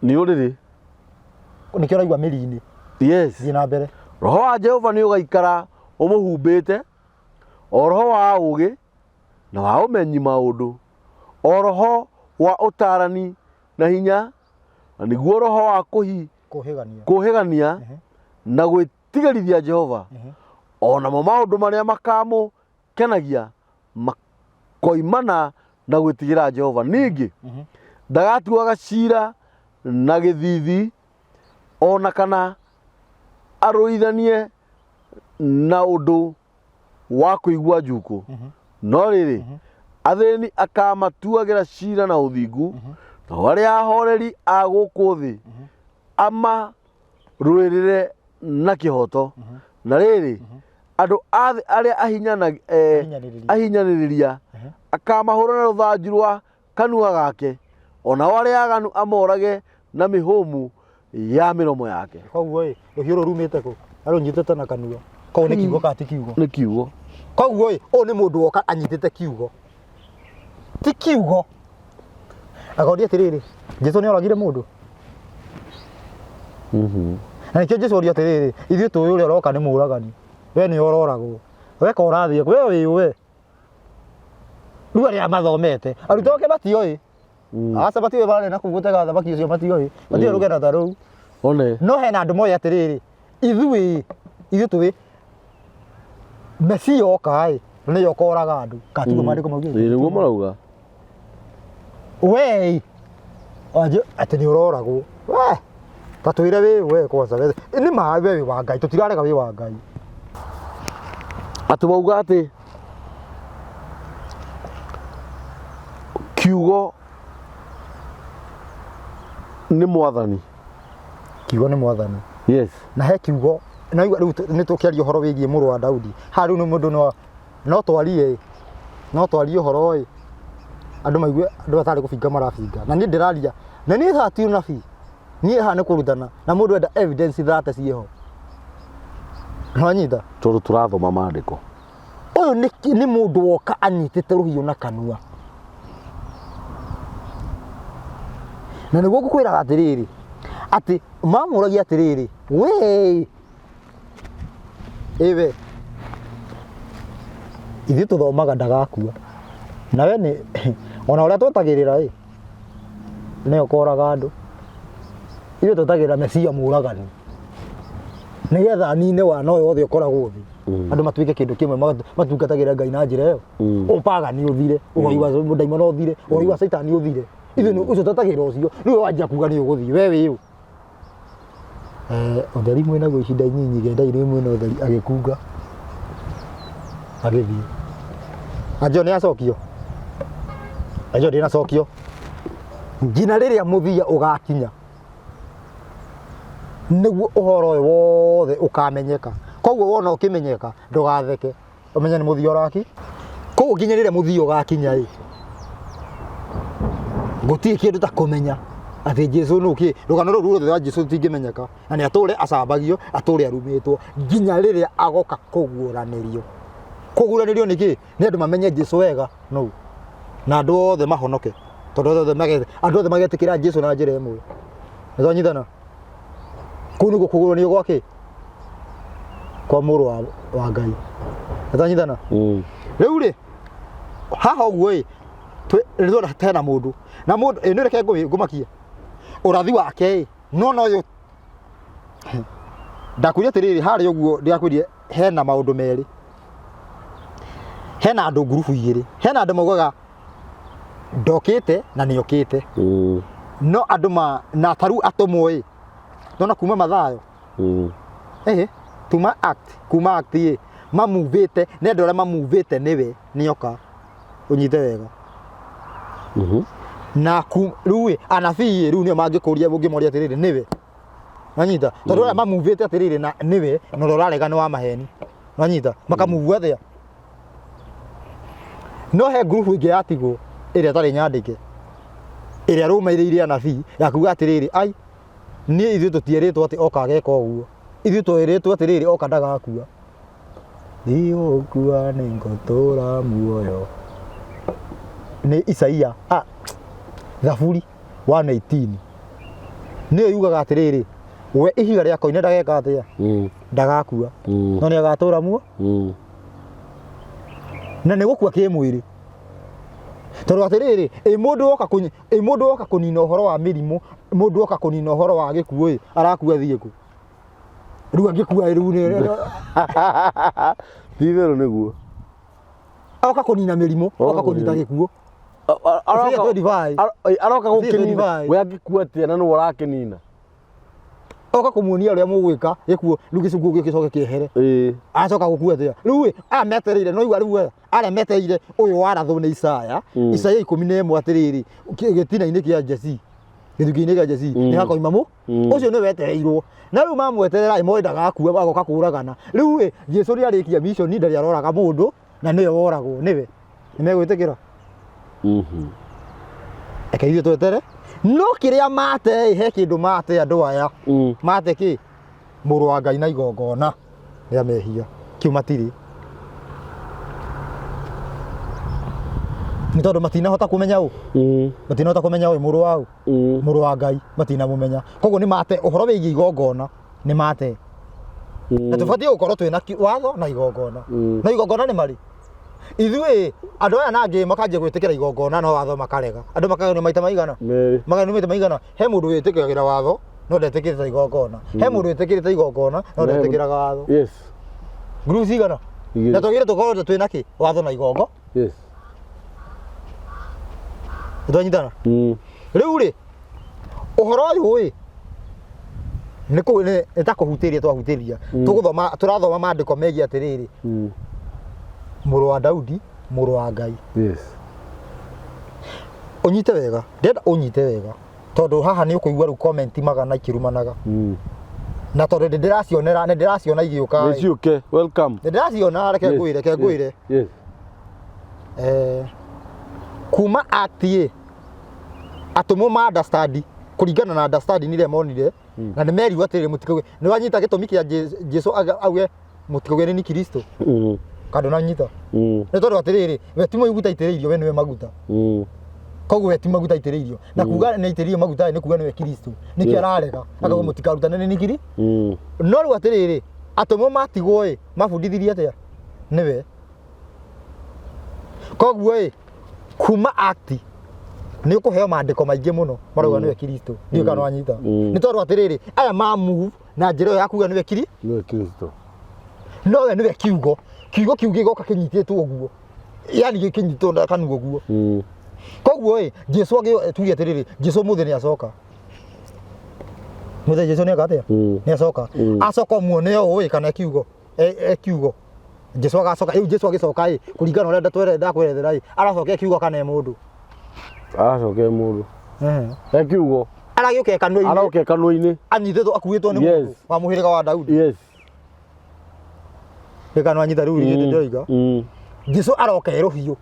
Speaker 1: Nĩ ũrĩrĩ.
Speaker 2: Nĩkĩo ũraigua mĩri-inĩ.
Speaker 1: Yes.
Speaker 2: Thiĩ na mbere.
Speaker 1: Roho wa Jehova nĩ ũgaikara ũmũhumbĩte, o roho wa ũũgĩ na wa ũmenyi maũndũ, o roho wa ũtaarani na hinya, na nĩguo roho wa
Speaker 2: Kũhĩgania.
Speaker 1: kũhĩgania na gwĩtigĩrithia Jehova, o namo maũndũ marĩa makamũkenagia makoimana na gwĩtigĩra Jehova. Ningĩ ndagatuaga cira na gĩthithi, o na kana arũithanie na ũndũ wa kũigua njukũ. No rĩrĩ, athĩni akamatuagĩra cira na ũthingu, nao arĩa ahoreri a gũkũ thĩ amarũĩrĩre na kĩhooto. Na rĩrĩ, andũ a thĩ arĩa
Speaker 2: Ahinyanĩrĩria.
Speaker 1: ahinyanĩrĩria akamahũra na rũthanju rwa kanua gake, o nao arĩa aganu amorage na mĩhũmũ ya mĩromo yake.
Speaker 2: Koguo ĩ, rũhiũ rũu rumĩte kũ? Arũnyitĩte na kanua. Koguo nĩ kiugo kana ti kiugo?
Speaker 1: Nĩ kiugo.
Speaker 2: Koguo ĩ, ũyũ nĩ mũndũ woka anyitĩte kiugo. Ti kiugo. Akoria atĩrĩrĩ, Jesu nĩ oragire mũndũ? Na nĩkĩo Jesu oria atĩrĩrĩ, ithuĩ tũĩ ũrĩa ũroka nĩ mũragani. We nĩ ũroragwo. We ka ũrathiĩ, we wĩ we. Rĩu arĩa mathomete, arutwo ake matioĩ. Aca matioĩ mararĩ na kũu gũtega thamaki ũcio matioĩ. Matioĩ rũgendo ta rũu.
Speaker 1: One.
Speaker 2: No hena andũ moĩ atĩrĩrĩ, ithuĩ ithuĩ tũĩ Mesia oka ĩ, nĩyo ũkoraga andũ. Kana tiguo maandĩko maugĩte?
Speaker 1: Ĩĩ nĩguo marauga.
Speaker 2: We anjĩ atĩ nĩ ũroragwo. We ta twĩre wĩ we kwanza we nĩ ma we wĩ wa Ngai tũtirarega wĩ wa Ngai.
Speaker 1: Atĩ wauga atĩ kiugo nĩ mwathani.
Speaker 2: Kiugo nĩ mwathani.
Speaker 1: Yes.
Speaker 2: Na he kiugo na rĩu nĩ tũkĩaria ũhoro wĩgiĩ mũrũ wa Daudi. Haha rĩu nĩ mũndũ no no twarie no twarie ũhoro ĩ andũ maigue andũ matarĩ kũbinga marabinga. Na niĩ ndĩraria na niĩ haha ti ũnabii. Niĩ haha nĩ kũrutana na mũndũ enda evidence thate ciĩho. Nĩwanyita?
Speaker 1: Tondũ tũrathoma maandĩko.
Speaker 2: Ũyũ nĩ mũndũ woka anyitĩte rũhiũ na kanua. Na nĩguo ngũkwĩraga atĩrĩrĩ, atĩ mamũragia atĩrĩrĩ, we ĩwe. Ithuĩ tũthomaga ndagakua. Nawe nĩ ona ũrĩa twetagĩrĩra ĩ nĩwe ũkoraga andũ. Ithuĩ twetagĩrĩra Mesia mũragani nĩgetha anine wana ũyũ wothe ũkoragwo thĩ. Andũ matuĩke kĩndũ kĩmwe matungatagĩra Ngai na njĩra ĩyo. Ũpagani ũthire, ũhoi wa ndaimono ũthire, ũhoi wa caitani ũthire. Ithuĩ nĩ ũcio twetagĩrĩra ũcio. Rĩu we wanjia kuga nĩ ũgũthiĩ, we wĩ ũ? Eh, ũtheri mwĩnaguo ihinda inyinyi gendai rĩu mwĩna ũtheri agĩkunga agĩthiĩ anjo nĩ acokio anjo ndĩnacokio nginya rĩrĩa mũthia ũgakinya nĩguo ũhoro ũyũ wothe ũkamenyeka koguo wona ũkĩmenyeka ndũgatheke ũmenye nĩ mũthia ũraki koguo nginya rĩrĩa mũthia ũgakinya ĩ gũtirĩ kĩndũ ta kũmenya atĩ Jesu nũ kĩ rũgano rũu ruothe rwa Jesu rũtingĩmenyeka na nĩ atũre acambagio atũre arumĩtwo nginya rĩrĩa agoka kũguũranĩrio kũguũranĩrio nĩ kĩ nĩ andũ mamenye Jesu wega nũ na andũ othe mahonoke tondũ othe andũ othe magetĩkĩra Jesu na njĩra ĩmwe nĩ twanyitana kũu nĩguo kũguũranio gwa kĩ kwa mũrũ wa, wa Ngai nĩ twanyitana rĩu rĩ haha ũguo ĩ nĩ tuona hena mũndũ na mũndũ ĩ nĩ reke ngũmakie ũrathi wake ĩ no no ũyũ ndakwĩria atĩrĩrĩ harĩa ũguo ndĩrakwĩrie hena maũndũ merĩ hena andũ ngurubu igĩrĩ hena andũ maugaga ndokĩte na nĩokĩte no andũ ma na taru atũmwo ĩ nona kuma Mathayo ĩhĩ tuma act kuma act ĩ mamuvĩte nĩ andũ arĩa mamuvĩte nĩwe nĩoka ũnyite wega na ku rĩu ĩ anabii ĩ rĩu nĩo mangĩkũria ũngĩmoria atĩrĩrĩ nĩwe wanyita tondũ arĩa mamuvĩte atĩrĩrĩ na nĩwe na ũrĩa ũrarega nĩ wa maheni wanyita makamuvu atĩa no he ngurubu ĩngĩ yatigwo ĩrĩa ĩtarĩ nyandĩke ĩrĩa rũmĩrĩire anabii ya kuga atĩrĩrĩ ai niĩ ithuĩ tũtierĩtwo atĩ oka ageka ũguo ithuĩ twerĩtwo atĩrĩrĩ oka ndagakua ndigũkua nĩ ngũtũra muoyo nĩ Isaia ah, Thaburi 118 nĩyo yugaga atĩrĩrĩ we ihiga rĩa koine ndageka atĩa ndagakua no nĩ agatũra muo na nĩ gũkua kĩmwĩrĩ tondũ atĩrĩrĩ ĩ mũndũ woka kũnyi ĩ mũndũ woka kũnina ũhoro wa mĩrimũ mũndũ woka kũnina ũhoro wa gĩkuũ ĩ arakua thiĩ kũ rĩu angĩkua rĩu nĩ
Speaker 1: Ti itherũ nĩguo.
Speaker 2: oka kũnina mĩrimũ oka kũnina gĩkuũ
Speaker 1: Aroka
Speaker 2: 25.
Speaker 1: aroka gũkĩnina
Speaker 2: 25.
Speaker 1: we angĩkua atĩa na nĩwe ũrakĩnina.
Speaker 2: oka kũmuonia ũrĩa mũgwĩka gĩkuũ rĩu gĩcukuũ gĩcoke kĩehere
Speaker 1: Ĩĩ.
Speaker 2: acoka gũkua atĩa rĩu ĩ aya metereire no igua rĩu aya arĩa metereire ũyũ warathwo nĩ Isaya Isaya 11 atĩrĩrĩ gĩtina-inĩ kĩa Jesi gĩthukĩ-inĩ kĩa Jesi nĩ hakoima mũ ũcio nĩ wetereirwo na rĩu mamweterera ĩ moĩ ndagakua agoka kũragana rĩu ĩ Jesu nĩ arĩkia mission ndarĩ aroraga mũndũ na nĩwe woragwo nĩwe nĩ megwĩtĩkĩra reke ithuĩ twetere no kĩrĩa mate ĩ he kĩndũ mate andũ aya mate kĩ mũrũ wa Ngai na igongona rĩa mehia kĩu matirĩ nĩ tondũ matinahota kũmenya ũ matinahota kũmenya ũyũ mũrũ wa ũ mũrũ wa Ngai matinamũmenya koguo nĩ mate ũhoro wĩgiĩ igongona nĩ mate na tũbatiĩ gũkorwo twĩna watho na igongona na igongona nĩ marĩ ithuĩ andũ aya nangĩ makanjia gwĩtĩkĩra igongona no watho makarega andũ makaganio maita maigana
Speaker 1: Merĩ.
Speaker 2: maganio maita maigana he mũndũ wĩtĩkagĩra watho no ndetĩkĩrĩte igongona he mũndũ wĩtĩkĩrĩte igongona no
Speaker 1: Na he mũndũ-
Speaker 2: ndetĩkĩraga watho
Speaker 1: Yes.
Speaker 2: nguru cigana
Speaker 1: Igĩrĩ.
Speaker 2: na twagĩrĩire tũkorwo twĩna kĩ watho na igongo
Speaker 1: Yes.
Speaker 2: nĩtwanyitana rĩu rĩ ũhoro ũyũ ĩ nĩ kũ- nĩ nĩ ta kũhutĩria twahutĩria tũgũthoma tũrathoma maandĩko megiĩ atĩrĩrĩ mũrũ wa Daudi mũrũ wa Ngai
Speaker 1: Yes.
Speaker 2: ũnyite wega ndĩrenda ũnyite wega tondũ haha nĩ ũkũigua rĩu comment magana ikĩrumanaga na tondũ nĩ ndĩracionera nĩ ndĩraciona igĩũka ĩ.
Speaker 1: Nĩciũke. Welcome.
Speaker 2: nĩ ndĩraciona reke
Speaker 1: Yes,
Speaker 2: ngwĩre reke ngwĩre
Speaker 1: Yes.
Speaker 2: Eh, kuma act ĩ atũmwo ma understand kũringana na understanding ĩrĩa monire na nĩ merirwo atĩrĩrĩ mũtikauge nĩ wanyita gĩtũmi kĩa Jesu auge mũtikauge nĩ ni Kristo kana ndũnanyita nĩ tondũ atĩrĩrĩ we ti maguta aitĩrĩirio we nĩwe maguta koguo we ti maguta aitĩrĩirio na kuga nĩ aitĩrĩirio maguta nĩ kuga nĩwe Kristo nĩkĩo ararega akauga mũtikarutane nĩ ni Kristo no rĩu atĩrĩrĩ atũmwo matigwo ĩ mabundithirie atĩa nĩwe Koguo ĩ kuma act nĩ ũkũheo maandĩko maingĩ mũno marauga nĩwe Kristo. Ndiũĩ kana wanyita. Nĩ tondũ atĩrĩrĩ, aya ma move na njĩra ĩyo ya kuga nĩwe Kri
Speaker 1: Nĩwe Kristo.
Speaker 2: No we nĩwe kiugo. Kiugo kĩu gĩgoka kĩnyitĩtwo ũguo, yani gĩkĩnyitwo na kanua ũguo. Koguo ĩ Jesu agĩ tuge atĩrĩrĩ, Jesu mũthĩ nĩ acoka. Mũthĩ Jesu nĩ eka atĩa? Nĩ acoka. Acoka ũmuone ũũ ĩ kana kiugo e kiugo. Jesu agacoka rĩu. Jesu agĩcoka ĩ kũringana na ũrĩa ndatwere ndakwerethera ĩ, aracoka e kiugo kana e mũndũ?
Speaker 1: Aracoka e mũndũ. E kiugo.
Speaker 2: Aragĩũka e kanua-inĩ.
Speaker 1: Aroka e kanua-inĩ.
Speaker 2: Anyitĩtwo, akuĩtwo nĩ mũndũ wa mũhĩrĩga wa Daudi. Nĩ kana wanyita rĩu rĩngĩ ndĩroiga? Jesu aroka e rũhiũ.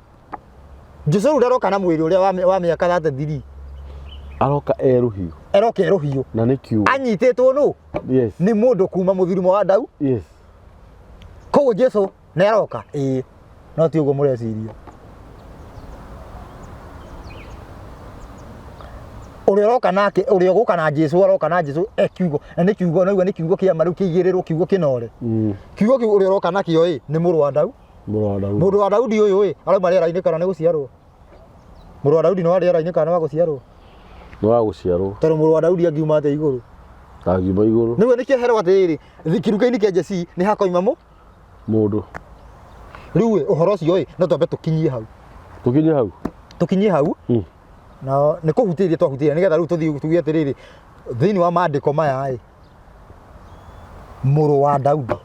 Speaker 2: Jesu rĩu ndaroka na mwĩrĩ ũrĩa wa mĩaka 33.
Speaker 1: Aroka e rũhiũ.
Speaker 2: Aroka e rũhiũ.
Speaker 1: Na nĩ kiugo.
Speaker 2: Anyitĩtwo nũ? Nĩ mũndũ kuma mũthirumo wa Daudi. Koguo Jesu nĩ aroka ĩĩ, no ti ũguo mũreciria. Ũrĩa ũroka nake, ũrĩa ũgũka na Jesu, aroka na Jesu e kiugo, na nĩ kiugo, naigua nĩ kiugo kĩa ma rĩu kĩigĩrĩrwo, kiugo kĩnore. Kiugo kĩu ũrĩa ũroka nakĩo ĩ nĩ mũrũ wa Daudi.
Speaker 1: Mũrũ wa Daudi.
Speaker 2: Mũrũ wa Daudi ũyũ ĩ arauma rĩera-inĩ kana nĩ gũciarwo? Mũrũ wa Daudi nĩ wa rĩera-inĩ kana nĩ wa gũciarwo?
Speaker 1: Nĩ wa gũciarwo.
Speaker 2: Tondũ mũrũ wa Daudi angiuma atĩa igũrũ?
Speaker 1: Angiuma igũrũ.
Speaker 2: Nĩguo nĩkĩo herwo atĩrĩrĩ, kiruka-inĩ kĩa Jesii nĩ hakoima mũ
Speaker 1: mũndũ.
Speaker 2: Rĩu ĩ ũhoro ũcio ĩ no twambe tũkinyie hau.
Speaker 1: Tũkinyie hau.
Speaker 2: Tũkinyie hau. Na nĩ kũhutĩria twahutĩria nĩgetha rĩu tũthiĩ tuge atĩrĩrĩ, thĩinĩ wa maandĩko maya ĩ, mũrũ wa Daudi.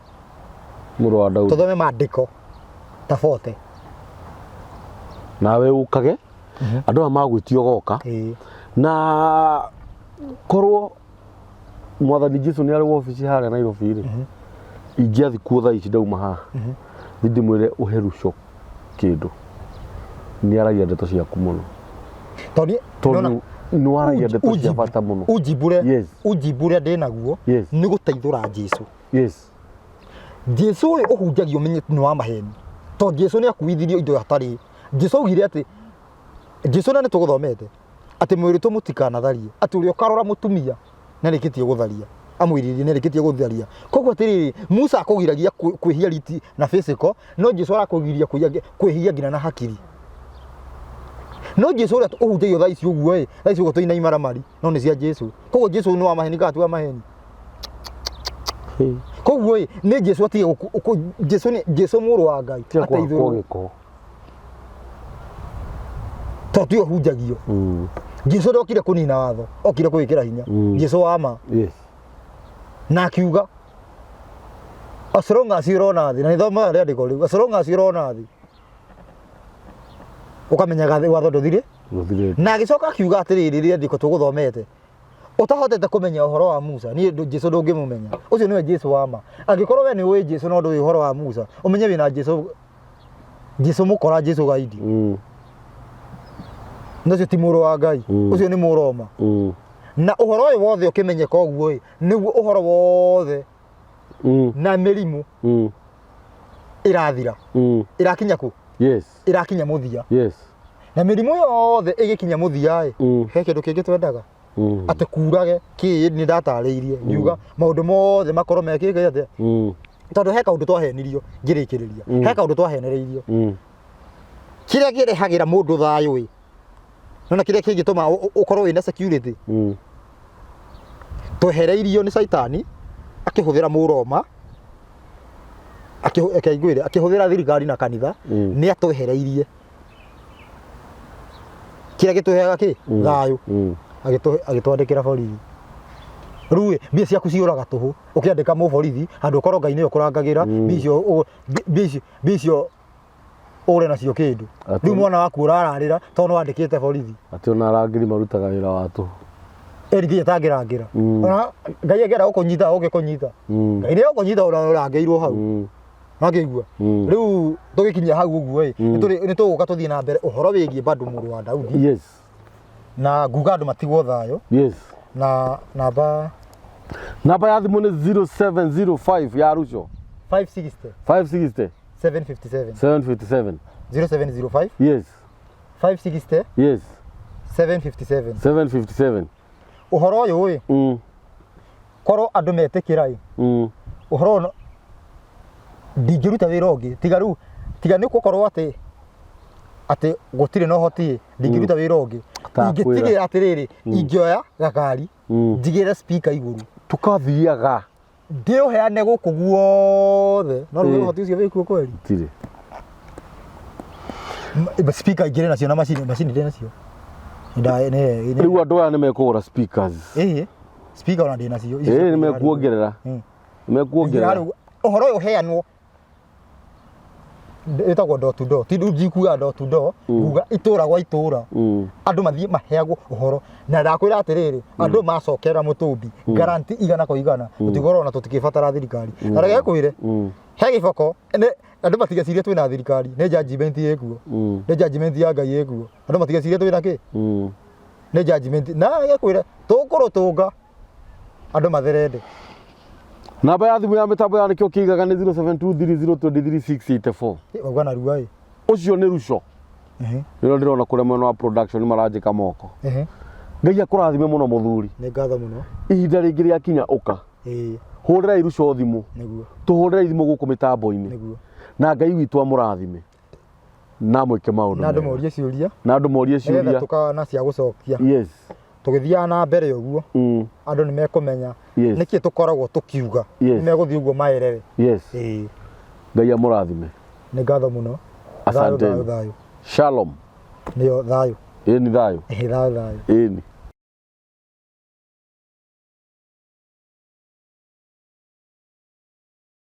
Speaker 1: Mũrũ wa Daudi.
Speaker 2: Tũthome maandĩko ta 40.
Speaker 1: Nawe ũkage andũ aya magwĩtia ũgoka. Na korwo mwathani Jesu nĩ arĩ wabici harĩa Nairobi rĩ, ingĩathi kuo thaa ici ndauma haha, thiĩ ndĩmwĩre ũhe Ruco kĩndũ. Nĩ aragia ndeto ciaku mũno.
Speaker 2: Tondũ
Speaker 1: Tondũ nĩ waragia ndeto cia bata mũno.
Speaker 2: Unjibu ũrĩa
Speaker 1: Yes.
Speaker 2: unjibu ũrĩa ndĩnaguo nĩ gũteithũra Jesu. Jesu ũyũ ũhunjagio ũmenye nĩ wa maheni. Tondũ Jesu nĩ akuithirio indo hatarĩ. Jesu augire atĩ Jesu na nĩ tũgũthomete atĩ mwĩrĩtwo mũtikanatharie, atĩ ũrĩa ũkarora mũtumia nĩ arĩkĩtie gũtharia, amwĩrirĩrie nĩ arĩkĩtie gũtharia. Koguo atĩrĩrĩ, Musa akũgiragia kwĩhia riti na physical, no Jesu arakũgiria kwĩhia nginya na hakiri. No Jesu ũrĩa ũhunjagio thaa ici ũguo ĩ, thaa ici ũguo tũina imaramari, no nĩ cia Jesu. Koguo Jesu nĩ wa maheni kana ti wa maheni? Koguo ĩ, nĩ Jesu atige Jesu nĩ Jesu mũrũ wa Ngai
Speaker 1: Tiga kũhakwo
Speaker 2: ateithũrwo.
Speaker 1: gĩko.
Speaker 2: Tondũ tiwe ũhunjagio. Jesu ndokire kũnina watho, okire kũwĩkĩra hinya. Jesu wa ma. Na akiuga as long as ũrona thĩ, na nĩthomaga rĩandĩko rĩu, as long as ũrona thĩ, ũkamenyaga watho ndũthirĩ.
Speaker 1: Ndũthirĩte.
Speaker 2: Na agĩcoka akiuga atĩrĩrĩ, rĩandĩko tũgũthomete, ũtahotete kũmenya ũhoro wa Musa, niĩ Jesu ndũngĩmũmenya. Ũcio nĩwe Jesu wa ma. Angĩkorwo we nĩ ũĩ Jesu no ndũĩ ũhoro wa Musa, ũmenye wĩna Jesu, Jesu mũkora, Jesu gaidi. Na ũcio ti mũrũ wa Ngai, ũcio nĩ Mũroma. Na ũhoro ũyũ wothe ũkĩmenyeka ũguo ĩ, nĩguo ũhoro wothe na mĩrimũ ĩrathira. Ĩrakinya kũ? Ĩrakinya mũthia. Na mĩrimũ yothe ĩgĩkinya mũthia ĩ, he kĩndũ kĩngĩ twendaga. Atĩ kurage kĩ, nĩ ndatarĩirie ngiuga maũndũ mothe makorwo mekĩke atĩa. Tondũ he kaũndũ twahenirio ngĩrĩkĩrĩria. He kaũndũ twahenereirio. Kĩrĩa kĩrehagĩra mũndũ thayũ ĩ, nona kĩrĩa kĩngĩtũma ũkorwo wĩna security. Twehereirio nĩ Caitani akĩhũthĩra Mũroma, reke ngwĩre, akĩhũthĩra thirikari na kanitha, nĩ atwehereirie kĩrĩa gĩtũheaga kĩ thayũ. Agĩtwandĩkĩra borithi. Rĩu ĩ, mbia ciaku ciũraga tũhũ ũkĩandĩka mũborithi handũ ũkorwo Ngai nĩwe ũkũrangagĩra. Mbia icio mbia icio ũgũre nacio kĩndũ. Rĩu mwana waku ũrararĩra tondũ nĩ wandĩkĩte borithi.
Speaker 1: Atĩ ona arangĩri marutaga wĩra wa tũhũ.
Speaker 2: Ĩni nginya tangĩrangĩra. Ona Ngai angĩenda gũkũnyita ũngĩkũnyita. Ngai nĩ egũkũnyita ona ũrangĩirwo hau. Wakĩigua? Rĩu tũgĩkinyia hau ũguo ĩ, nĩ tũgũka tũthiĩ na mbere ũhoro wĩgiĩ bado mũrũ wa Daudi. Na nguga andũ matigwo thayũ. Na namba
Speaker 1: Namba ya thimũ nĩ 0705 ya Ruco.
Speaker 2: 560.
Speaker 1: 560.
Speaker 2: 757.
Speaker 1: 757.
Speaker 2: 0705. 560. 757.
Speaker 1: 757.
Speaker 2: Ũhoro ũyũ ĩ, korwo andũ metĩkĩra ĩ, ũhoro ũyũ ndingĩruta wĩra ũngĩ tiga rĩu, tiga nĩ gũkorwo atĩ Atĩ gũtirĩ na ũhoti ndingĩruta wĩra ũngĩ.
Speaker 1: Takwĩra.
Speaker 2: Ingĩtigĩra atĩrĩrĩ, ingĩoya gakari njigĩre speaker igũrũ,
Speaker 1: Tukathiaga.
Speaker 2: Ndĩũheane gũkũ guothe, no rĩu ũhoti ũcio wĩkuo kweri?
Speaker 1: Tirĩ.
Speaker 2: Speaker ingĩrĩ nacio na macini, macini ndĩ nacio.
Speaker 1: Rĩu andũ aya nĩ mekũgũra speakers.
Speaker 2: Ĩĩ, speaker ona ndĩ nacio.
Speaker 1: Ĩĩ, nĩ mekuongerera. Nĩ mekuongerera.
Speaker 2: Ũhoro ũyũ ũheanwo ĩtagwo door to door, ti ndikuga door to door, nguga itũra gwa itũra, andũ mathiĩ maheagwo ũhoro. Na ndakwĩra atĩrĩrĩ, andũ macokera mũtũmbi, guarantee 100%, tũtigorwo na tũtikĩbatara thirikari. Na reke ngwĩre, he gĩboko andũ matigecirie twĩna thirikari, nĩ judgment ĩkuo, nĩ judgment ya Ngai ĩkuo. Andũ matigecirie twĩna kĩ, nĩ judgment. Na reke ngwĩre, tũkũrũtũnga andũ matherende.
Speaker 1: Namba ya thimũ ya mĩtambo ya nĩkĩo kĩigaga nĩ 0723023684.
Speaker 2: Wauga narua ĩ.
Speaker 1: Ũcio nĩ Ruco. Nĩrĩo ndĩrona kũrĩa mwena wa production maranjĩka moko. Ngai akũrathime mũno mũthuri.
Speaker 2: Nĩ ngatho mũno.
Speaker 1: Ihinda rĩngĩ rĩakinya ũka. Hũrĩrai Ruco thimũ.
Speaker 2: Nĩguo.
Speaker 1: Tũhũrĩrai thimũ gũkũ mĩtambo-inĩ.
Speaker 2: Nĩguo.
Speaker 1: Na Ngai witũ amũrathime na mwĩke maũndũ
Speaker 2: Na andũ
Speaker 1: mega.
Speaker 2: morie ciũria.
Speaker 1: Na andũ morie
Speaker 2: nĩgetha
Speaker 1: ciũria.
Speaker 2: tũkana cia gũcokia.
Speaker 1: Yes.
Speaker 2: Tũgĩthiaga na mbere ũguo, andũ nĩ mekũmenya nĩkĩ tũkoragwo tũkiuga. Nĩ megũthiĩ ũguo maerere.
Speaker 1: Yes. Ngai amũrathime.
Speaker 2: Nĩ ngatho mũno. Thayũ.
Speaker 1: Asanteni.
Speaker 2: Thayũ, thayũ.
Speaker 1: Shalom.
Speaker 2: Nĩyo thayũ.
Speaker 1: Ĩni thayũ.
Speaker 2: Ĩĩ, thayũ, thayũ.
Speaker 1: Ĩni.